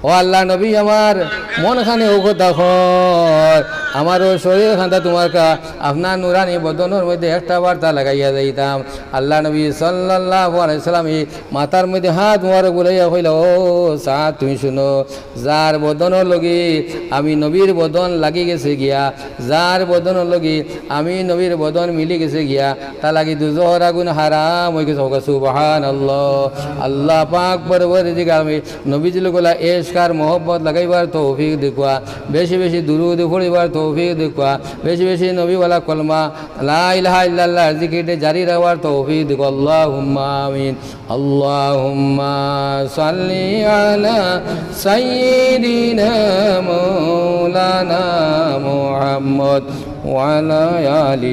ও আল্লার নবী, আমার মন খানে ও কথা কর, আমার ও শরীর খানতা তুমার কা-, আপনার নুরানি বদনর মধ্যে একটা বার্তা লাগাইয়া যাইতাম। আল্লার নবী সাল্লাল্লাহু আলাইহি ওয়াসাল্লাম এই মাথার মধ্যে হাত মুবারক বুলাইয়া কইলা, "ও সাদ, তুমি শুনো, যার বদনর লগে আমি নবীর বদন লাগি গেছে গিয়া, যার বদনর লগে আমি নবীর বদন মিলি গেছে গিয়া, তা লাগি দুজহর আগুন হারাম অই গেছে।" সুবহানাল্লাহ। আল্লাহ পাক পরওয়ারদিগার আলমে নবীজির লগে এশক আর মহব্বত লাগাইবার তৌফিক দেউক্কা, বেশি বেশি দুরুদ পড়িবার তৌফিক দেউক্কা, বেশি বেশি নবীওয়ালা কলমা লা ইলাহা ইল্লাল্লাহ জিকিরটা জারি রাখবার তৌফিক দেউক্কা। আল্লাহুম্মা আমিন। اللهم صل على سيدنا مولانا محمد وعلى آل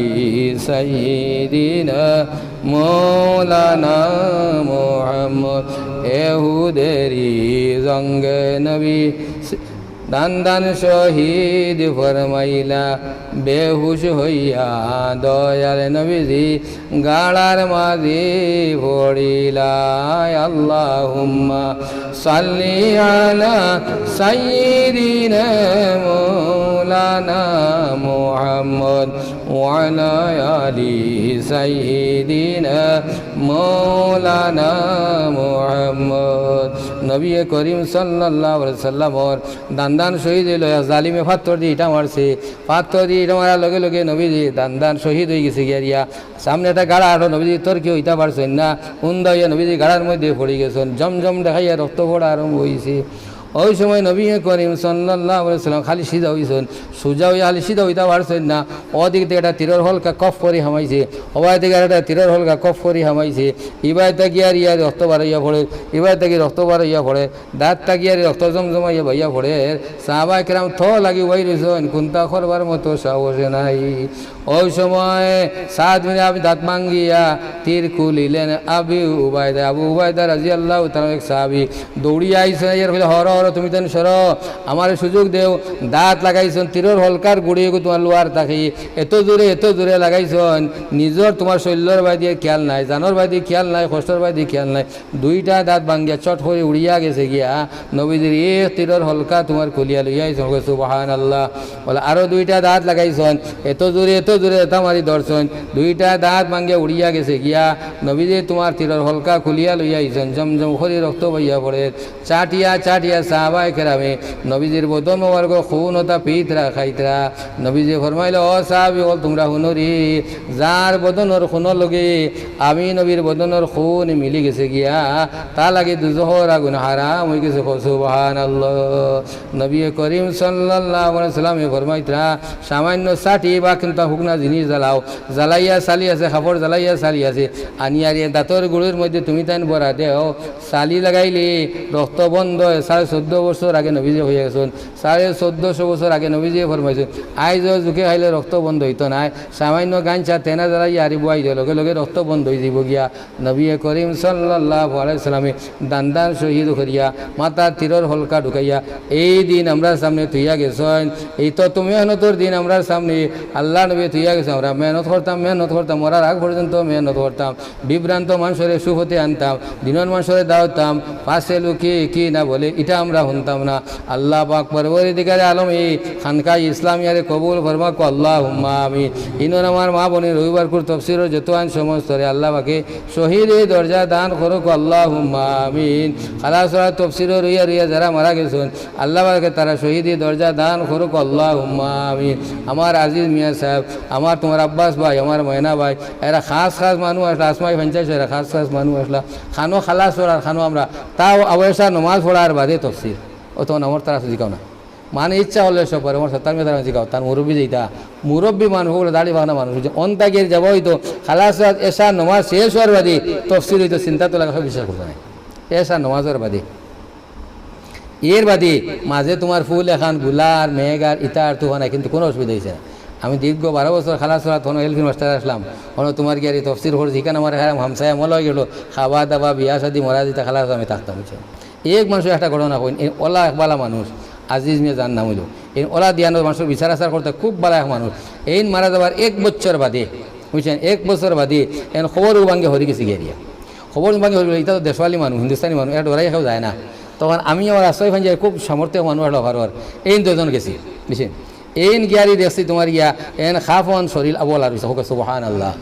سيدنا مولانا محمد। এহুদেরি জঙ্গে নবী দান দান শহীদ ফরমাইলা, বেহুশ হইয়া দয়াল নবীজি গাড়ার মাঝে পড়িলা। আল্লাহুম্মা সাল্লি আলা সাইয়্যিদিনা মাওলানা মুহাম্মদ ওয়া আলা আলি সাইয়্যিদিনা মাওলানা মুহাম্মদ। নবী করিম সাল্লাল্লাহু আলাইহি ওয়াসাল্লামর দান দান শহীদ অইলো, এক জালিমে পাথর দি ইটা মারছে। পাথর দি ইটা মারার লগে লগে নবীজি দান দান শহীদ অই গেছে গিয়া রিয়া। সামনে একটা গাড়া আটো, নবীজি তর্কি অইতা পারছইন না, উন্দা অইয়া নবীজি গাড়ার মধ্যে পড়ি গেছইন। জমজম দেখাইয়া রক্ত পড়া আরম্ভ অইছে। ওই সময় নবী করিম সাল্লাল্লাহু আলাইহি ওয়াসাল্লাম খালি সিধা অইছইন, সুজা অইয়া খালি সিধা অইতা পারছইন না। ওদিক থাকি একটা তীরর হলকা কফ করি হামাইছে, ওবায় থাকি একটা তীরর হলকা কফ করি হামাইছে। ইবায় থাকি আর ইয়ার রক্ত বারইয়া পড়ে, ইবায় থাকি রক্ত বারইয়া পড়ে। দাঁত থাকিয়ারি রক্ত জমজমাইয়া বাইয়া পড়ের। সাহাবায়ে কেরাম থ লাগি উবাই রইছইন, কুন্তা করবার মতো সাহসে নাই। ওই সময় সাদ বিন আবি দাঁত ভাঙ্গিয়া তীর খুলিলেন আবু উবায়দা। আবু উবায়দা রাদিয়াল্লাহু তাআলা এক সাহাবী দৌড়িয়া আইছইন, আইয়ার কইলা, "হরো, হরো, তুমি তান সরো, আমারে সুযোগ দেও।" দাঁত লাগাইছইন, তীরর হলকার গুড়ি এগু তোমার লোয়ার থাকি এত জোরে, এত জোরে লাগাইছইন, নিজর তোমার শরীরর বায়দি খেয়াল নাই, জানর বায়দি খেয়াল নাই, কষ্টর বায়দি খেয়াল নাই। দুইটা দাঁত ভাঙ্গিয়া চট করি উড়িয়া গেছে গিয়া, নবীজির এক তীরর হলকা তোমার খুলিয়া লইয়া আইছইন। কয়, "সুবহানাল্লাহ।" বলে, আরো দুইটা দাঁত লাগাইছইন, এত জোরে, এত জোরে এটা মারি ধরছইন, দুইটা দাঁত ভাঙ্গিয়া উড়িয়া গেছে গিয়া, নবীজি তোমার তীরর হলকা খুলিয়া লইয়া আইছইন। জমজম করি রক্ত বাইয়া পড়ের। চাটিয়া চাটিয়া সাহাবায়ে কেরামে নবীজির বদন মোবারকর খুন অতা পিতরা খাইতরা। নবীজি ফরমাইলা, "ও সাহাবী অকল, তুমরা হুনো রে, যার বদনর খুনর লগে আমি নবীর বদনর খুন মিলি গেছে গিয়া, তা লাগি দুজখর আগুন হারাম অই গেছে।" কও সুবহানাল্লাহ। নবী করিম সাল্লাল্লাহু আলাইহি ওয়াসাল্লামে ফরমাইতরা, সামান্য চাটি বা কিন্তা হুকনা জিনিস জ্বালাও, জ্বালাইয়া ছালি আছে, কাপড় জ্বালাইয়া ছালি আছে, আনিয়ারে দাঁতর গুড়ির মধ্যে তুমি তাইন ভরা দেও, ছালি লাগাইলে রক্ত বন্ধ অয়। সাড়ে চৌদ্দ বছর আগে নবীজি কইয়া গেছইন, সাড়ে চৌদ্দশো বছর আগে নবীজি ফরমাইছইন, আইজও জুকে খাইলে রক্ত বন্ধ অইতো নায়, সামান্য গাঞ্ছা তেনা জ্বালাইয়া আরি বুয়াই দেও, লগে লগে রক্ত বন্ধ অই যাইবো গিয়া। নবী করিম সাল্লাল্লাহু আলাইহি ওয়াসাল্লামে দান দান শহীদ করিয়া মাথার তীরর হলকা ঢুকাইয়া এই দিন আমরার সামনে থইয়া গেছইন। এই তো তুমি মেহনতর দিন আমরার সামনে আল্লার নবী থইয়া গেছইন। আমরা মেহনত করতাম, মেহনত করতাম, মরার আগ পর্যন্ত মেহনত করতাম। বিভ্রান্ত মানষরে সুপথে আনতাম, দিনর মানষরে দাওয়াইতাম, পাছে লোকে কি না বলে, ইটা আমরা হুনতাম না। আল্লাহ পাক পরওয়ারদিগারে আলম এই খানকায়ে ইসলামিয়ারে কবুল ফরমাউক, আল্লাহুম্মা আমিন। ইনর আমার মা বইনর রবিবারকুর তফসিরর যত আন সমস্তরে আল্লাহ পাকে শহীদি দরজা দান করউক, আল্লাহুম্মা আমিন। খালাসরার তফসিরো রইয়া রইয়া যারা মারা গেছইন, আল্লাহ পাকে তারার শহীদি দরজা দান করউক, আল্লাহুম্মা আমিন। আমার আজিজ মিয়া সাব, আমার তোমার আব্বাস ভাই, আমার ময়না ভাই, এরা খাস খাস মানুষ আছলা, আসমা ভাই পঞ্চায়েত, এরা খাস খাস মানুষ আছলা। খানো খালাসরার, খানো আমরা, তাও আবার এশার নমাজ পড়ার বাদে তফসির। অত নামর তারা সুজি কাও না। মানে ইচ্ছা করলে সব পারে, আমার সত্তার মেয়ে তারা জিকাও, তার মুরব্বি যেটা, মুরব্বি মানুষ, ওগুলো দাড়ি বাঁধা মানুষ, যে অন্তা গিয়ে যাবো অইতো, খালাসরাত এশার নমাজ শেষ অওয়ার বাদে তফসির অইতো, চিন্তা তো লাগা, বিশ্বাস করতো না। এশার নমাজর বাদে, এর বাদে মাঝে তোমার ফুল এখান গুলার, মেঘ আর ইতার তুফান, কিন্তু কোনো অসুবিধা অইছে না। আমি দীর্ঘ বারো বছর খালাসরাত হনো হেলথ মাস্টার আছলাম, হনো তোমার গিয়ারি তফসির করছি, ইখান আমার হারাম হামসায়া মলয় গেল, খাওয়া দাওয়া, বিয়া শাদি, মরা যেটা খালাস আমি থাকতাম, বুঝছো? এক মানুষর একটা ঘটনা কইন, এ ওলা এক বালা মানুষ, আজিজ মিয়া যান নাম অইলো। এইন অলা দিয়ানো মানষর বিচার আচার করতা খুব ভালা এক মানুষ। এইন মারা যাবার এক বছর বাদে, বুঝছইন, এক বছর বাদে এইন কবর ভাঙ্গে হরি গেছে গিয়া। কবর ভাঙ্গে হরি গেলে, ইতা তো দেশওয়ালি মানুষ, হিন্দুস্তানি মানুষ, ইটা ডরাইয়া কেউ যায় না। তখন আমি আমার আশ্রয় ফাঞ্জায় খুব সামর্থ্য মানুষ আছলা পারর, এইন দুইজন গেছি, বুঝছইন। এইন গিয়ারি দেখছি তুমার গিয়া, এইন কাফন শরীল আবু অলা রইছে, কউক্কা সুবহানাল্লাহ।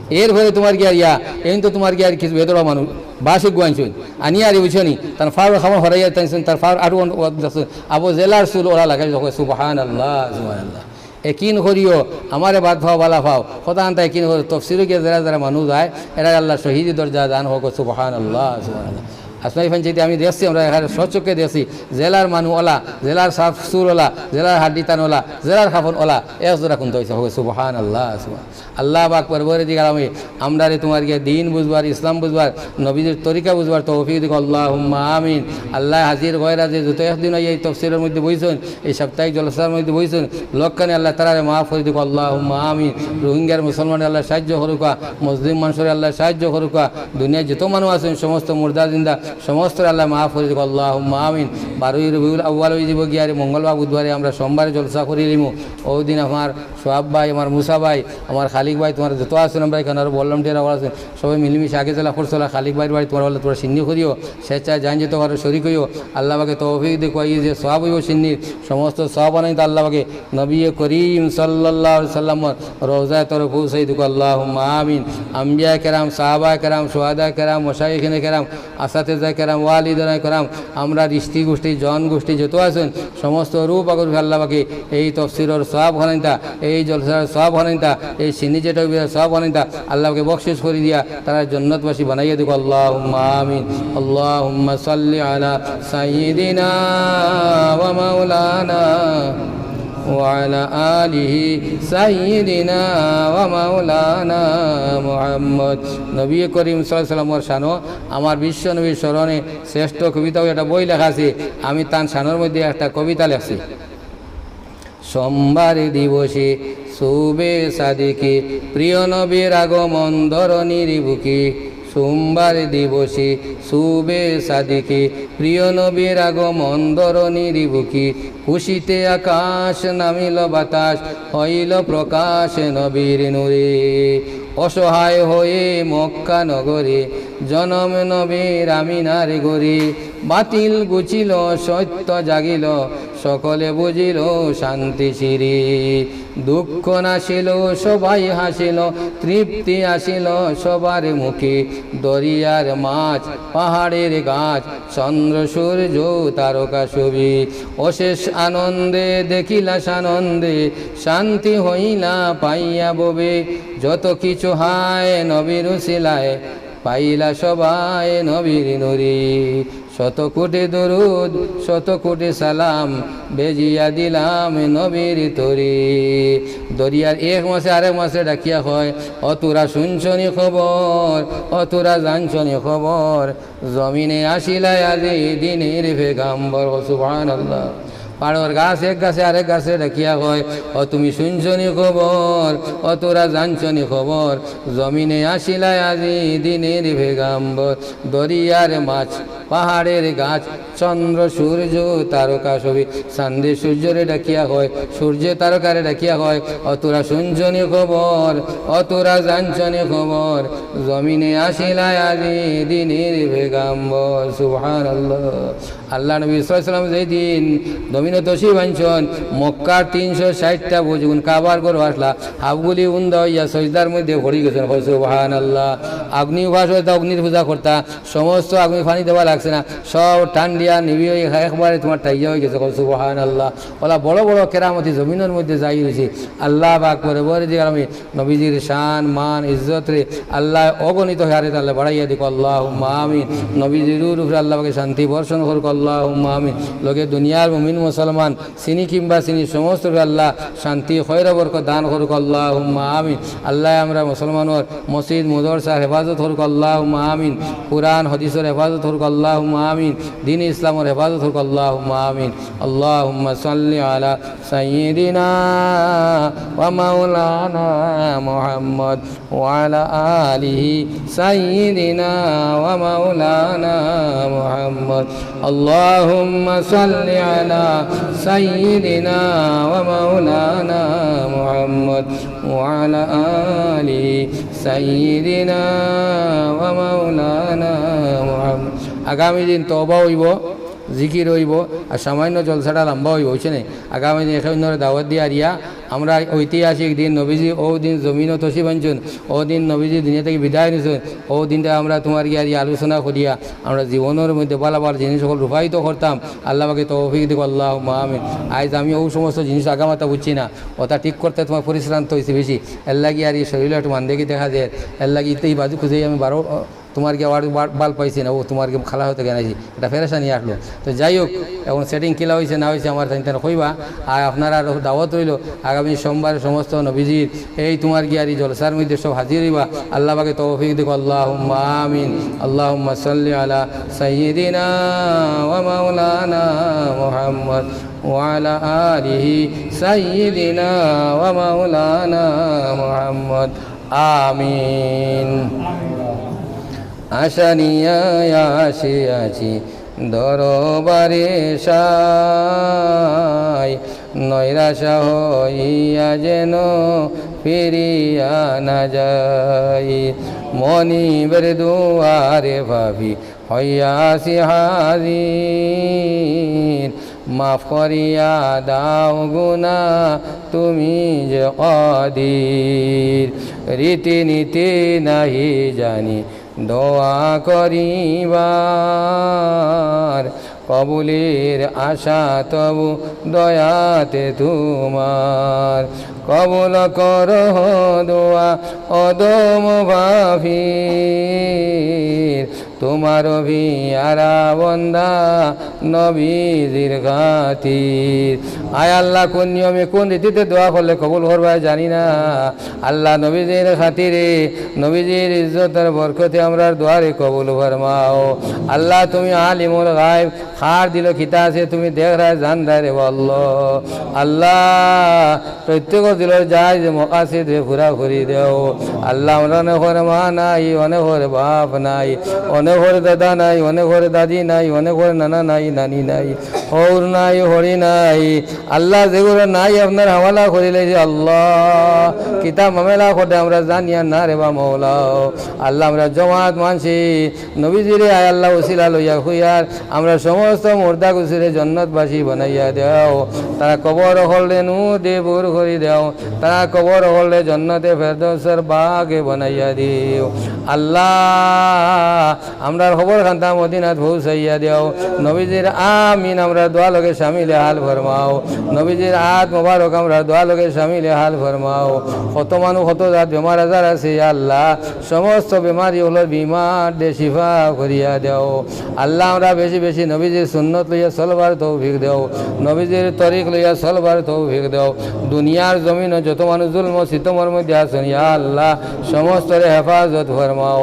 এরপরে তুমার গিয়া ইয়া, এইন তো তুমার গিয়া কিছু বেদরা মানুষ, বাসে গুয়াইছইন, আনিয়া আরি বুঝছনি, তান ফাওর কাফন হরাইয়া তাইছইন, তার ফাওর আটু অন-, অন-, আবু জেলার চুল অলা লাগাইছে, কউক্কা সুবহানাল্লাহ, সুবহানাল্লাহ। একিন করিও, আমারে বাদ পাও, ভালা পাও, কথা আনতা একিন করিও, তফসিরো গিয়া যারা যারা মানুষ যায়, এরা আল্লাহ শহীদ দরজা দান হোক, সুবহানাল্লাহ, সুবহানাল্লাহ। আশ্রয় ফাঞ্জাইতে আমি দেখছি, আমরা এখানে স্বচক্ষে দেখছি, জেলার মানুষ অলা, জেলার সাফ চুল অলা, জেলার হাড্ডি তান অলা, জেলার কাফন অলা, এক জোড়া কুন্তা অইছে, কউক্কা সুবহানাল্লাহ, সুবহান। আল্লাহ পাক পরওয়ারদিগার আলমে আমরারে তুমার গিয়া দিন বুঝবার, ইসলাম বুঝবার, নবীজির তরিকা বুঝবার তৌফিক দিক, আল্লাহুম্মা আমিন। আল্লাহ হাজির গয়রা যে যত একদিন অইয়া এই তফসিরর মধ্যে বইছইন, এই সাপ্তাহিক জলসার মধ্যে বইছইন, লক্কানি আল্লাহ তারারে মাফ করি দিক, আল্লাহুম্মা আমিন। রোহিঙ্গার মুসলমানরে আল্লাহ সাহায্য করুক্কা, মুসলিম মানষরে আল্লাহ সাহায্য করুক্কা, দুনিয়ার যত মানুষ আছইন সমস্ত মুর্দা জিন্দা সমস্তরে আল্লাহ মাফ করি দিক, আল্লাহুম্মা আমিন। বারোই রবিউল আউয়াল অইযিবো গিয়ারে মঙ্গলবার বুধবারে আমরা সোমবারে জলসা করিলিমু। অউ দিন আমার সোহাব ভাই, আমার মুসা ভাই, আমার খালিক ভাই, তুমার যত আছইন, আমরা এখানে আরো volunteer আছইন, সবে মিলিমিশি আগে যেলা করছলা, খালিক ভাইর বাড়ি তুমার বলে তুমরা সিন্নি করিও, স্বেচ্ছায় যাইন যত পারো শরিক অইও। আল্লাহ পাকে তৌফিক দিক, অউ যে সোয়াব অইবো সিন্নির, সমস্ত সোয়াব বানাইতা আল্লাহ পাকে নবী করিম সাল্লাল্লাহু আলাইহি ওয়াসাল্লামর রওজায় তরে পৌঁছাই দিক, আল্লাহুম্মা আমিন। আম্বিয়া কেরাম, সাহাবা কেরাম, শুহাদা কেরাম, মশাইখিনে কেরাম, আসাতেজা কেরাম, ওয়ালিদানা কেরাম, আমরার ইষ্টি গুষ্টি, জন গুষ্টি যত আছইন, সমস্ত রুহ পাকর আল্লাহ পাকে এই তফসিরর সোয়াব খানাইতা, এই জলসার সোয়াব খানাইতা, এই সিন্নি যেটা অইবো সোয়াব খানাইতা, আল্লাহ পাকে বকশিশ করি দিয়া তারারে জন্নতবাসী বানাইয়া দিক, আল্লাহুম্মা আমিন। আল্লাহুম্মা সাল্লি আলা সাইয়্যিদিনা ওয়া মাওলানা ওয়া আলা আলিহি সাইয়্যিদিনা ওয়া মাওলানা মুহাম্মদ। নবী করিম সাল্লাল্লাহু আলাইহি ওয়াসাল্লামর শানো আমার বিশ্ব নবীর স্মরণে শ্রেষ্ঠ কবিতাও একটা বই লেখা আছে, আমি তান শানর মধ্যে একটা কবিতা লেখছি। সোমবার দিবসে শুভে সাদিকে, প্রিয় নবীর আগমন ধরণীর বুকে। সোমবার দিবসে শুভে সাদিকে, প্রিয় নবীর আগমন ধরণীর বুকে। খুশিতে আকাশ নামিল বাতাস, হইল প্রকাশ নবীর নূরে। অসহায় হয়ে মক্কা নগরে, জনম নবীর আমিনার ঘরে। বাতিল ঘুচিল, সত্য জাগিল, সকলে বুঝিল শান্তি শিরে। দুঃখ নাশিল, সবাই হাসিল, তৃপ্তি আসিল সবার মুখে। দরিয়ার মাছ, পাহাড়ের গাছ, চন্দ্র সূর্য তারকা শোভে। অশেষ আনন্দে দেখিলা সানন্দে, শান্তি হইলা পাইয়া ভবে। যত কিছু হায় নবীর উসিলায়, পাইলা সবাই নবীর নূরে। শত কোটি দুরুদ, শত কোটি সালাম, বেজিয়া দিলাম নবীর তরে। দরিয়ার এক মাছে আরেক মাছে ডাকিয়া কয়, "অ তোরা শুনছনি খবর, অ তোরা জানছনি খবর, জমিনে আসিলা আজি দিনের পেগাম্বর।" সুবহানাল্লাহ। পাড়র গাছ এক গাছে আরেক গাছে ডাকিয়া কয়, "অ তুমি শুনছনি খবর, অ তোরা জানছনি খবর, জমিনে আসিলা আজি দিনের পেগাম্বর।" দরিয়ার মাছ, পাহাড়ের গাছ, চন্দ্র সূর্য তারকা শোভে। চান্দে সূর্যরে ডাকিয়া কয়, সূর্যে তারকারে ডাকিয়া কয়, "অ তোরা শুনছনি খবর, অ তোরা জানছনি খবর, জমিনে আসিলা আজি দিনের পেগাম্বর।" সুবহানাল্লাহ। আল্লাহ নবী সাল্লাল্লাহু আলাইহি ওয়াসাল্লাম যেই দিন জমিনো তশরিফ আনছইন, মক্কার তিনশো ষাইটটা বুরুজ, কাবার ঘর আছলা, হাবগুলি উন্দা অইয়া সজদার মধ্যে পড়ি গেছইন। কও সুবহানাল্লাহ। অগ্নি উপাসক অইতা, অগ্নির পূজা করতা, সমস্ত অগ্নি পানি দেওয়া লাগছে না, সব ঠান্ডিয়া নিবি অই একবারে তুমার ঠাইয়া অই গেছে। কও সুবহানাল্লাহ। অলা বড় বড় কেরামতি জমিনর মধ্যে জাহির অইছে। আল্লাহ পাক পরওয়ারদিগার আলমে নবীজির শান, মান, ইজ্জতরে আল্লাহ অগণিত হারে তাল্লে বাড়াইয়া দিক, আল্লাহুম্মা আমিন। নবীজির রুহর উপরে আল্লাহ পাকে শান্তি বর্ষণ করুক, আল্লাহুম্মা আমিন। লগে দুনিয়ার মুমিন মুসলমান চিনি কিংবা চিনি সমস্ত উপরে আল্লাহ শান্তি, খয়র, বরকত দান করুক, আল্লাহুম্মা আমিন। আল্লাহ আমরা মুসলমানর মসজিদ, মাদ্রাসার হেফাজত করুক, আল্লাহুম্মা আমিন। কুরআন হাদিসর হেফাজত করুক, আল্লাহুম্মা আমিন। দ্বীনে ইসলামর হেফাজত করুক, আল্লাহুম্মা আমিন। اللهم صل على سيدنا ومولانا محمد وعلى آل سيدنا ومولانا محمد. اللهم صل على سيدنا ومولانا محمد وعلى آل سيدنا ومولانا محمد. আগামী দিন তওবা অইবো, জিকির অইবো, আর সামান্য জলসাটা লম্বা অইবো, বুঝছইন নি? আগামী দিন একে অন্যরে দাওয়াত দিয়া আরিয়া আমরা ঐতিহাসিক দিন নবীজি অউ দিন জমিনো তশরিফ আনছইন, অউ দিন নবীজি দুনিয়া থাকি বিদায় নিছইন, অউ দিনটা আমরা তুমার গিয়া আরিয়া আলোচনা করিয়া আমরা জীবনর মধ্যে ভালা ভালা জিনিস অকল রূপায়িত করতাম। আল্লাহ পাকে তৌফিক দিউক, আল্লাহুম্মা আমিন। আইজ আমি অউ সমস্ত জিনিস আগামাতা বুঝছি না, অতা ঠিক করতে তুমার পরিশ্রান্ত অইছে বেশি, এরলাগি আর ই শরীলো একটু মান্দেগি দেখা যায়, এরলাগি তো ই বাজু খুঁজেই আমি বারো তুমার গিয়া ওয়ার্ড বা-, বাল পাইছি না, অউ তুমার গিয়া খালা হতে গেনাইছি, এটা ফেরেশানি আসলো। তো যাই হোক, এখন সেটিং কিলা অইছে না অইছে আমার তাইন তাইন কইবা। আর আপনারার দাওয়াত রইলো, আগামী সোমবার সমস্ত নবীজির এই তুমার গিয়ার ই জলসার মধ্যে সব হাজির অইবা। আল্লাহ পাকে তৌফিক দিউক, আল্লাহুম্মা আমিন। اللهم صل على سيدنا ومولانا محمد وعلى آل سيدنا ومولانا محمد. আমিন। আশা নিয়া আসিয়াছি দরবারে সাই, নৈরাশা হইয়া যেন ফিরিয়া না যাই। মনিবের দুয়ারে পাপী হইয়াছি হাজির, মাফ করিয়া দাও গুনা তুমি যে কাদির। রীতিনীতি নাহি জানি দোয়া করিবার, কবুলের আশা তবু দয়াতে তুমার। কবুল করো দোয়া অধম পাপীর, তুমার পিয়ারা বন্দা নবীজির খাতির। আয় আল্লাহ, কোন নিয়মে কোন রীতিতে দোয়া করলে কবুল করবায় জানি না। আল্লাহ, নবীজির খাতিরে, নবীজির ইজ্জতর বরকতে আমরার দোয়ারে কবুল ফরমাও। আল্লাহ, তুমি আলিমুল গায়ব, কার দিলো কিতা আছে তুমি দেখরায় জানরায় রে আল্লাহ। আল্লাহ, প্রত্যেকর দিলর জায়েজ মকাসিদরে পুরা করি দেও। আল্লাহ, আমরা অনেকর মা নাই, অনেকর বাপ নাই, অনেকর দাদা নাই, অনেকর দাদি নাই, অনেকর নানা নাই, নানি নাই, হউর নাই, হড়ি নাই। আল্লাহ, যেগুলো নাই আপনার হাওয়ালা করিলাইছি আল্লাহ, কিতা মামলা করতে আমরা জানিয়ার না রে বা মৌলাও। আল্লাহ, আমরা জমাত মানছি, নবীজিরে আয় আল্লাহ উসিলা লইয়া কইয়ার, আমরা সমস্ত মুর্দা গুসিরে জন্নতবাসী বানাইয়া দেও। তারা কবর অকলরে নূর দে ভুর করি দেও। তারা কবর অকলরে জন্নতে ফেরদৌসর বাগে বানাইয়া দেও। আল্লাহ, আমরার কবর খান্তা মদিনাত পৌঁছাইয়া দেও। নবীজির আমিন আমরার দোয়া লগে শামিলে হাল ফরমাও। নবীজির আত মোবারক আমরার দোয়া লগে শামিলে হাল ফরমাও। কত মানুষ কত জাত বেমার আজার আছে, ইয়া আল্লাহ, সমস্ত বেমারি অকলর বিমার দে শিফা করিয়া দেও। আল্লাহ, আমরা বেশি বেশি নবীজির সুন্নত লইয়া চলবার তৌফিক দেও, নবীজির তরিক লইয়া চলবার তৌফিক দেও। দুনিয়ার জমিনো যত মানুষ জুলম সিতমর মধ্যে আছইন, ইয়া আল্লাহ, সমস্তরে হেফাজত ফরমাও।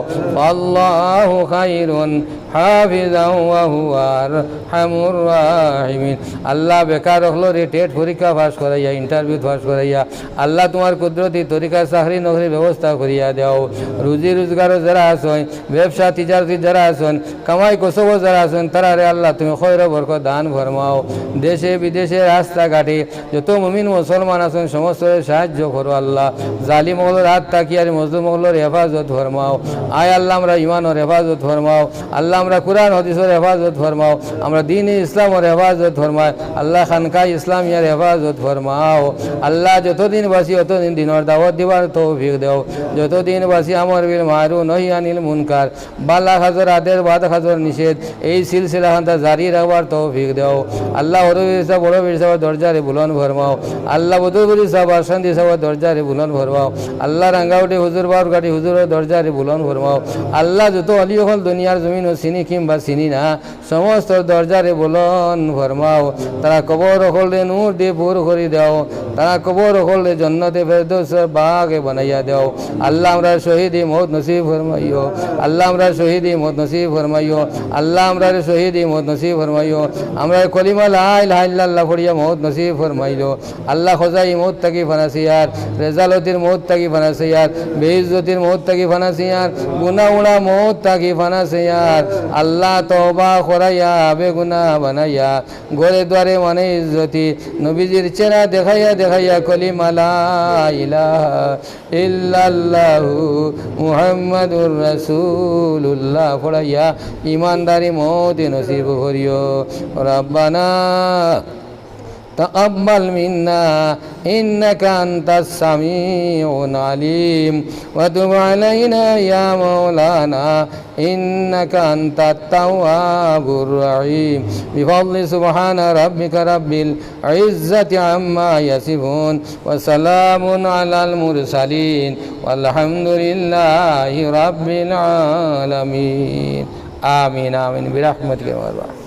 আল্লাহু খাইরুন হাফিজাও ওয়া হুয়া আরহামুর রাহিমিন। আল্লাহ, বেকার অকলরে টেট পরীক্ষা পাস করাইয়া, ইন্টারভিউ পাস করাইয়া, আল্লাহ, তুমার কুদরতি তরিকায় চাকরি নকরির ব্যবস্থা করিয়া দেও। রুজি রোজগারো যারা আছইন, ব্যবসা তিজারতি যারা আছইন, কামাই কসবো যারা আছইন, তারারে আল্লাহ তুমি খয়র বরকত দান ফরমাও। দেশে বিদেশে রাস্তাঘাটে যত মুমিন মুসলমান আছইন, সমস্তরে সাহায্য করো আল্লাহ। জালিম অকলর আত থাকি আর মজলুম অকলর হেফাজত ফরমাও। আয় আল্লাহ, আমরা ইমানর হেফাজত ফরমাও। আল্লাহ, আমরা কুরআন হাদিসর হেফাজত ফরমাও। আমরা দ্বীনে ইসলামর হেফাজত ফরমাও। আল্লাহ, খানকা ইসলামিয়ার হেফাজত ফরমাও। আল্লাহ, যতদিন বাঁচি অতদিন দ্বীনর দাওয়াত দিবার তৌফিক দেও। যতদিন বাঁচি আমর বিল মারুফ নহি আনিল মুনকার, বালা কাজর আদেশ, বাদ কাজর নিষেধ, এই সিলসিলা খান্তা জারি রাখবার তৌফিক দেও। আল্লাহ, হরু পীর সাব, বড় পীর সাবর দরজারে বুলন্দ ফরমাও। আল্লাহ, বদরপুরি সাব, বারসান্দি সাবর দরজারে বুলন্দ ফরমাও। আল্লাহ, রাঙ্গাউটি হুজুর, বাউরঘাটি হুজুরর দরজারে বুলন্দ ফরমাও। আল্লাহ, যত অলি অকল দুনিয়ার জমিনো চিনি কিংবা চিনি না, সমস্ত দরজারে বুলন্দ ফরমাও। তারা কবর অকলরে নূর দি পুর করি দাও। তারা কবর অকলরে জন্নতে ফেরদৌসর বাগে বানাইয়া দাও। আল্লাহ, আমরার শহীদি মউত নসিব ফরমাইও। আল্লাহ, আমরার শহীদি মউত নসিব ফরমাইও। আল্লাহ, আমরার শহীদি মউত নসিব ফরমাইও। আমরার কলিমা লা ইলাহা ইল্লাল্লাহ পড়িয়া মউত নসিব ফরমাইও। আল্লাহ, খজাই মউত থাকি ফানা চাইয়ার, রেজালতির মউত থাকি ফানা চাইয়ার, বেইজ্জতির মউত থাকি ফানা চাইয়ার, গুনা উড়া মউত থাকি ফানা চাইয়ার। আল্লাহ, তওবা করাইয়া, বেগুনা বানাইয়া, ঘরে দুয়ারে মানে ইজ্জতি, নবীজির চেহারা দেখাইয়া দেখাইয়া কলিমা লা ইলাহা ইল্লাল্লাহু মুহাম্মাদুর রাসূলুল্লাহ পড়াইয়া ইমানদারি মউত নসিব করিও। রব্বানা تقبل منا إنك أنت السميع العليم وتب علينا يا مولانا إنك أنت التواب الرحيم. بفضل سبحان ربك رب العزة عما يصفون وسلام على المرسلين والحمد لله رب العالمين. آمين، آمين، برحمتك يا الله.